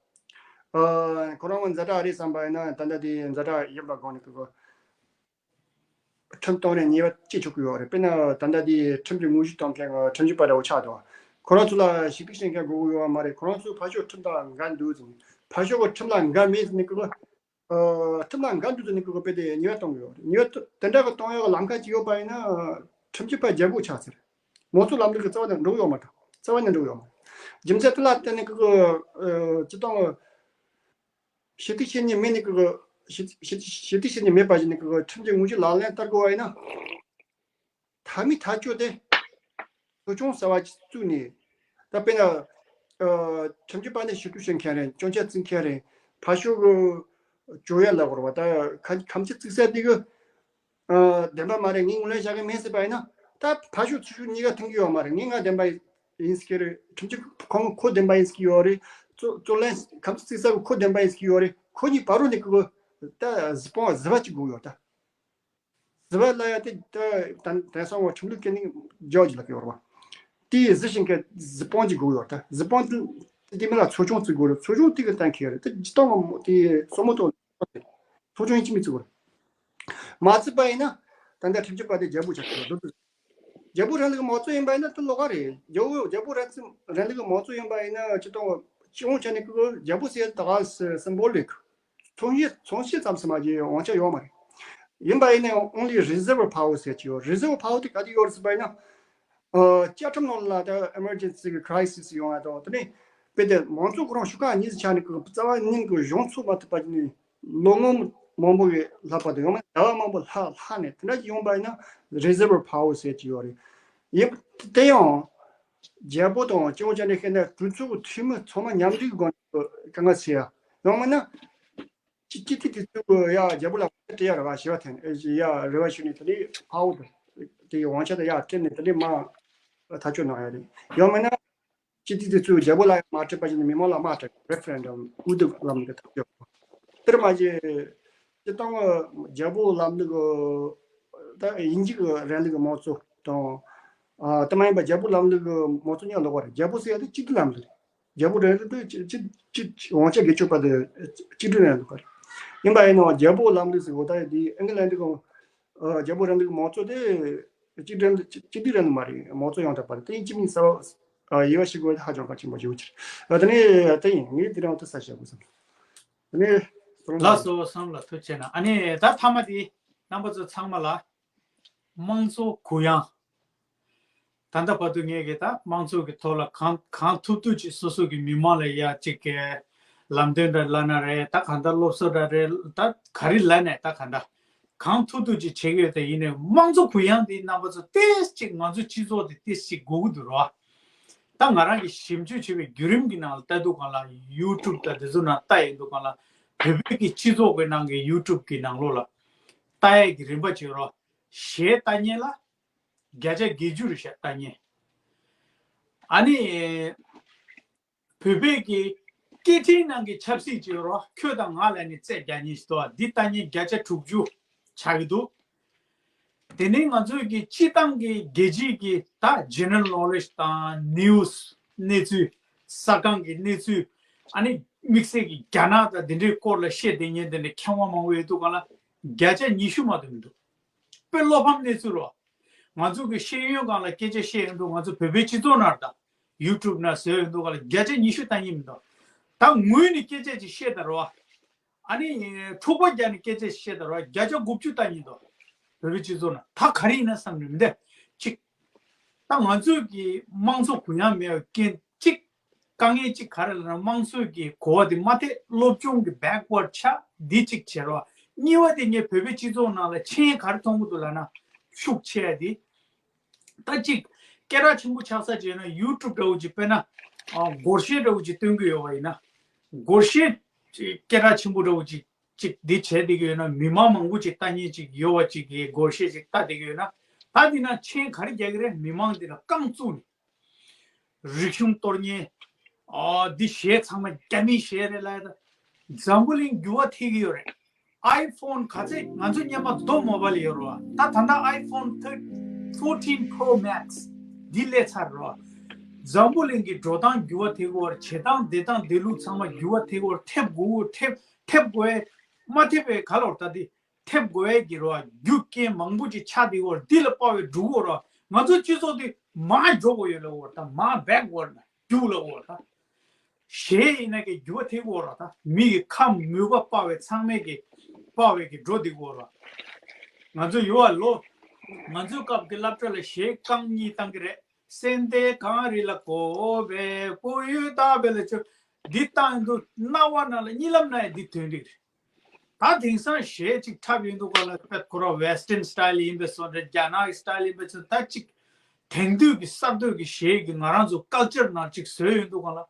ཨ། ཁོ་རང་གི་ཛ་དྲག་རེད་བསམ་པ་ཡིན་ན་ད་ལྟ་དེ་ཛ་དྲག་ཡིན་པ་སྒང་ནས་ཁོ་ཁོ། ཁྲིམས་གཏོང་རེས་ཉེས་པ་སྐྱེ་ཆོག་གི་ཡོད་རེད། དཔེར་ན་ད་ལྟ་དེ་ཁྲིམས་ཀྱི་དངོས་གཞི་གཏོང་མཁན་གྱི་ཁྲིམས་ཞིབ་པ་འདྲ་བོ་ཆགས་འདུག་ཁོ་རང་ཚོ་ལ་ཞུ་གཏུག་བྱེད་མཁན་དགོས་ཀྱི་ཡོད་མ་རེད། ཁོ་རང་ཚོ་ཕར་ཕྱོགས་ཁྲིམས་དང་འགལ་འདུག་ཟེར་ནས། ཕར་ཕྱོགས་ཀྱི་ཁྲིམས་ལ་འགལ་མེད་ཟེར་ནས་ཁོ་གི་ཨ། ཁྲིམས་ལ་འགལ་འདུག་ཟེར་ནས་ཁོ་གི་དཔེ་དེ་ཉེས་པ་གཏོང་གི་ཡོད་རེད། ཉེས་པ་དེ་འདྲ་གི་གཏོང་ཡག་གི་ལམ་ཁ་ཅིག་ཡོད་པ་ཡིན་ན་ཁྲིམས་ཞིབ་པ་རྒྱལ་པོ་ཆགས་ཟེར། མང་གཙོ་ལམ་ལུགས་ཀྱི་རྩ་བ་ནས་འགྲོ་གི་ཡོད་མ་རེད། རྩ་བ་ནས་འགྲོ་གི་ཡོད་མ་རེད། རྒྱུ་མཚན་དེ་ལ་བརྟེན་ནས་ཁོ་གི་ཨ། སྤྱི་བཏང་གི་ཞུ་གཏུག་བྱེད་མཁན་མེད་ནི་གི་གི་ཞུ་ཞུ་ཞུ་གཏུག་བྱེད་མཁན་མེད་པ་ཞིག་ནི་གི་གི་ཁྲིམས་ཀྱི་དངོས་གཞི་ལག་ལེན་བསྟར་དགོས་པ་ཡིན་ན། མཐའ་མའི་ཐག་གཅོད་དེ་ཚོགས་ཆུང་གསར་པ་ཅིག་བཙུགས་ནས། ད་དཔེར་ན་ཨ། ཁྲིམས་ཞིབ་པ་ནས་ཞུ་གཏུག་བྱེད་མཁན་རེད། སྐྱོན་ཆ་བརྩི་མཁན་རེད། ཕར་ཕྱོགས་གི་གཅོད་ཡ་ལ་གོ་ར་བ་ད་ཁ་ཁ་མཆུ་བརྩི་ས་དེ་གི་ཨ། བདེན་པ་མ་རེད། ངས་ངོས་ལེན་བྱ་གི་མིན་ཟེར་བ་ཡིན་ན། ད་ཕར་ཕྱོགས་ཚུར་ཕྱོགས་གཉིས་ཀ་མཐུན་གྱི་ཡོད་མ་རེད། ངས་ང་བདེན་པ་ཡིན་ཟེར་གྱི་རེད། ཁྲིམས་ཞིབ་ཁོང་ཁོ་བདེན་པ་ཡིན་ཟེར་གྱི་ཡོད་རེད། རྩོད་རྩོད་ལན་ཁ་མཆུ་བརྩི་ས་ཁོ་བདེན་པ་ཡིན་ཟེར་གྱི་ཡོད་རེད། ཁོ་གཉིས་བར་རུ་ནས་ཁོ་ད་གཟིགས་སྤོང་གཟིགས་པ་གཅིག་དགོས་ཡོད་ད། གཟིགས་པ་ལ་ཡ་དེ་ད་དེང་དེང་སང་བ་ཁྲིམས་ལུགས་སྐད་ནི་ཇོ་ཇི་ལབ་ཀྱི་ཡོད་རེད་བ། དེ་གཟིགས་བཞིན་གྱི་གཟིགས་སྤོང་གཅིག་དགོས་ཡོད་ད། གཟིགས་སྤོང་དེ་དེ་མི་ལ་ཚོགས་ཆུང་བཙུགས་དགོས་རེད། ཚོགས་ཆུང་དེ་གི་གཏན་འཁེལ་རེད། དེ་སྤྱི་བཏང་དེ་སོ་མོ་ཏོ། ཚོགས་ཆུང་ཡིན་གཅིག་མིན་གཅིག་དགོས་རེད། མ་བརྩིས་པ་ཡིན་ན་ད་ལྟ་ཁྲིམས་ཞིབ་པ་དེ་རྒྱལ་པོ་ཆགས་ཀྱི་རེད། རྒྱལ་པོ་རིང་ལུགས་མང་གཙོ་ཡིན་པ་ཡིན་ན་དེ་ལོགས་ཀ་རེད། རྒྱལ་པོ་རྒྱལ་པོ་རིང་ལུགས་མང་གཙོ་ཡིན་པ་ཡིན་ན་ཅི་ཏོང་ཅི་འོང་ཆ་ནི་ཀི་རྒྱལ་པོ་ཟེར་ད་ག་སི་སིམ་བོ་ལིག་མཚོན་བྱེད་མཚོན་བྱེད་ཙམ་ཞིག་མ་གྱི་དབང་ཆ་ཡོད་མ་རེད། ཡིན་པ་ཡིན་ན་only reserve power ཟེར་གྱི་ཡོད། Reserve power དེ་ག་དེ་ཡོད་རེད་ཟེར་བ་ཡིན་ན། ཨ། བཅའ་ཁྲིམས་ནང་ལ་ད་emergency གི་crisis ཡོང་བ་དང་དེ་ནས་དཔེ་དེ་མང་གཙོ་ཁོ་རང་ཤུགས་ཁག་གཉིས་སུ་ཆགས་ནས་ཀི་རྩ་བ་ཉིད་ཀྱི་གཞུང་ཚུགས་མ་ཐུབ་པ་ནི་ལོ་ངོ་མང་པོ་གི་ལྷག་པ་དང་ཡང་ན་ཟླ་བ་མང་པོ་ལྷག་ལྷག་ནས་དེ་འདྲ་ཞིག་ཡོང་པ་ཡིན་ན་reserve power ཟེར་གྱི་ཡོད་རེད། ཡིན་དེ་ཡང་རྒྱལ་པོ་དང་སྤྱི་བོ་ཅན་ནས་བཤད་ན་གྲོས་ཚོགས་ཀྱི་འཐུས་མི་ཚང་མ་མཉམ་འབྲེལ་གྱི་སྒོ་ནས་དཀའ་ངལ་སེལ་ཡ། ཡང་མིན་ན། སྤྱི་སྤྱི་འཐུས་དེ་ཚོས་ཡ་རྒྱལ་པོ་ལ་དབང་ཆ་སྤྲད་ཡ་རེ་བ་ཞེ་བ་འཐེན་ཡ་རེ་བ་ཞུས་ནས་དེ་ནས་power དེ་ཡི་དབང་ཆ་དེ་ཡར་སྤྲད་ནས་དེ་ནས་མར་ཐག་གཅོད་གནང་ཡ་རེད། ཡང་མིན་ན་སྤྱི་འཐུས་དེ་ཚོས་རྒྱལ་པོ་ལ་ཡང་མ་སྤྲད་པ་བཞིན་མི་མང་ལ་དམག་སྤྲད། Referendum དབུ་སྡུད་ལམ་ལུགས་ཐག་གཅོད། དེར་མ་ཟད་ དེ་དང་རྒྱལ་པོ་ལམ་ལུགས་ད་དབྱིན་ཇི་གི་རིང་ལུགས་མང་གཙོ་དང་། ཨ་དེ་མ་ཡིན་པ་རྒྱལ་པོ་ལམ་ལུགས་མང་གཙོ་གཉིས་ལོགས་པ་རེད། རྒྱལ་པོ་ཟེར་ཡ་དེ་གཅིག་སྒྲིལ་ལམ་ལུགས་རེད། རྒྱལ་པོ་རིང་ལུགས་དེ་གཅིག་གཅིག་གཅིག་དབང་ཆ་སྒེར་གཅོད་པ་དེ་གཅིག་སྒྲིལ་རིང་ལུགས་པ་རེད། ཡིན་པ་ཡིན་ནའང་རྒྱལ་པོ་ལམ་ལུགས་ཟེར་གོ་ད་དེ་ཨིང་ལན་གི་ཨ་རྒྱལ་པོ་རིང་ལུགས་མང་གཙོ་དེ་གཅིག་སྒྲིལ་གཅིག་སྒྲིལ་རིང་ལུགས་མ་རེད། མང་གཙོ་ཡང་དག་པ་རེད། དེ་ཡིན་གཅིག་མིན་གསར་བ་ཡིད་བ་ཞིག་དགོས་ཧ་ཅང་གལ་ཆེན་པོ་ཞིག་ཡོད་ཕྱིར། ཨ་དེ་ནས་དེ་ཡིན་ངས་དེ་རིང་དེ་ས་བྱ་དགོས་བསམ། དེ་ནས་ལགས་སོ། བསམ་ལ་ཐུགས་རྗེ་གནང་། ཨ་ནི་ད་མཐའ་མ་དེ་རྣམ་པ་ཚོ་ཚང་མ་ལ་དམངས་གཙོ་གུ་ཡངས། ད་ལྟ་བར་དུ་ངས་གི་ད་དམངས་གཙོ་གི་ཐོག་ལ་གང་གང་ཐུབ་ཐུབ་ཅིག་སོ་སོ་གི་མི་མང་ལ་ཡ་གཅིག་གི་ལམ་སྟོན་འདྲ་ལབ་ན་རེད། ད་གང་ལྟར་སློབ་གསོ་འདྲ་རེད། ད་ག་རེ་ལབ་ནས་ད་གང་ལྟར་གང་ཐུབ་ཐུབ་ཅིག་བྱེད་ཀྱི་ཡོད། དེ་ཡིན་ནའི་དམངས་གཙོ་གུ་ཡངས་འདི་རྣམ་པ་ཚོ་ཏོག་ཙམ་ཅིག་ང་ཚོ་སྤྱི་ཚོགས་དེ་ཏོག་ཙམ་ཅིག་སྒུག་གི་འདུག་རོ། ད་ང་རང་གི་ཞིབ་འཇུག་བྱས་པའི་བརྒྱུད་རིམ་གྱི་ནང་ལ་ལྟ་དུས་སྒང་ལ་ཡུ་ཊུབ་དང་དེ་ཚོ་ནང་ལྟ་ཡོང་དུས་སྒང་ལ་བོད་པའི་གི་སྤྱི་ཚོགས་ཀྱི་ནང་གི་ཡུ་ཊུབ་ཀྱི་ནང་ལོགས་ལ་ལྟ་ཡས་ཀྱི་རིམ་པ་བྱེད་རོགས། གཞས་ལྟ་མཁན་ལ་བརྒྱ་ཆ་བརྒྱད་ཅུ་རེད་ཤག་ལྟ་མཁན། ཨ་ནི་བོད་པའི་གི་སྐད་འཕྲིན་ནང་གི་ཆབ་སྲིད་བྱེད་རོགས། ཁྱོད་དང་ང་ལ་ནི་རྩོད་རྒྱག་མཁན་ཞིག་འདུག་འདི་ལྟ་མཁན་བརྒྱ་ཆ་དྲུག་ཅུ་ཆགས་ཀྱི་འདུག་དེ་ནས་ང་ཚོའི་གི་སྤྱི་བཏང་གི་རྒྱལ་སྤྱིའི་གི་ད་ཇེ་ནེ་རལ་ནོ་ལེཇ་དང་ནིའུ་སི་གནས་ཚུལ། གསར་ཁང་གི་གནས་ཚུལ། ཨ་ནི་དམིགས་བསལ་གྱི་རྒྱ་ནག་དང་དེ་འདྲའི་སྐོར་ལ་བཤད་བསྡད་མཁན་དེ་འདྲའི་མཁས་དབང་མང་པོ་ཡོད་དུས་སྒང་ལ་བརྒྱ་ཆ་ཉི་ཤུ་མ་གཏོགས་མི་འདུག་དཔེ་བློ་ཕམ་གནས་ཚུལ་རོ། ང་ཚོ་གི་ཤེས་ཡོན་སྒང་ལ་སྐད་ཆ་བཤད་ཡོང་དུས་ང་ཚོ་བོད་པའི་སྤྱི་ཚོགས་ནང་དང་ཡུ་ཊུབ་ནང་བཟོས་ཡོང་དུས་སྒང་ལ་བརྒྱ་ཆ་ཉི་ཤུ་ལྟ་མཁན་མི་འདུག་ད་ངོས་ནས་སྐད་ཆ་ཅིག་བཤད་ད་རོ། ཨ་ནི་འཁྲུག་པ་རྒྱག་ནས་སྐད་ཆ་བཤད་ད་རོ། བརྒྱ་ཆ་དགུ་བཅུ་ལྟ་མཁན་འདུག་བོད་པའི་སྤྱི་ཚོགས་ནང་ད་ག་རེ་ཡིན་ན་བསམ་ནས་མི་འདུག་གཅིག་ད་ང་ཚོས་ཀྱི་དམངས་གཙོ་གུ་ཡངས་མེད་པའི་རྐྱེན་གཅིག་དཀའ་ངལ་གཅིག་ག་རེ་ལབ་ན་དམངས་གཙོའི་གི་གོ་བ་དེ་མ་ཐེབས། སློབ་སྦྱོང་གི་བེག་ཝར་ཌི་ཆགས། འདི་གཅིག་བྱེད་རོགས། གཉིས་པ་དེ་ངས་བོད་པའི་སྤྱི་ཚོགས་ནང་ལ་ཆེན་ག་རེ་མཐོང་གི་འདུག་ལབ་ན་ཤུགས་ཆེ་ཡ་དེ། ད་གཅིག་སྐད་གྲགས་ཆེན་པོ་ཆགས་ས་བྱས་ན་ཡུ་ཊུབ་འདྲ་བོ་ཅིག་དཔེར་ན་ཨ་སྒོར་གཞས་འདྲ་བོ་ཅིག་སྟོན་གི་ཡོད་པ་ཡིན་ན། སྒོར་གཞས་ཅིག་སྐད་གྲགས་ཆེན་པོ་འདྲ་བོ་ཅིག་ཅིག་འདི་བྱས་བསྡད་ཀྱི་ཡོད་ན། མི་མང་མང་པོ་ཅིག་ལྟ་མཁན་ཅིག་ཡོད་པ་ཅིག་གིས་སྒོར་གཞས་ཅིག་ལྟ་བསྡད་ཀྱི་ཡོད་ན། ད་འདི་ན་ཆེན་ག་རེ་རྒྱག་གི་རེད། མི་མང་འདི་ལ་རྐང་བཙུགས་ནས་རིག་གཞུང་གཏོར་མཁན། ཨ་འདི་གཞས་ཚང་མ་རྒྱ་མིའི་གཞས་རེད་ལབ་ཡ། ད་འཛམ་བུ་གླིང་འགྱུར་བ་ཐེབས་ཀྱི་ཡོད་རེད། ཨའི་ཕོན་ག་ཚད་ང་ཚོ་སྔོན་མ་རྡོ་མོ་བལ་ཡོད་རེད་བ། ད་ད་ལྟ་ཨའི་ཕོན་ཐར་ཕོར་ཊིན་པོ་རོ་མེག་སི་འདི་སླེབས་ཚར་རེད་བ། འཛམ་བུ་གླིང་གི་འགྲོ་སྟངས་འགྱུར་བ་ཐེབས་ཀྱི་ཡོད་རེད། བྱེད་སྟངས་བསྡད་སྟངས་བསྡད་ལུགས་ཚང་མ་འགྱུར་བ་ཐེབས་ཀྱི་ཡོད་རེད། ཐེབས་དགོས། ཐེབས་ཐེབས་དགོས། མ་ཐེབས་པའི་ག་ལོར་ད་འདི་ཐེབས་དགོས་ཀྱི་རེད་བ། རྒྱུ་རྐྱེན་མང་པོ་ཅིག་ཆགས་བསྡད་ཀྱི་ཡོད་རེད། འདི་ལ་དཔའ་བའི་འགྲོ་གི་ཡོད་རེད་བ། ང་ཚོ་སྤྱི་ཚོགས་འདི་མར་འགྲོ་དགོས་ཡོད་ལབ་ཀྱི་ཡོད་རེད། ད་མར་བེག་ཝར་ཌི་རྒྱུགས་ལབ་ཀྱི་ཡོད་རེད། ད་གཞས་ཡིན་ན་གི་འགྱུར་བ་ཐེབས་ཀྱི་ཡོད་རེད། ད་མི་གི་ཁམས་མོས་པ་དཔའ་བའི་ཚང་མས་གི་དཔའ་བའི་གི་འགྲོ་བསྡད་ཀྱི་ཡོད་རེད། ང་ཚོ་ཡོད་བ་ལོ། ང་ཚོའི་སྐབས་ཀྱི་སློབ་གྲྭ་ལ་གཞས་རྐང་གཉིས་བཏང་གི་རེད། སེམས་གཏད་གངས་རི་ལ་བསྐོར་བའི་སྤོ་ཡུལ་ལྟ་བུ་ལ་ཆུ། འདི་བཏང་དུས་རྣ་བ་ནང་ལ་གཉིད་ལམ་ན་ཡང་འདི་ཐོན་གི་རེད། ད་དེང་སང་གཞས་ཅིག་འཁྲབ་ཡོང་དུས་སྒང་ལ་དཔེ་ཁོ་རང་ཝེ་སི་ཊན་སི་ཊའི་ལི་ཡིན་པའི་བཟོ་འདྲ། རྒྱ་ནག་གི་སི་ཊའི་ལི་ཡིན་པའི་བཟོ། ད་ཅིག་དེང་དུས་ཀྱི་གསར་གཏོད་ཀྱི་གཞས་ཀྱི་ང་རང་ཚོ་ཀལ་ཅར་ནང་ཅིག་བཟོས་ཡོང་དུས་སྒང་ལ།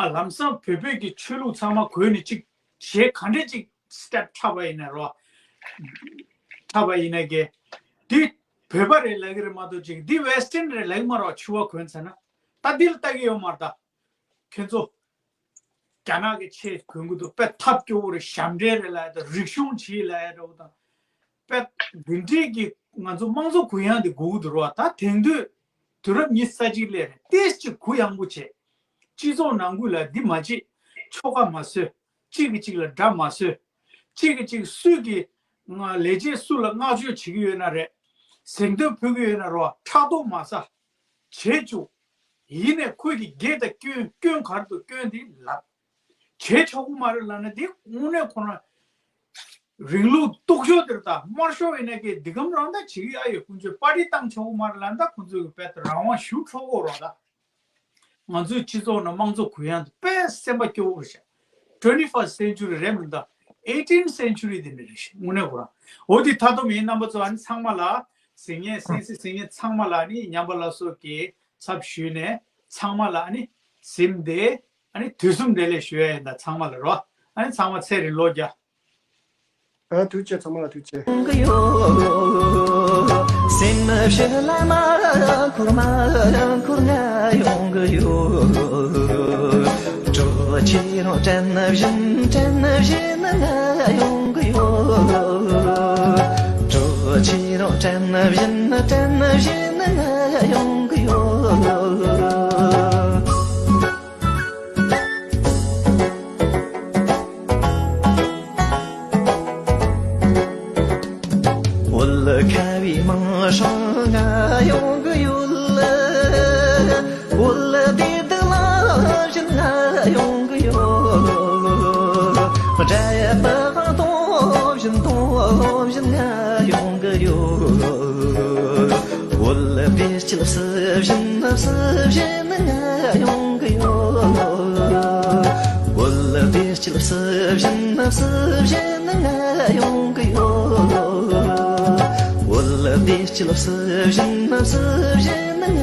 ཨ་ལམ་སང་བོད་པའི་གི་ཆོས་ལུགས་ཚང་མ་གོན་ནས་ཅིག་གཞས་ག་འདྲས་ཅིག་སི་ཊེབ་འཁྲབ་པ་ཡིན་ན་རོ། འཁྲབ་པ་ཡིན་ན་གི་འདི་བོད་པ་རེད་ལབ་ཀྱི་རེད་མ་གཏོགས་ཅིག་འདི་ཝེ་སི་ཊན་རེད་ལབ་ཀྱི་མ་རེད་བ། ཕྱུ་པ་གོན་ཚར་ན། ད་འདི་ལ་ལྟ་གི་ཡོད་མ་རེད་ད། ཁྱེད་ཚོ་རྒྱ་ནག་གི་ཆས་གོན་གྱི་འདུག་དཔེ་ཐབས་སྐྱོ་བོ་རེད། ཞབས་འདྲེན་རེད་ལབ་ཡ་དང་། རིག་གཞུང་བྱེད་ལབ་ཡ་འདྲ་བོ་དང་། དཔེ་འདི་འདྲས་ཀྱི་ང་ཚོ་དམངས་གཙོ་གུ་ཡངས་འདི་དགོས་ཀྱི་འདུག་རོ། ད་དེང་དུས་དུས་རབས་ཉི་ཤུ་རྩ་གཅིག་སླེབས་རེད། ཏོག་ཙམ་གུ་ཡངས་པོ་བྱེད། སྤྱི་ཚོགས་ནང་ཁུལ་ལ་འདི་མ་བྱེད། ཆོལ་ཁ་མ་བཟོས། གཅིག་གིས་གཅིག་ལ་དགྲ་མ་བཟོས། གཅིག་གིས་གཅིག་སུས་ཀྱི་ང་ལས་བྱེད་སུ་ལ་བསྔགས་བརྗོད་བྱེད་ཀྱི་ཡོད་ན་རེད། གཟེངས་བསྟོད་ཕུལ་གྱི་ཡོད་ན་རོ། ཕྲག་དོག་མ་ཟ། བྱེད་བཅུག་ཡིན་ནས་ཁོས་ཀྱི་སྒེར་དང་སྐྱོན་སྐྱོན་ག་རེ་འདུག་སྐྱོན་དེ་ལབ། བྱེད་ཆོག་གི་མ་རེད་ལབ་ན་དེ་དངོས་གནས་ཁོ་རང་རིང་ལུགས་སྟོབས་ཤོར་དེར་ད་དམར་ཤོག་ཡིན་ན་ཀྱི་འདི་གམ་རང་ད་བྱེད་ཀྱི་ཨ་ཡོད་ཀུན་སྤྱོད་པར་ཊི་བཏང་ཆོག་གི་མ་རེད་ལབ་ན་ད་ཁོ་ཚོས་ཀྱི་དཔེ་ད་རང་དབང་ཞུ་ཆོག་གོ་རོགས་ད། ང་ཚོའི་སྤྱི་ཚོགས་ནང་དམངས་གཙོ་གུ་ཡངས་དེ་དཔེ་སེམས་པ་སྐྱོ་བོ་རེད་ཤག་ཊུ་ཝེན་ཊི་ཕར་སི་ཊི་སེན་ཅུ་རི་རེད་མི་འདུག་ཨེ་ཊིན་སེན་ཅུ་རི་དེ་འདྲ་རེད་ཤག་དངོས་གནས་ཁོ་རང་། འོ་དེ་མཐའ་སྡོམ་ཡིན། རྣམ་པ་ཚོ་ཨ་ནི་ཚང་མ་ལ་གཟིགས་མཁན་གསན་གཟིགས་གཟིགས་མཁན་ཚང་མ་ལ་ཨ་ནི་ཉམས་པ་སླར་གསོ་གི་ཚབ་ཞུས་ནས་ཚང་མ་ལ་ཨ་ནི་གཟིམ་བདེ་ཨ་ནི་དུས་གསུམ་བདེ་ལེགས་ཞུ་ཡ་ཡིན། ད་ཚང་མ་ལ་རོ། ཨ་ནི་ཚང་མ་ཚེ་རིང་ལོ་བརྒྱ། ཨ་ཐུགས་རྗེ་ཆེ། ཚང་མ་ལ་ཐུགས་རྗེ་ཆེ། ཁྱེད་རང་དྲན་བཞིན་དྲན་བཞིན་ང་ཡོང་གི་ཡོད། གྲོགས་ཁྱེད་རང་དྲན་བཞིན་དྲན་བཞིན་ང་ཡོང་གི་ཡོད། བོད་ཁ་བའི་མིང་སྲིང་ང་ཡོང་གི་ཡོད། བོད་བདེ་སྡུག་ལབ་བཞིན་ང་ཡོང་གི་ཡོད། དགྲ་ཡི་པགས་གཏོང་བཞིན་གཏོང་བཞིན་ང་ཡོང་གི་ཡོད། བོད་བདེ་སྐྱིད་སྲིད་བཞིན་སྲིད་བཞིན་ང་ཡོང་གི་ཡོད། བོད་བདེ་སྐྱིད་སྲིད་བཞིན་སྲིད་བཞིན་ང་ཡོང་གི་ཡོད། བོད་བདེ་སྐྱིད་སྲིད་བཞིན་སྲིད་བཞིན་ང་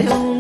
ཡོང་